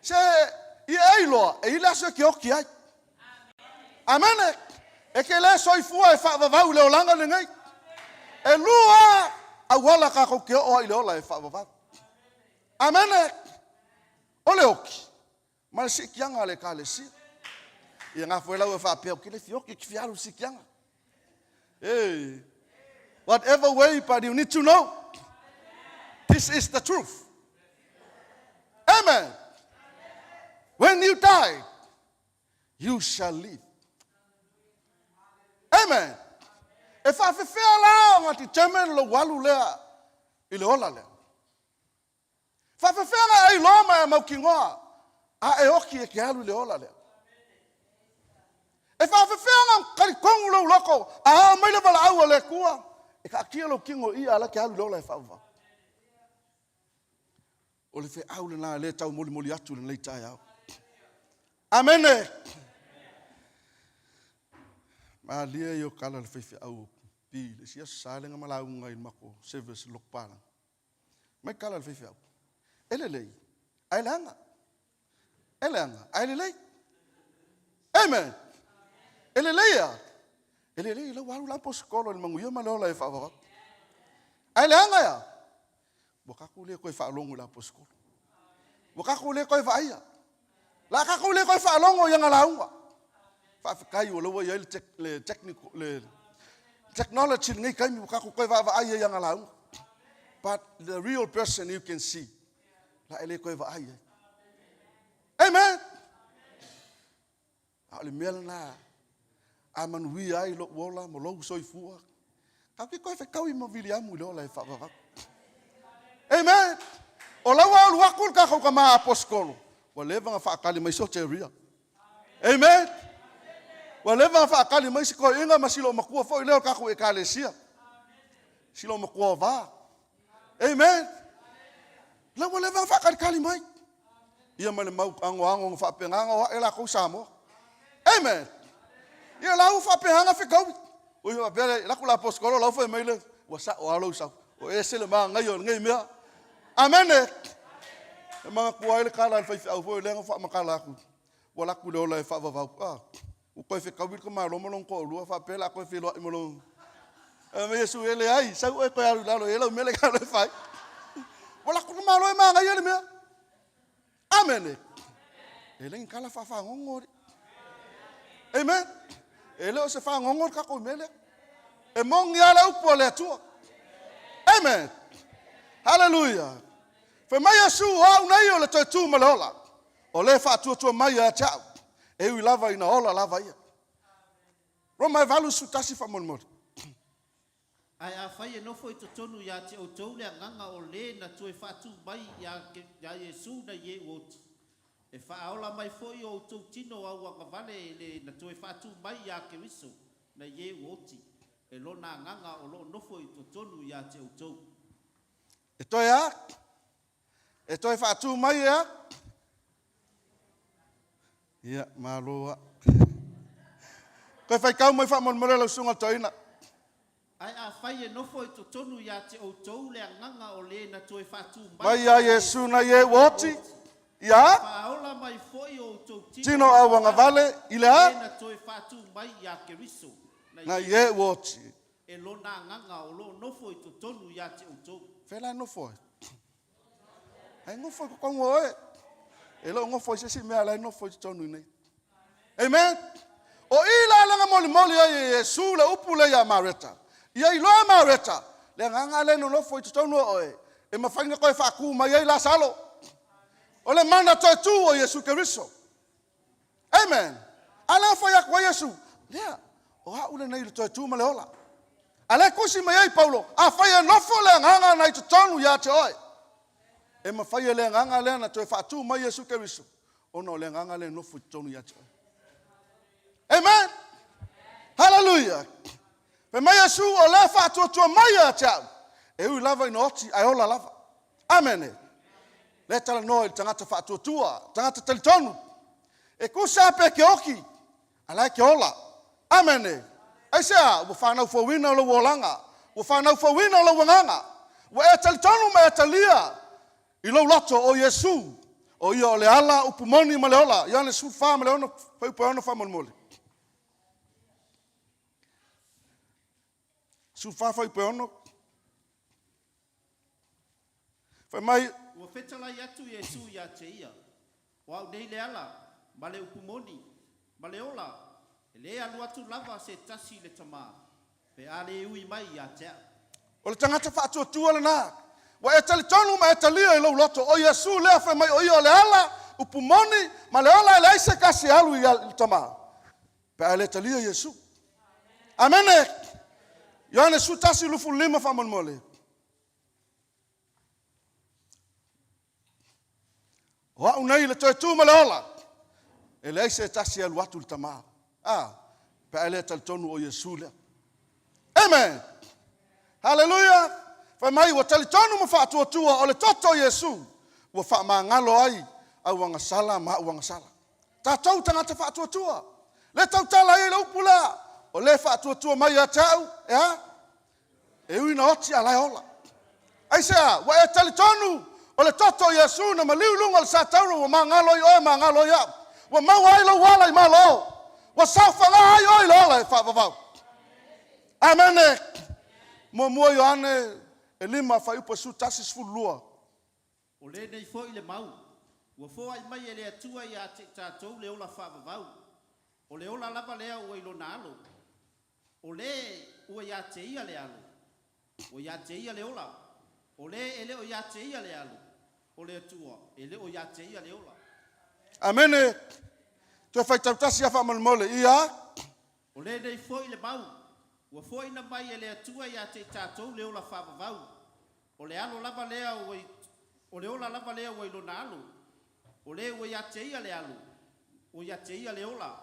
Se i e iloa, e i le aso e te oti ai. Amene. E te le soifua e faavavau i le olaga lenei. E lua auala tatou te oo ai i le ola e faavavau. Amene. O le oti ma le siitiaga a le Ekalesia. Ia na foi lau e faapea, ou te le fia oti, ou te fia alu i le siitiaga. Hey, whatever way, but you need to know. This is the truth. Amen. When you die, you shall live. Amen. E faafefea la ona determine lou alu lea i le ola lea. Faafefea ona e iloa ma e mautinoa a e oti e te alu i le ola lea? E faafefea ona talitonu lou loto a oo mai le valaau a le Atua e taatia lou tino i ia a la te alu i le ola e faavavau? O le feau lena lea e taumolimoli atu i lenei taeao. Amene. Malie ia o tala le faifeau pi le isi aso sa lenga ma lauga i le matou service i le lotu Mai kala le faifeau. E lelei, ae leaga. E leaga, ae lelei. Amen. E lelei a. E lelei lau alu la posikolo i le manuia ma le ola e faavavau. Ae leaga ea. Ua tatou le toe faalogo i le aposikolo. Ua tatou le toe vaaia. La tatou le toe faalogo i ana lauga. Faafetai ua laua i ai le technical, le technology lenei taimi ua tatou toe vaavaai ai i ana lauga. But the real person you can see, la e le toe vaai ai. Amen. A o le mea lena a manuia ai lou ola ma lou soifua, tatou te toe fetaui ma Viliamu i le ola e faavavau. Amen. O la ua alu atu le tatou tama aposetolo, ua leva ona faatali mai soteria. Amen. Ua leva ona faatali mai si toeaina ma si loomatua foi lea o le tatou Ekalesia. Si loomatua va. Amen. La ua leva ona faatalitali mai. Ia ma le mau anoano na faapena ona o ae latou i Samoa. Amen. Ia la ua faapena ona fetaui. Ua faapea le laku la aposetolo la ua fai mai le ua sao lava lou sau. Ua ese le manaia o lenei mea. Amene. E manatua ai le tala a le faifeau foi lea na faamatala atu. Ua laku le ola e faavavau. Ah, ua toe fetaui le tamaloa ma lona toalua faapea la toe feiloai ma lona. Fai mai Iesu, e leai, sau oe toe alu i lalo, e i ai lau mea lea e alu e fai. Ua laku le tamaloa e manaia le mea. Amene. E le ni tala faafagogo alii. Amen. E le o se fagogo le tatou mea lea. E moni lava le upu a le Atua. Amen. Hallelujah. Fai mai Iesu, o au nei o le toe tu ma le ola. O le faatuatua mai ia te au, e ui lava ina ola lava ia. Roma e 81 faamolemole. Ae afai e nofo i totonu ia te outou le agaga o le na toe faatu mai iā Iesu nai e ua oti, e faaola mai foi o outou tino auagavale e le na toe faatu mai iā Keriso nai e ua oti, e lona agaga o lo o nofo i totonu ia te outou. E toe a? E toe faatu mai e a? Ia, malo a. Toe faitau mai faamolemole lau susuga toeaina. Ae afai e nofo i totonu ia te outou le agaga o le na toe faatū mai Mai ia Iesu nai e ua oti, ia e faaola mai foi o outou tino tino auagavale i le a? Le na toe faatū mai ia Keriso nai e ua oti. E lona agaga o lo o nofo i totonu ia te outou. Fea la e nofo ai? Ai nofo i totonu o oe. E le o nofo i se isi mea, la e nofo i totonu i nei. Amen. O i la lea na molimoli ai e Iesu le upu lea ia Mareta. Ia iloa e Mareta, le agaga lea e nonofo i totonu o oe, e mafai ona toe faatu mai ai Lasalo. O le mana toe tu o Iesu Keriso. Amen. A lea fai atu ai Iesu, lea, o au lenei le toe tu ma le ola. A lea tusi mai ai Paulo, afai e nofo le agaga na i totonu ia te oe, e mafai e le agaga lea na toe faatu mai Iesu Keriso, ona o le agaga lea e nofo i totonu ia te oe. Amen. Hallelujah. Fai mai Iesu, o lea faatuatua mai ia te au, e ui lava ina oti, ae ola lava. Amene. Lea talanoa i le tagata faatuatua, tagata talitonu. E tusa pe ke oki, a la e ke ola. Amene. Aisea, ua fanau fouina lou olaga, ua fanau fouina lou agaga. Ua e talitonu ma e talia i lou loto o Iesu, o ia o le ala, upu moni ma le ola. Ioane 14 ma le 6, fuaiupu e 6 faamolemole. 14 fuaiupu e 6. Fai mai. Ua fetalai atu Iesu ia te ia, O au nei le ala, ma le upu moni, ma le ola, e lē alu atu lava se tasi i le Tamā, pe a lē ui mai ia te au. O le tagata faatuatua lena. Ua e talitonu ma e talia i lou loto, o Iesu lea fai mai o ia o le ala, upu moni, ma le ola, e leai se tasi e alu i le Tamā, pe a e le talia Iesu. Amene. Ioane 11, 25 faamolemole. O au nei le toe tu ma le ola, e leai se tasi e alu atu i le Tamā. A, pe a e le talitonu o Iesu lea. Amen. Haleluia. Fai mai ua talitonu ma faatuatua o le toto o Iesu ua faamagalo ai au agasala ma au agasala. Tatou tagata faatuatua. Le tautala ai i le upu lea, o le faatuatua mai ia te au, e a? E ui na oti a la e ola. Aisea, ua e talitonu o le toto o Iesu na maliu i luga o le satauro ua magalo ai oe, magalo ai au. Ua maua ai lou ala i Malo. Ua saofaga ai oe i le ola e faavavau. Amene. Muamua Ioane e 5 fuaiupu e 11, 12. O lenei foi le mau, ua foai mai e le Atua ia te i tatou le ola faavavau. O le ola lava lea ua i lona alo. O lē ua ia te ia le Alo, ua ia te ia le ola. O lē e le o ia te ia le Alo o le Atua, e le o ia te ia le ola. Amene. Toe faitau tasi lava faamolemole. Ia. O lenei foi le mau, ua foaina mai e le Atua ia te i tatou le ola faavavau. O le alo lava lea ua i, o le ola lava lea ua i lona alo. O lē ua ia te ia le Alo, ua ia te ia le ola.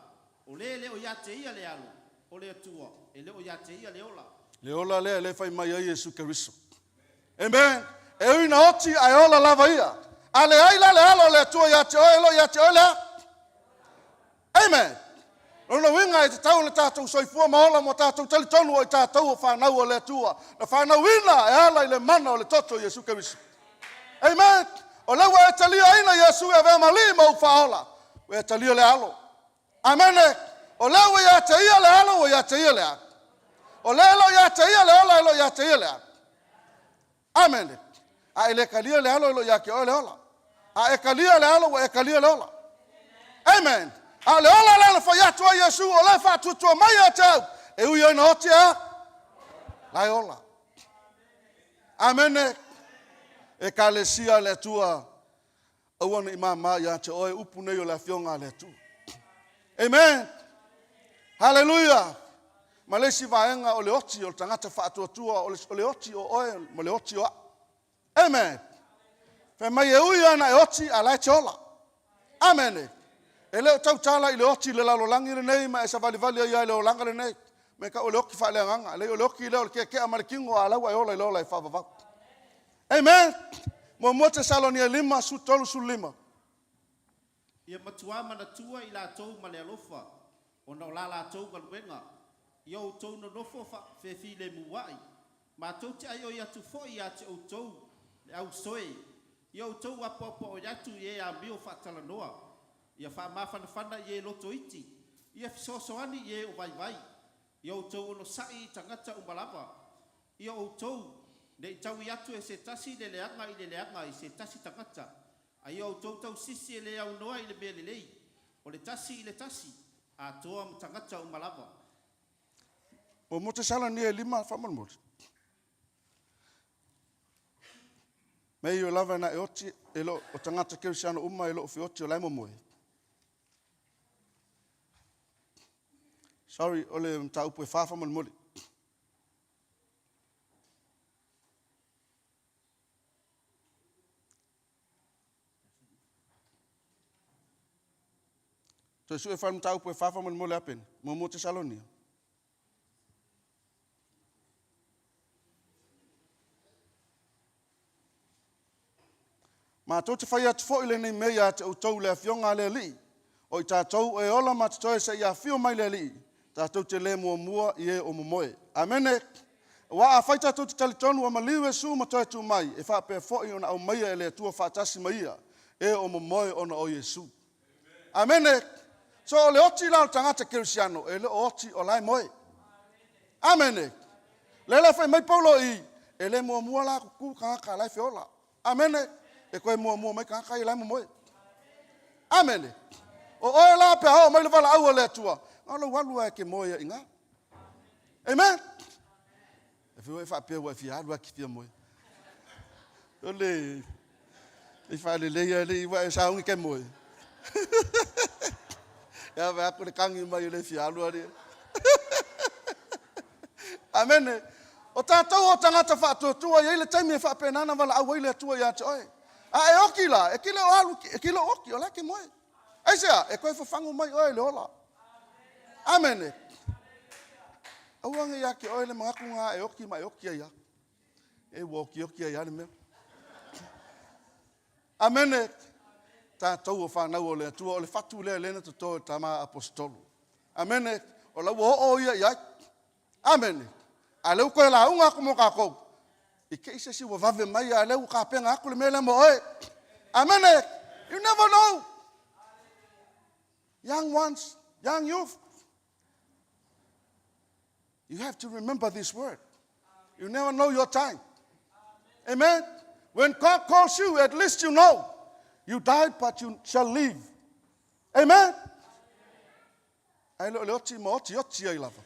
O lē e le o ia te ia le Alo o le Atua, e le o ia te ia le ola. Le ola lea e le fai mai ai Iesu Keriso. Amen. E ui na oti ae ola lava ia. A leai la le alo o le Atua ia te oe, e le o ia te oe le a? Amen. O lona uiga e tatau ona tatou soifua ma ola mo tatou talitonu o i tatou o fanau o le Atua, na fanauina e ala i le mana o le toto o Iesu Keriso. Amen. O lea ua e taliaina Iesu e avea ma Alii ma ou Faaola, ua e talia le alo. Amene. O lea ua ia te ia le alo, ua ia te ia le alo. O lea e le o ia te ia le ola, e le o ia te ia le alo. Amene. A e le talia le alo, e le o ia te oe le ola. A e talia le alo, ua e talia le ola. Amen. A o le ola lea na fai atu ai Iesu, o lea e faatuatua mai ia te au, e ui ai na oti a, la e ola. Amene. Ekalesia a le Atua, aua ne i māmā ia te oe upu nei o le Afioga a le Atua. Amen. Haleluia. Ma le isi vaega o le oti o le tagata faatuatua, o le oti o oe ma le oti o au. Amen. Fai mai e ui lava na e oti, a la e te ola. Amene. E le o tautala i le oti i le lalolagi lenei ma e savalivali ai lava i le olaga lenei. Me tau o le oti faaleagaga. Leai o le oti lea o le keakea ma le tino a la ua e ola i le ola e faavavau. Amen. Muamua Tesalonia 5, 13, 15. Ia matuā manatua i latou ma le alofa, ona o la latou galuega. Ia outou nonofo faafefilemu ai, matou te aioi atu foi iā te outou le ausoe, ia outou apoapoai atu i e amio faatalanoa, ia faamafanafana i e loto iti, ia fesoasoani i e o vaivai, ia outou onosa'i i tagata uma lava, ia outou ne i taui atu e se tasi le leaga i le leaga i se tasi tagata, a ia outou tausisi e le aunoa i le mea lelei, o le tasi i le tasi, atoa ma tagata uma lava. 1 Tesalonia e 5 faamolemole. Mea i o lava na e oti e lo o tagata kerisiano uma e lo o feoti o lae momoe. Sorry, o le mataupu e 4 faamolemole. Toe sue fa le mataupu e 4 faamolemole a Peni. 1 Tesalonia. Matou te fai atu foi lenei mea ia te outou i le Afioga a le Alii, o i tatou e ola ma totoe seia afio mai le Alii, tatou te le muamua i e o momoe. Amene. Aua afai tatou te talitonu ua maliu Iesu ma toe tu mai, e faapea foi ona aumaia e le Atua faatasi ma ia, e o momoe ona o Iesu. Amene. So o le oti la o le tagata kerisiano, e le o oti o lae moe. Amene. Le la fai mai Paulo i, e le muamua la kuku tagata lae feola. Amene. E koe muamua mai tagata ia lae momoe. Amene. O oe la pe a oo mai le valaau a le Atua, na o lou alu lava e te moe ai i ina. Amen. E fia e faapea ua e fia alu lava e te fia moe. O le i faalelei alii ua e sauni ke moe. Ia vae atu le kagi mai e le fia alu alii. Amene. O tatou o tagata faatuatua, e i ai le taimi e faapena ona valaau ai le Atua ia te oe. A e oti la, e te le o alu, e te le o oti, o la e te moe. Aisea? E toe fafagu mai oe i le ola. Amene. Aua ne i ia te oe le manatu na e oti ma e oti ai lava. E ua oti oti ai lava le mea. Amene. Tatou o fanau o le Atua, o le fatu lea lea na toto e le tama aposetolo. Amene. O la ua oo ia i ai. Amene. A lea ua toe lauga atu mo tatou. I te i se isi ua vave mai, a lea ua tapena atu le mea lea mo oe. Amene. You never know. Young ones, young youth, you have to remember this word. You never know your time. Amen. When God calls you, at least you know. You died, but you shall live. Amen. Ai le o le oti ma oti oti ai lava.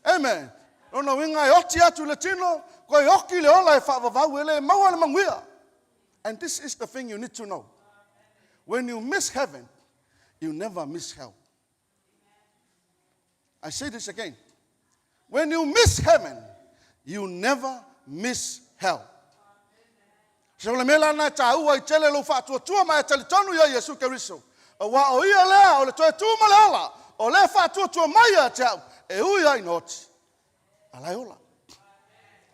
Amen. Lona uiga e oti atu i le tino, koe oki le ola e faavavau e le maua le manuia. And this is the thing you need to know. When you miss heaven, you never miss hell. I say this again. When you miss heaven, you never miss hell. So le mea la na e tāua i tele lou faatuatua ma e talitonu ia Iesu Keriso. Aua o ia lea o le toe tu ma le ola, o le faatuatua mai ia te au, e ui ai ina oti. A lae ola.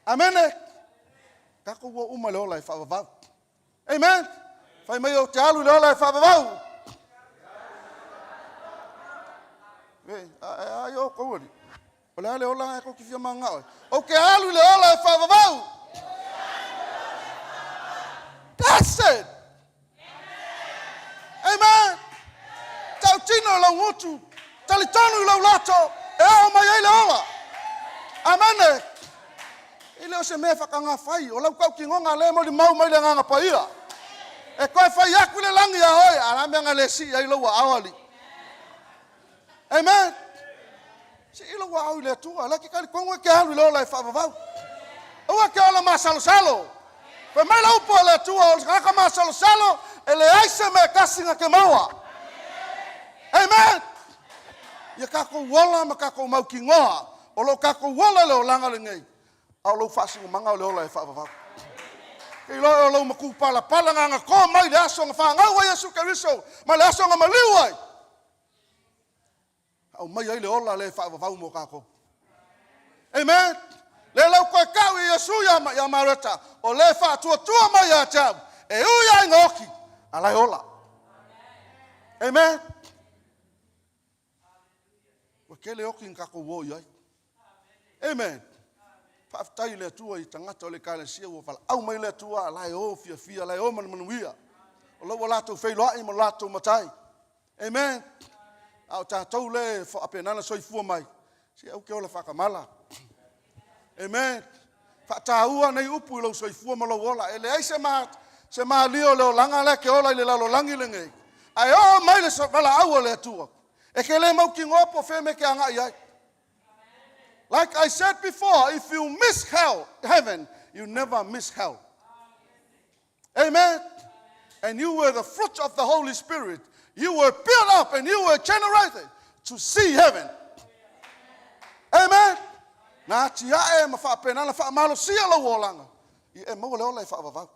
Amene. Tatou ua uma le ola e faavavau. Amen. Fai mai o te alu i le ola e faavavau. E, a, a, o kou ali. O le a le ola e kou te fia mangao e. O ke alu i le ola e faavavau. That's it. Amen. Tautino lau gutu. Talitonu i lau loto. E oo mai ai le ola. Amene. E le o se mea whakangawhai. O lau tautinoga le mo mau mai le nganga paia. E koe whai aku le langi a oe. A la mea nga le si ai lau ao ali. Amen. Si i lau ao i le Atua. La ke kali kongo e ke alu i le ola e whaavavau. Aua ke ola masalosalo. Fai mai la upu a le Atua o le tagata masalosalo e leai se mea e tasi na te maua. Amen. Ia tatou ola ma tatou mautinoa o lo o tatou ola le olaga lenei, a o lou faasinomaga o le ola e faavavau. Ke iloa e o lou matupalapala na agato mai le aso na fanau ai Iesu Keriso ma le aso na maliu ai. Aumai ai le ola le faavavau mo tatou. Amen. Le lau koe kau i Iesu ia, ia Mareta, o le faatuatua mai ia te au, e ui ai ina oti, a lae ola. Amen. Ua Tele oki na tatou o i ai. Amen. Faafetai i le Atua i tagata o le Ekalesia ua valaau mai le Atua a la e o fiafia, la e o ma le manuia. O la ua latou feiloai ma lo latou Matai. Amen. A o tatou lea e faapena ona soifua mai, se aua te ola faatamala. Amen. Faataua nei upu i lou soifua ma lou ola. E leai se, ma, se malie o le olaga lea ke ola i le lalolagi lenei. Ae oo mai le valaau a le Atua. E te le mautinoa po o fea mea e te agai ai. Like I said before, if you miss hell, heaven, you never miss hell. Amen. And you were the fruit of the Holy Spirit. You were built up and you were generated to see heaven. Amen. Na atiae ma faapena na faamalosia lou olaga ia e maua le ola e faavavau.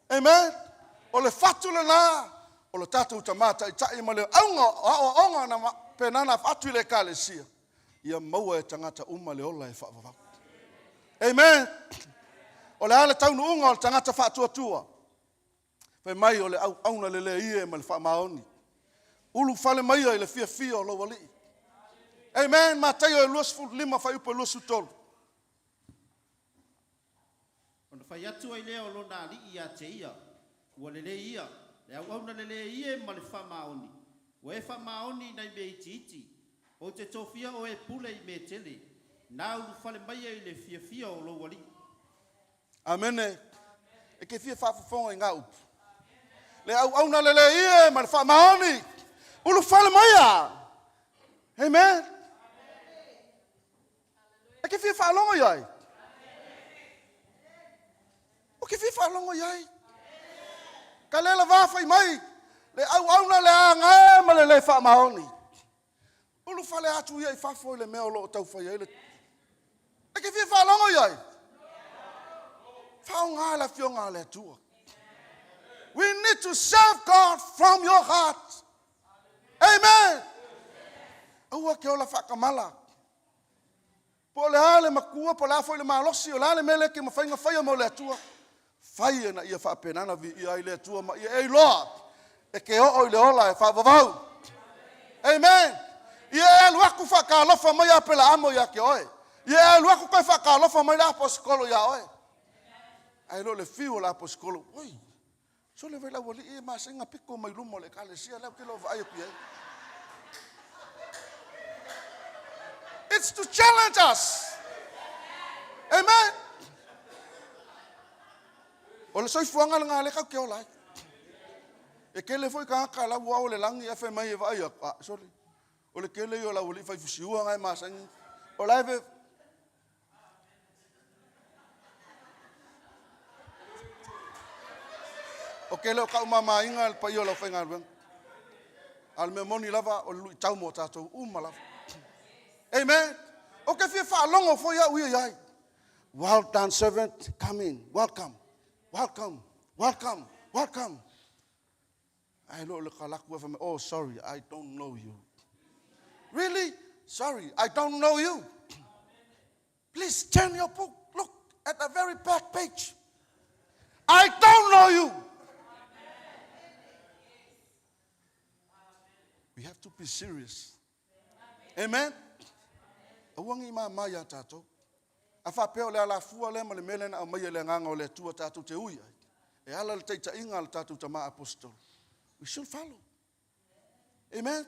Amen. O le fatu lena o le tatou Tama Taitai ma le auga o aoaoga na faapena ona avatu i le Ekalesia, ia maua e tagata uma le ola e faavavau. Amen. O le a le taunuuga o le tagata faatuatua? Fai mai o le auauna lelei e ma le faamaoni. Ulufale maia i le fiafia o lou Alii. Amen. Mataio e 25 fuaiupu e 23. Ona fai atu ai lea o lona alii ia te ia, Ua lelei ia, le auauna lelei e ma le faamaoni, ua e faamaoni i nai mea itiiti, ou te tofia oe e pule i mea tele, na ulufale maia i le fiafia o lou alii. Amene. E te fia faafofoga i ngā upu. Le auauna lelei e ma le faamaoni, ulufale maia. Amen. E te fia faalogo i ai? O ke fia faalogo i ai. Ka le lava fai mai, le auauna le aga e ma le le faamaoni. Ulufale atu ia i fafo i le mea o lo o taufai ai le... E te fia faalogo i ai? Faaaoga le Afioga a le Atua. We need to serve God from your heart. Amen. Aua ke ola faatamala. Po o le a le matua, po o le a foi le malosi, o le a le mea lea e te mafai ona faia mo le Atua, fai ina ia faapena ona viia ai le Atua ma ia e iloa e te oo i le ola e faavavau. Amen. Ia e alu atu faatalofa mai Apelaamo ia te oe. Ia e alu atu toe faatalofa mai le aposikolo ia oe. Ae le o le fiu o le aposikolo, oi, Sole vai le aualii e masega piko mai luma o le ekalesia lea ou te le o vaai atu i ai. It's to challenge us. Amen. O le soifuaga lena lea tatou te ola ai. E tele foi tagata la ua ao le lagi ae fai mai e vaai atu, ah, sole, o le tele ia o le aualii fai fusiua na e masani. O la e O ke le o ka'u mamaina le paia o le aufaigaluega. A o le mea moni lava, o le luitau mo tatou uma lava. Amen. O ke fia faalogo foi au ia iai. Well done servant, come in. Welcome. Welcome. Welcome. Welcome. Ae le o le kalaku e fai mai, oh sorry, I don't know you. Really? Sorry, I don't know you. Please turn your book. Look at the very back page. I don't know you. We have to be serious. Amen. Aua ne i māmā iā tātou. A faapea o le alafua lea ma le mea lea na aumaia e le Agaga o le Atua tātou te ui ai, e ala i le taitaiga a le tatou tama aposetolo. We should follow. Amen.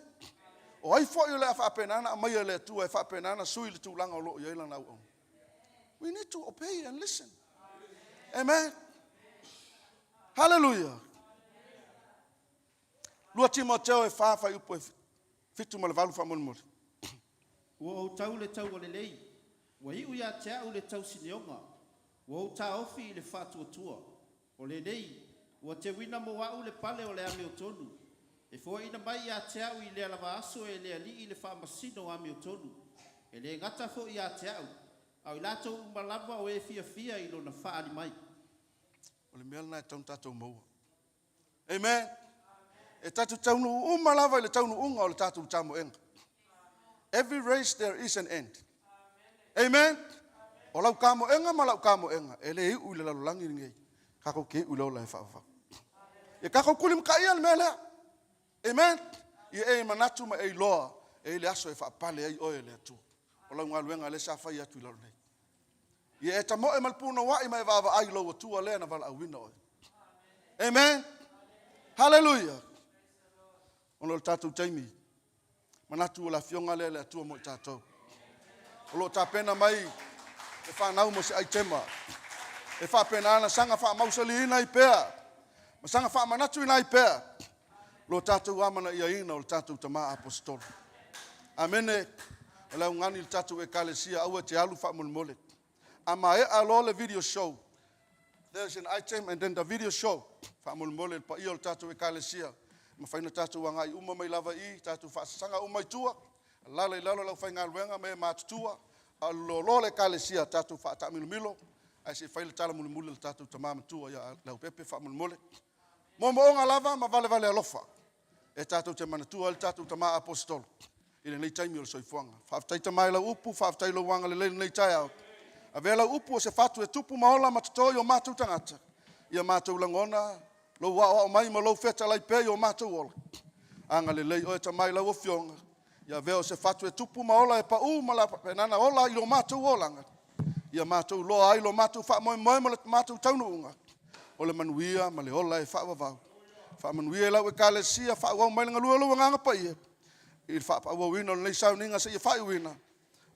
O ai foi o le a faapena ona aumaia e le Atua e faapena ona sui le tulaga o lo o i ai lana auauna. We need to obey and listen. Amen. Hallelujah. 2 Timoteo e 4 fuaiupu e 7 ma le 8 faamolemole. Ua ou tau le taua lelei, ua iu ia te au le tausineoga, ua ou taofi i le faatuatua. O lenei, ua teuina mo a'u le pale o le amiotonu, e foaina mai ia te a'u i lea lava aso e le Alii le faamasino amiotonu, e le gata foi ia te a'u, a o i latou uma lava o e fiafia i lona faaali mai. O le mea lena e tatau ona tatou maua. Amen. E tatou taunuu uma lava i le taunuuga o le tatou tamoega. Every race there is an end. Amen. O lau tamoega ma lau tamoega e le iu i le lalolagi lenei. Tatou te iu i le ola e faavavau. Ia tatou tulimataia le mea lea. Amen. Ia e manatu ma e iloa E i ai le aso e faapale ai oe e le Atua. O lau galuega lea sa fai atu i lalo nei. Ia e tamoe ma le punouai ma e vaavaai i lou Atua lea na valaauina oe. Amen. Hallelujah. Ona o le tatou taimi, manatu o le afioga lea a le Atua mo i tatou. O lo o tapena mai le fanau mo se aitema e faapena ona saga faamausaliina ai pea ma saga faamanatuina ai pea lo tatou amanaiaina o le tatou tama aposetolo. Amene. O le augani i le tatou ekalesia, aua e te alu faamolemole. A maea loa le video show, there's an item and then the video show. Faamolemole le paia o le tatou ekalesia, mafai ona tatou agai uma mai lava i, tatou faasasaga uma i tua, alala i lalo le aufaigaluega ma e matutua, a o le loaloa o le ekalesia tatou faataamilomilo, ae se i fai le tala mulimuli a le tatou tama matua ia Leaupepe faamolemole. Moomooga lava ma valevale alofa e tatou te manatua ai le tatou tama aposetolo i lenei taimi o le soifuaga. Faafetai Tama i lau upu, faafetai i lou agalelei i lenei taeao. Avea lau upu o se fatu e tupu ma ola ma toto i o matou tagata, ia matou lagona lou aoao mai ma lou fetalai pea i o matou ola. Agalelei oe Tama i lau Afioga, ia avea o se fatu e tupu ma ola e pau ma faapena ona ola i lo matou olaga, ia matou iloa ai lo matou faamoemoe ma le matou taunuuga, o le manuia ma le ola e faavavau. Faamanuia i lau Ekalesia, faaauau mai le galue o lou Agaga Paia i le faaauauina o lenei sauniga seia faaiuina,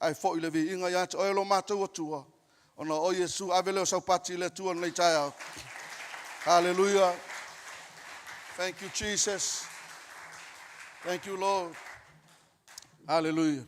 ae foi le viiga ia te oe lo matou Atua, ona o oe Iesu. Ave lea o sau pati i le Atua i lenei taeao. Hallelujah. Thank you, Jesus. Thank you, Lord. Hallelujah.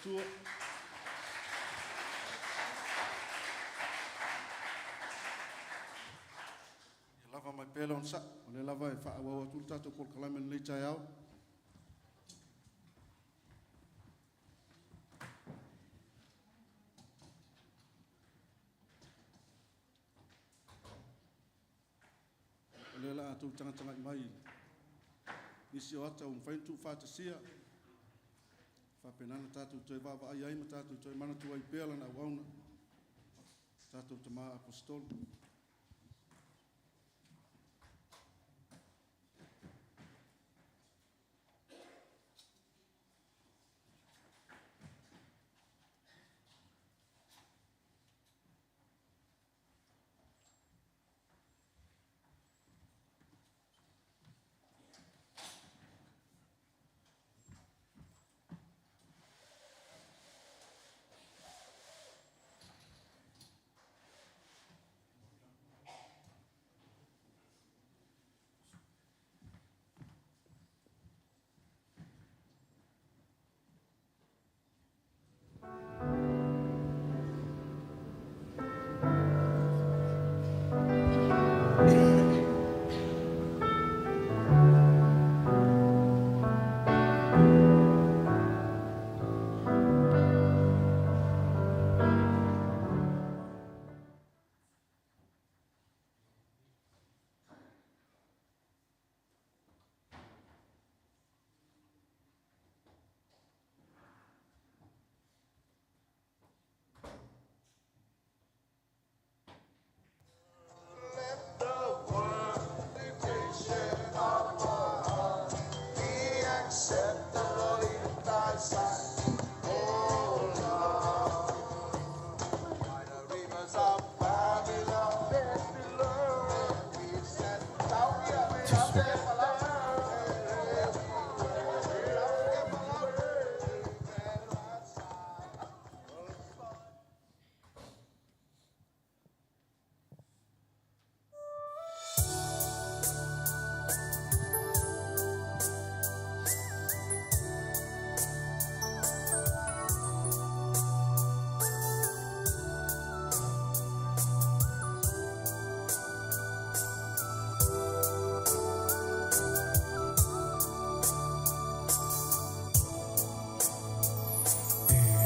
faletua. Ia lava mai pea le onosai, o lea lava e faaauau atu le tatou polokalame i lenei taeao. O lea o le a tou tagatagai mai i nisi o ata ua mafai ona tuufaatasia, faapena ona tatou toe vaavaai ai ma tatou toe manatua ai pea lana auauna, tatou tama Aposetolo.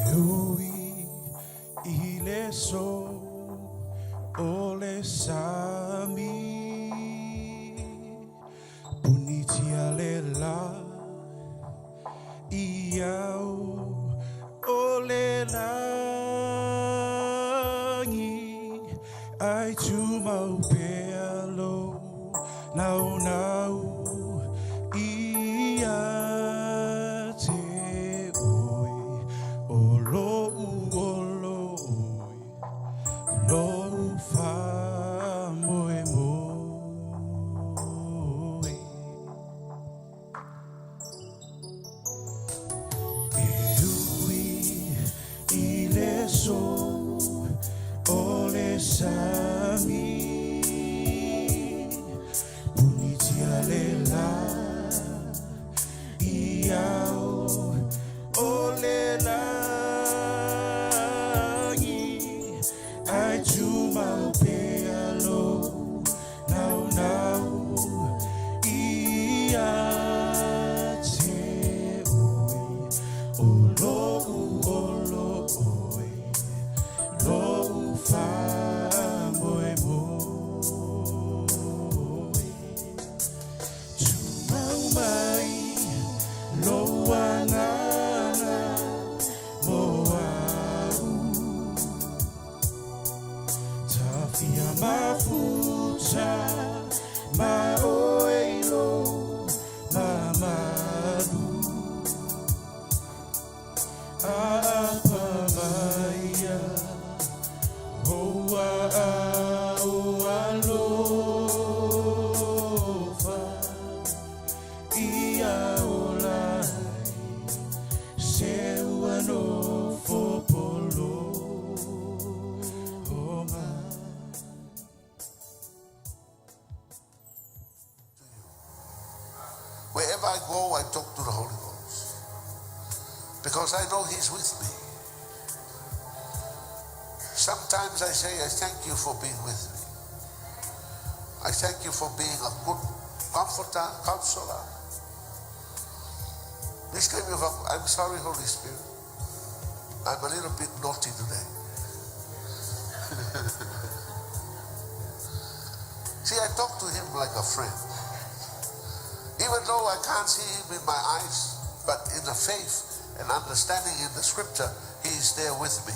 E ui i le so o le sami Punitia le la i au o le lagi Ai tumau pea lo nau nau ia te oe o lou olo oe lou faamoemoe. E ui i le so o le sami Punitia le la i au o le lagi Ai tumau pea lo nau nau ia te oe o lou olo oe lou faamoemoe. Tumau mai lou agaga mo au Tafia mafuta ma oe i lou mamalu Aapa maia ou aao alofa Ia ola ai se ua nofo poloma. Wherever I go, I talk to the Holy Ghost. Because I know He's with me. Sometimes I say, I thank you for being with me. I thank you for being a good comforter, counselor. This kind of, I'm sorry, Holy Spirit. I'm a little bit naughty today. See, I talk to him like a friend. Even though I can't see him in my eyes, but in the faith and understanding in the scripture, he is there with me.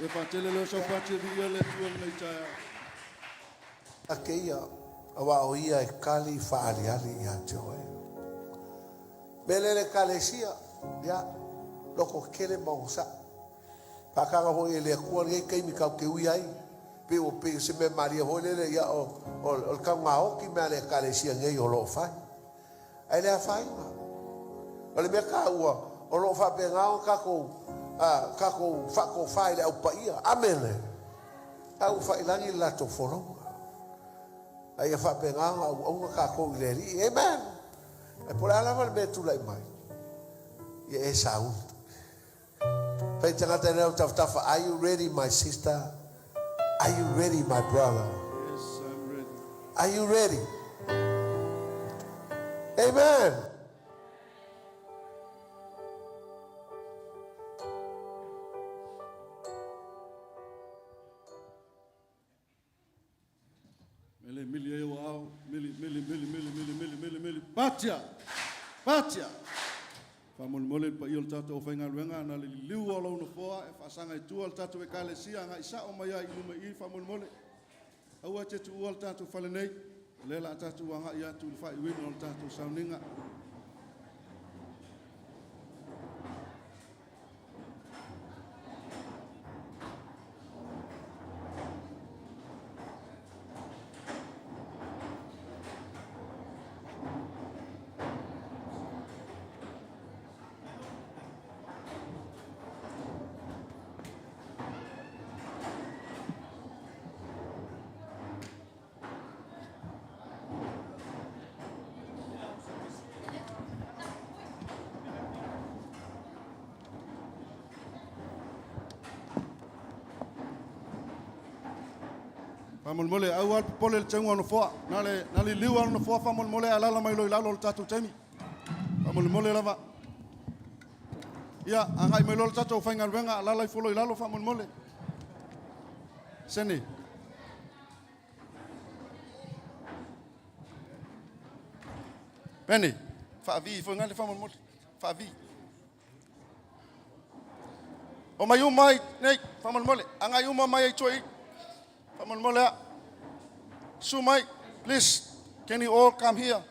E whātele leo sau pātia vi ia le tua nei taia. A keia, a wa o ia e kali whaaliali ia te oe. Melele kalesia, ia, loko kele maunga sa. Pakanga hoi e le akua nei kaimi kau ke ui ai. Pe o pe se me maria hoi lele ia o o o le kau ngā oki mea le kalesia nei o loo whai. Ai le whainga. O le mea ka ua o loo whape ngā o kako a kako whako whai le au paia. Amene. Au whailangi le latou folonga. Ai ia faapena ona auauna tatou i le Alii. Amen. Ae po o le a lava le mea e tulai mai, ia e sauni. Fai tagata i lau tafatafa, are you ready my sister? Are you ready my brother? Yes, I'm ready. Are you ready? Amen. Mele mili e o ao, mili, mili, mili, mili, mili, mili, mili, mili, patia! Patia! Faamolemole le paia o le tatou aufaigaluega na le liliu o lou nofoa e faasaga i tua le tatou ekalesia agai sao mai ai i luma i i faamolemole. Aua e te tuua le tatou fale nei, o lea o le a tatou agai atu i le faaiuina o le tatou sauniga. Faamolemole, aua le popole i le teuga o nofoa. Na le, na liliu lava le nofoa faamolemole ae alaala mai loa i lalo o le tatou taimi. Faamolemole lava. Ia, agai mai loa le tatou faigaluega, alaala ifo loa i lalo faamolemole. Sene. Pene, faavi ifo i gale faamolemole. Faavi. O mai uma ai nei, faamolemole. Agai uma mai ai tua i. Faamolemole a. Su mai, please. Can you all come here?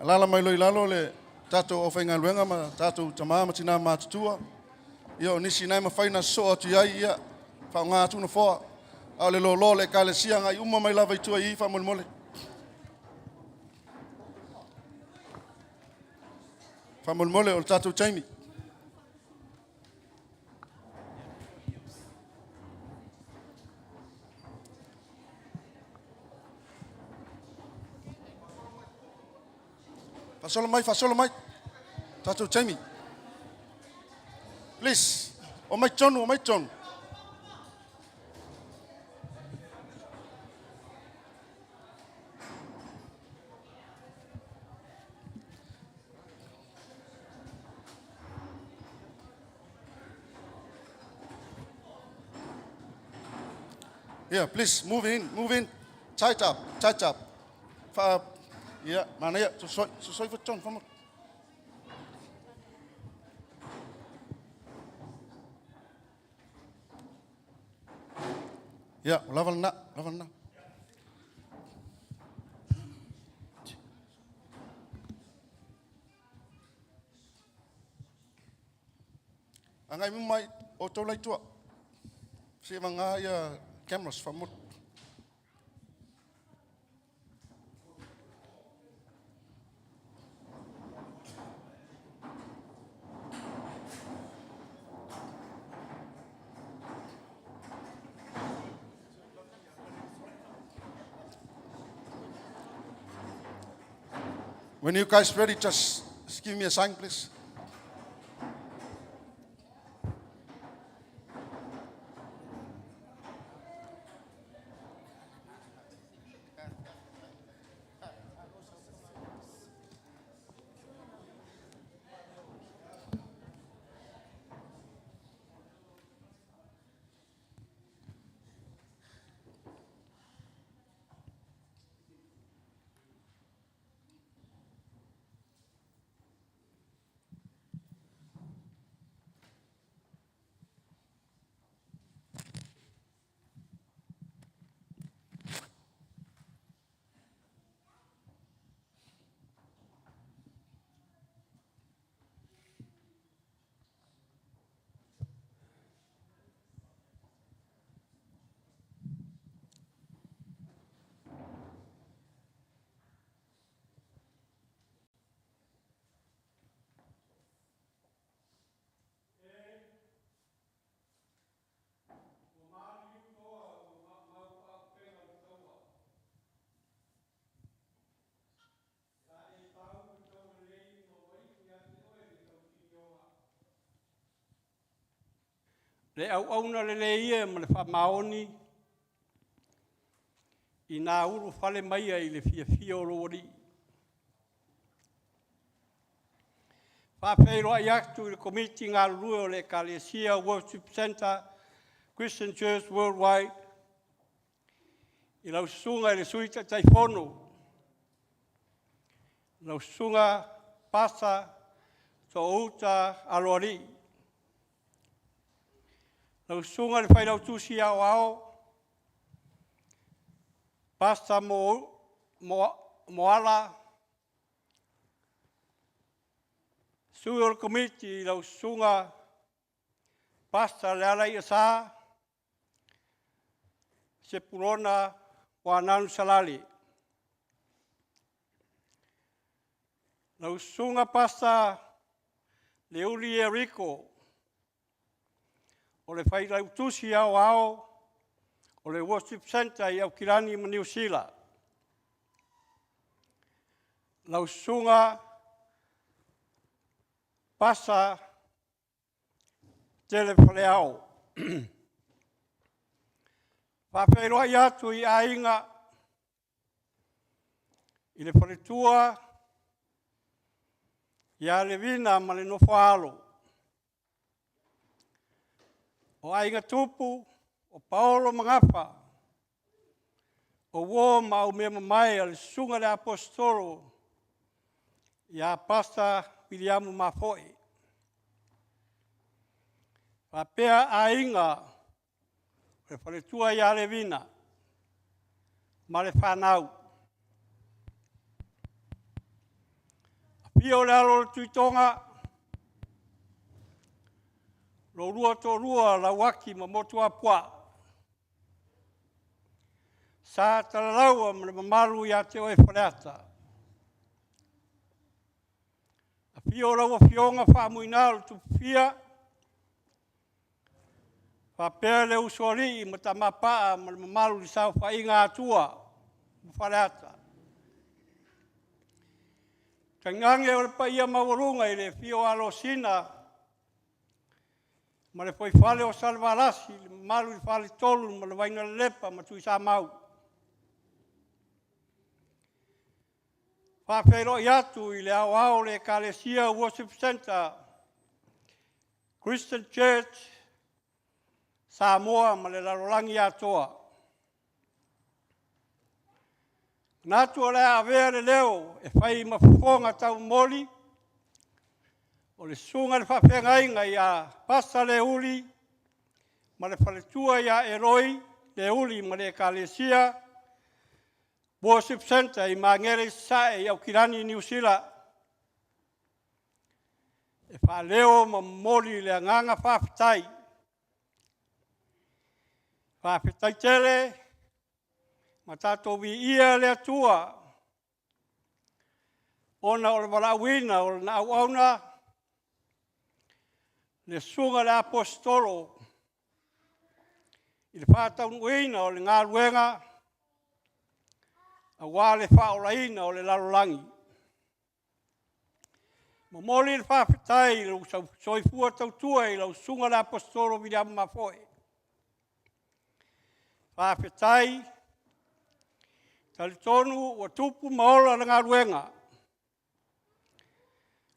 Alaala mai loa i lalo le tatou aufaigaluega ma tatou tama ma tina matutua. Ia o nisi na e mafai ona sosoo atu i ai, ia, faaaoga atu nofoa. A o le lōlō o le Ekalesia agai uma mai lava i tua i i faamolemole. Faamolemole o le tatou taimi. Faasolo mai, faasolo mai. Tatou taimi. Please. O mai tonu, o mai tonu. Yeah, please move in, move in. Tight up, tight up. Fa yeah, manaia, sosoi, sosoi fa tonu, fa Ia, ua lava lena, lava lena. Agai mai outou la i tua. Se vagā ia cameras faamotu. When you guys ready, just give me a sign, please. Le auauna lelei e ma le faamaoni i nā ulufale mai ai i le fiafia o lou Alii. Faafeiloai atu i le Komiti galulue o le Ekalesia Worship Centre Christian Church Worldwide i lau susuga i le Sui Taitaifono, lau susuga Pasa Soouta Aloalii, lau susuga i le Failautusi Aoao Pasa Moala, sui o le Komiti lau susuga Pasa Lealaiasa Sepulona Moananu Salale. Lau susuga Pasa Leuli Eriko, o le Failautusi Aoao o le Worship Centre i Aukilani ma Niu Sila. Lau susuga Pasa Tele Faleao. Faafeiloai atu i aiga i le faletua ia Levina ma le nofo a alo, o aiga tupu o Paolo ma Gafa, o uo ma aumeamamae a le susuga i le Aposetolo ia Pasa Viliamu Mafoe, faapea aiga o le faletua ia Levina ma le fanau. Afio le alo o le Tuitoga, lo oulua toalua o Lauaki ma Motuopuaa, Sa Talalaua ma le mamalu ia te oe Faleata. Afio lau Afioga Faumuina o le Tupufia, faapea le Usoalii ma Tamapaa ma le mamalu i le saofaiga a Atua ma Faleata. Tainane o le paia maualuga i le afio o Alosina ma le fuaifale o Salevalasi, le mamalu i le Faletolu ma le Vainalelepa ma Tuisamau. E faafeiloai atu i le aoao o le Ekalesia Worship Centre Christian Church Samoa ma le lalolagi atoa. E manatu o le a avea le leo e fai ma fofoga taumomoli o le susuga i le faafeagaiga ia Pasa Leuuli ma le faletua ia Eloi Leuuli ma le Ekalesia Worship Centre i Magele i Sasae i Aukilani, Niu Sila, e faaleo ma momoli le agaga faafetai. Faafetai tele ma tatou viia le Atua ona o le valaauina o Lana auauna, le Susuga i le Aposetolo i le faataunuuina o le galuega aua le faaolaina o le lalolagi. Momoli le faafetai i lou soifua tautua i lau Susuga i le Aposetolo Viliamu Mafoe. Faafetai. E talitonu ua tupu ma ola le galuega.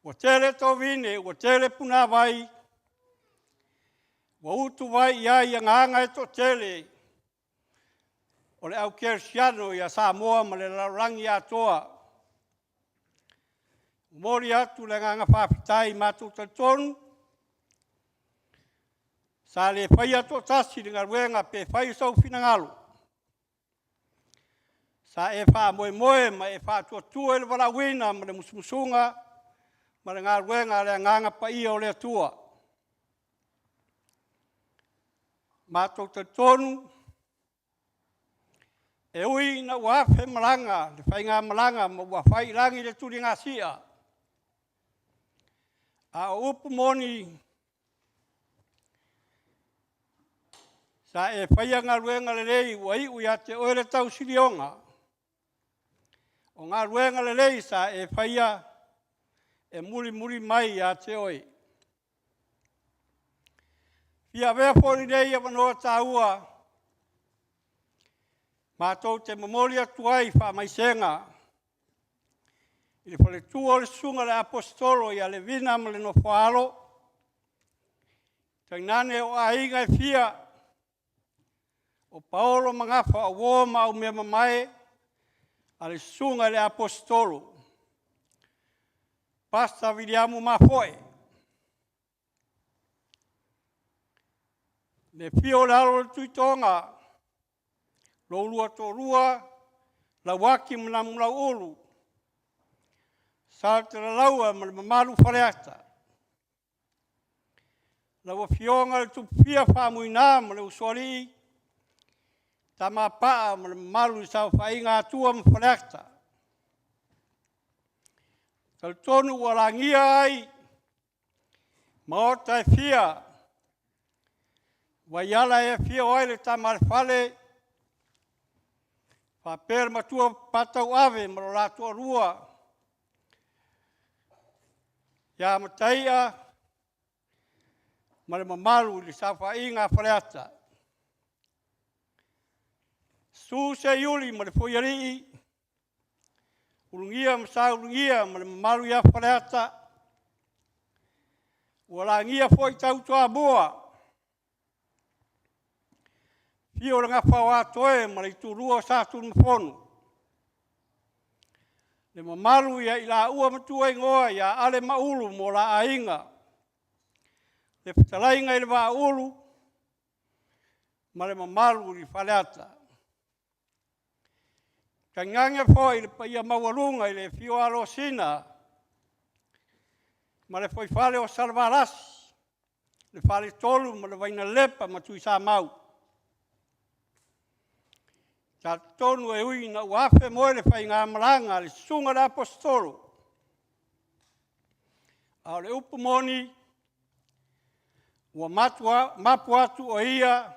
Ua tele tovine ua tele punavai, ua utuvai i ai agaga e toatele o le au kerisiano ia Samoa ma le lalolagi atoa. E momoli atu le agaga faafetai, matou te talitonu sa le faia toatasi le galuega pe fai sou finagalo, sa e faamoemoe ma e faatuatua i le valaauina ma le musumusuga ma le galuega a le Agaga Paia o le Atua. Matou te talitonu, e ui ina ua afe malaga le faigamalaga ma ua fai i lagi le tuligasia, a o upu moni, sa e faia galuega lelei ua iu ia te oe le tausilioga o galuega lelei sa e faia e mulimuli mai ia te oe. E fia avea foi lenei avanoa taua matou te momoli atu ai faamaisega i le faletua o le Susuga i le Aposetolo ia Levina ma le nofo-a-alo, tainane o aiga e fia o Paolo ma Gafa o uo ma aumeamamae a le Susuga i le Aposetolo, Pastor Viliamu Mafoe. Le afio o le alo o le Tuitoga, lo oulua toalua Lauaki ma Namulauulu, Sa Talalaua ma le mamalu i Faleata. Lau Afioga i le Tupufia Faumuina ma le Usoalii, Tamapaa ma le mamalu i le saofaiga a Atua ma Faleata. E talitonu ua lagia ai maota e fia, vaiala e afio ai le Tama a le Fale faapea le Matua Papatauave ma lo la toalua ia Mataia ma le mamalu i le saofaiga a Faleata. Susu Seiuli ma le Foialii, Ulugia ma Sa Ulugia ma le mamalu ia Faleata, ua lagia foi tau Toamua, afio le Gafa o Aatoe ma le itulua o Satunumafono, le mamalu ia i laua Matuaigoa ia Ale ma Ulu ma o la aiga, le fetalaiga i le Vaaulu ma le mamalu i Faleata. Tainane foi le paia maualuga i le afio o Alosina ma le fuaifale o Salevalasi, le Faletolu ma le Vainalepa ma Tuisamau. Talitonu e ui ina ua afe moe le faigamalaga a le susuga i le Aposetolo, a o le upu moni, ua matua, mapu atu o ia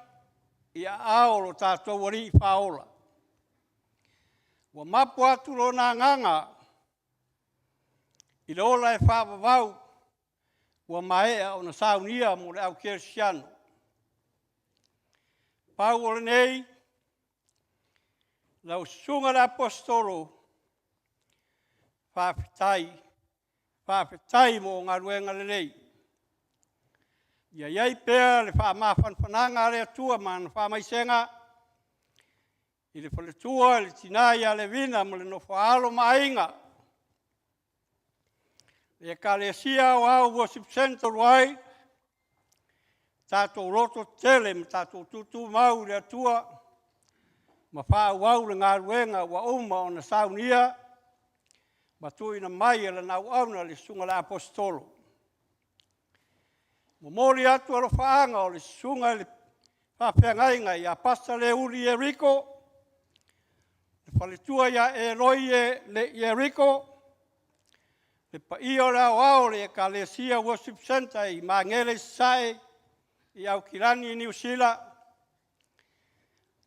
i aao o lo tatou Alii Faaola. Ua mapu atu lona agaga i le ola e faavavau ua maea ona saunia mo le aukerisiano. Pau o lenei, lau Susuga i le Aposetolo, faafetai, faafetai mo galuega lelei. Ia i ai pea le faamafanafanaga a le Atua ma ana faamaisega i le faletua i le tina ia Levina ma le nofo-a-alo ma aiga, le Ekalesia Aoao Worship Centre talu ai, tatou lototetele ma tatou tutumau i le Atua ma faaauau le galuega ua uma ona saunia ma tuuina mai e lana auauna le Susuga i le Aposetolo. Momoli atu alofaaga o le Susuga i le Faafeagaiga ia Pastor Leuuli Ieriko, le faletua ia Eloi Ieriko, le paia o le aoao o le Ekalesia Worship Centre i Magele i Sasae i Aukilani, Niu Sila,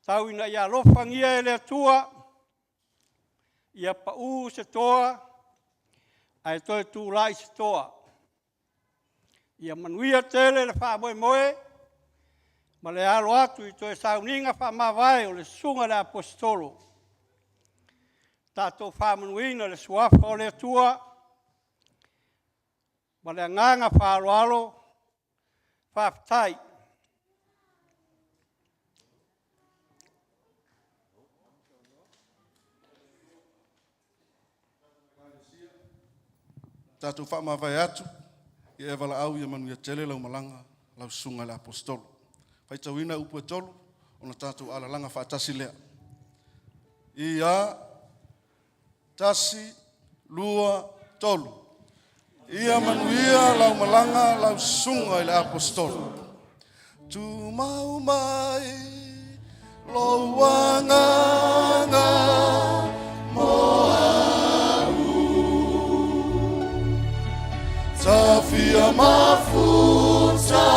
tau ina ia alofagia e le Atua ia pau se toa ae toe tulai se toa. Ia manuia tele le faamoemoe ma le alo atu i toe sauniga faamavae o le Susuga i le Aposetolo. Tatou faamanuina le Suafa o le Atua ma le agaga faaaloalo. Faafetai. Tatou faamavae atu, ia e valaau ia manuia tele lau malaga, lau susuga i le Aposetolo. Faitauina upu e tolu, ona tatou alalaga faatasi lea. Ia, tasi, lua, tolu. Ia manuia lau malaga, lau susuga i le Aposetolo. Tumau mai lou agaga mo au. Tafia mafuta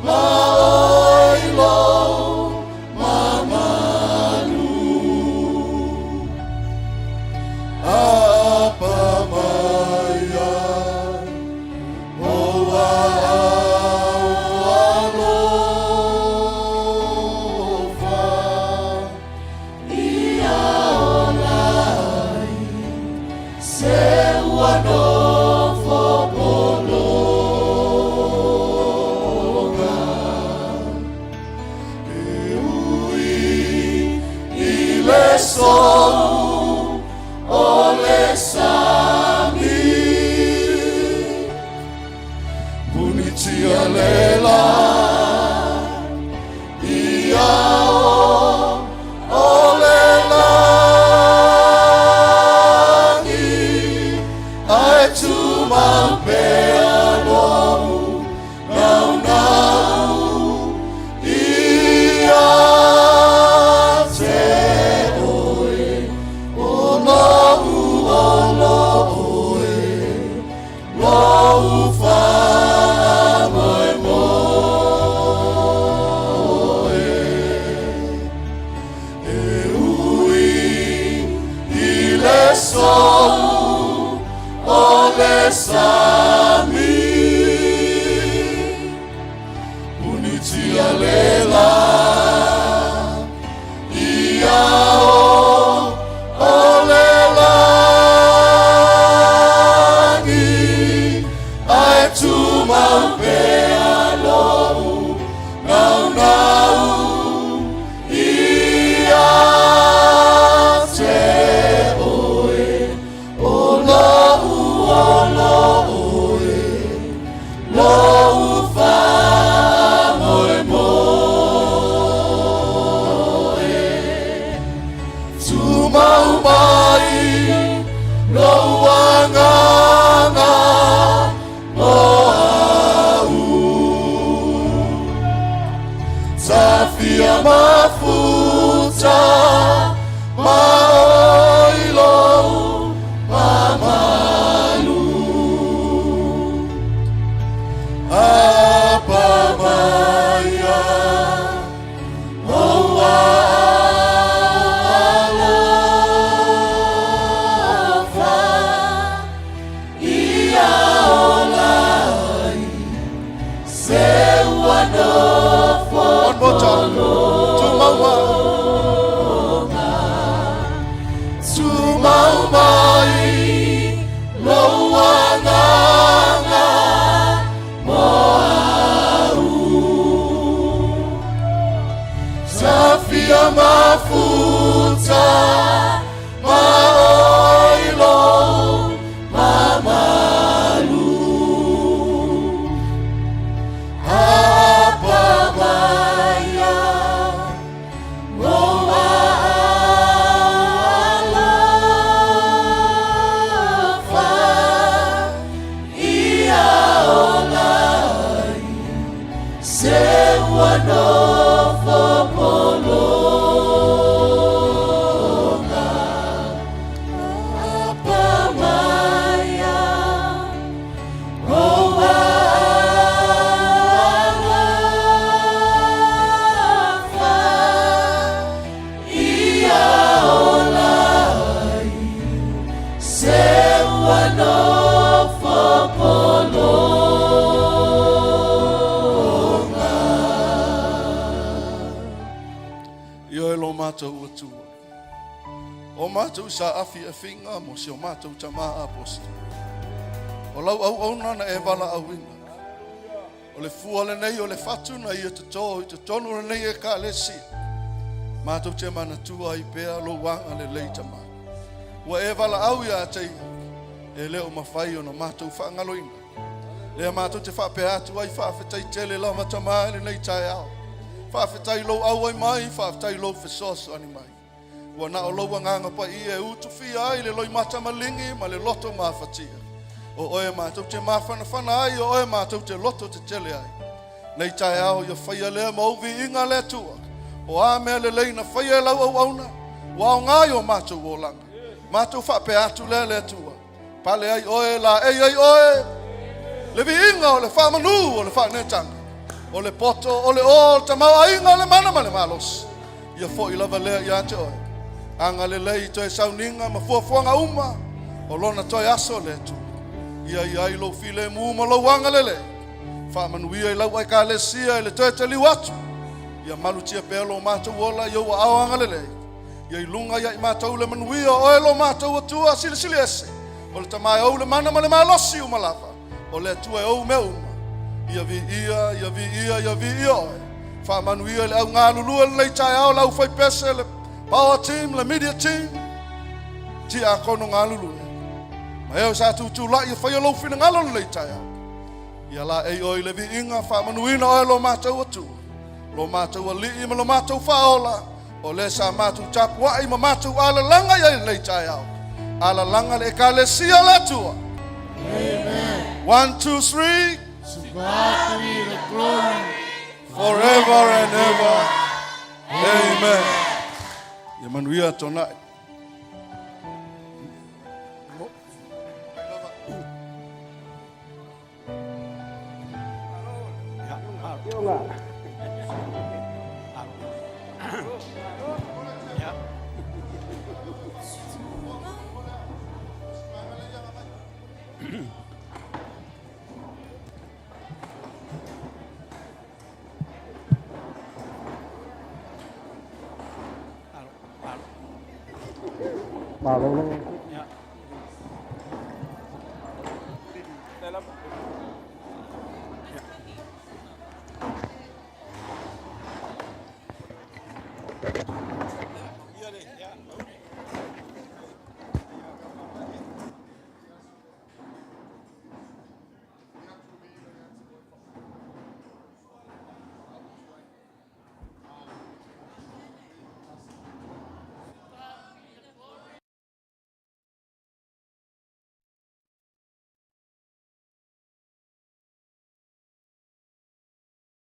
ma oe i lou mamalu. Apa mai ai ou aao alofa. Ia ola ai se ua nofo pologa. E ui i le sou o le sami. Punitia le la ia o o le lagi ae tumau pea lou naunau ia te oe o lou ola oe lou faamoemoe. E ui i le sou o le sami. Punitia le la ia o o le lagi ae tumau pea lou naunau ia te oe o lou ola oe. mamalu Apa maya Oh alofa Ia olai Se ua nofo One more time. Tumau Tumau mai lou agaga mo au Tafia mafuta ma oilo mamalu Apa maia lou alofa Ia olai Se ua nofo pologa Apa maia lou alofa Ia olai Se ua nofo pologa Ioe lo matou Atua. O matou saafiafiga mo si o matou tamā aposta. O lau auauna na e valaauina. O le fua lenei o le fatu na ia totō i totonu o lenei ekalesia. Matou te manatua ai pea lou agalelei tamā. Ua e valaau ia te ia. E le o mafai ona matou faagaloina. Lea matou te faapea atu ai faafetai tele lava tamā i lenei taeao. Faafetai lou auai mai, faafetai lou fesoasoani mai. Ua na o lou agaga paia e utufia ai le loimata maligi ma le loto mafatia. O oe matou te mafanafana ai, o oe matou te loto tetele ai. Nei taeao ia faia lea ma ou viiga le Atua. O a mea lelei na faia e lau auauna, ua aoga i o matou olaga. Matou faapea atu lea le Atua. Pale ai oe, laei ai oe, le viiga o le faamanu o le faaneetaga, o le poto, o le ō, o le tamaoaiga, o le mana ma le malosi. Ia foi lava lea ia te oe. Agalelei i toe sauniga ma fuafuaga uma o lona toe aso le Atua. Ia i ai lou filemu ma lou agalelei. Faamanuia i lau ekalesia i le toe taliu atu. Ia malutia pea lo matou ola i ou aao agalelei. Ia i luga ia i matou le manuia o oe lo matou Atua silisili ese. O le Tama e ou le mana ma le malosi uma lava. O le Atua e ou mea uma. Ia viia, ia viia, ia viia oe. Faamanuia i le au galulue lenei taeao, le aufaipese, le power team, le media team, tiakono galulue. Ma e o sa tutulai e faia lou finagalo lenei taeao. Ia laei oe i le viiga, faamanuina oe lo matou Atua, lo matou Alii ma lo matou Faaola, o lea sa matou tapuai ma matou alalaga i ai lenei taeao. Alalaga le ekalesia le Atua. Amen. 1, 2, 3. To God be the glory. Forever and ever. Amen. Ia manuia tonai. Malo.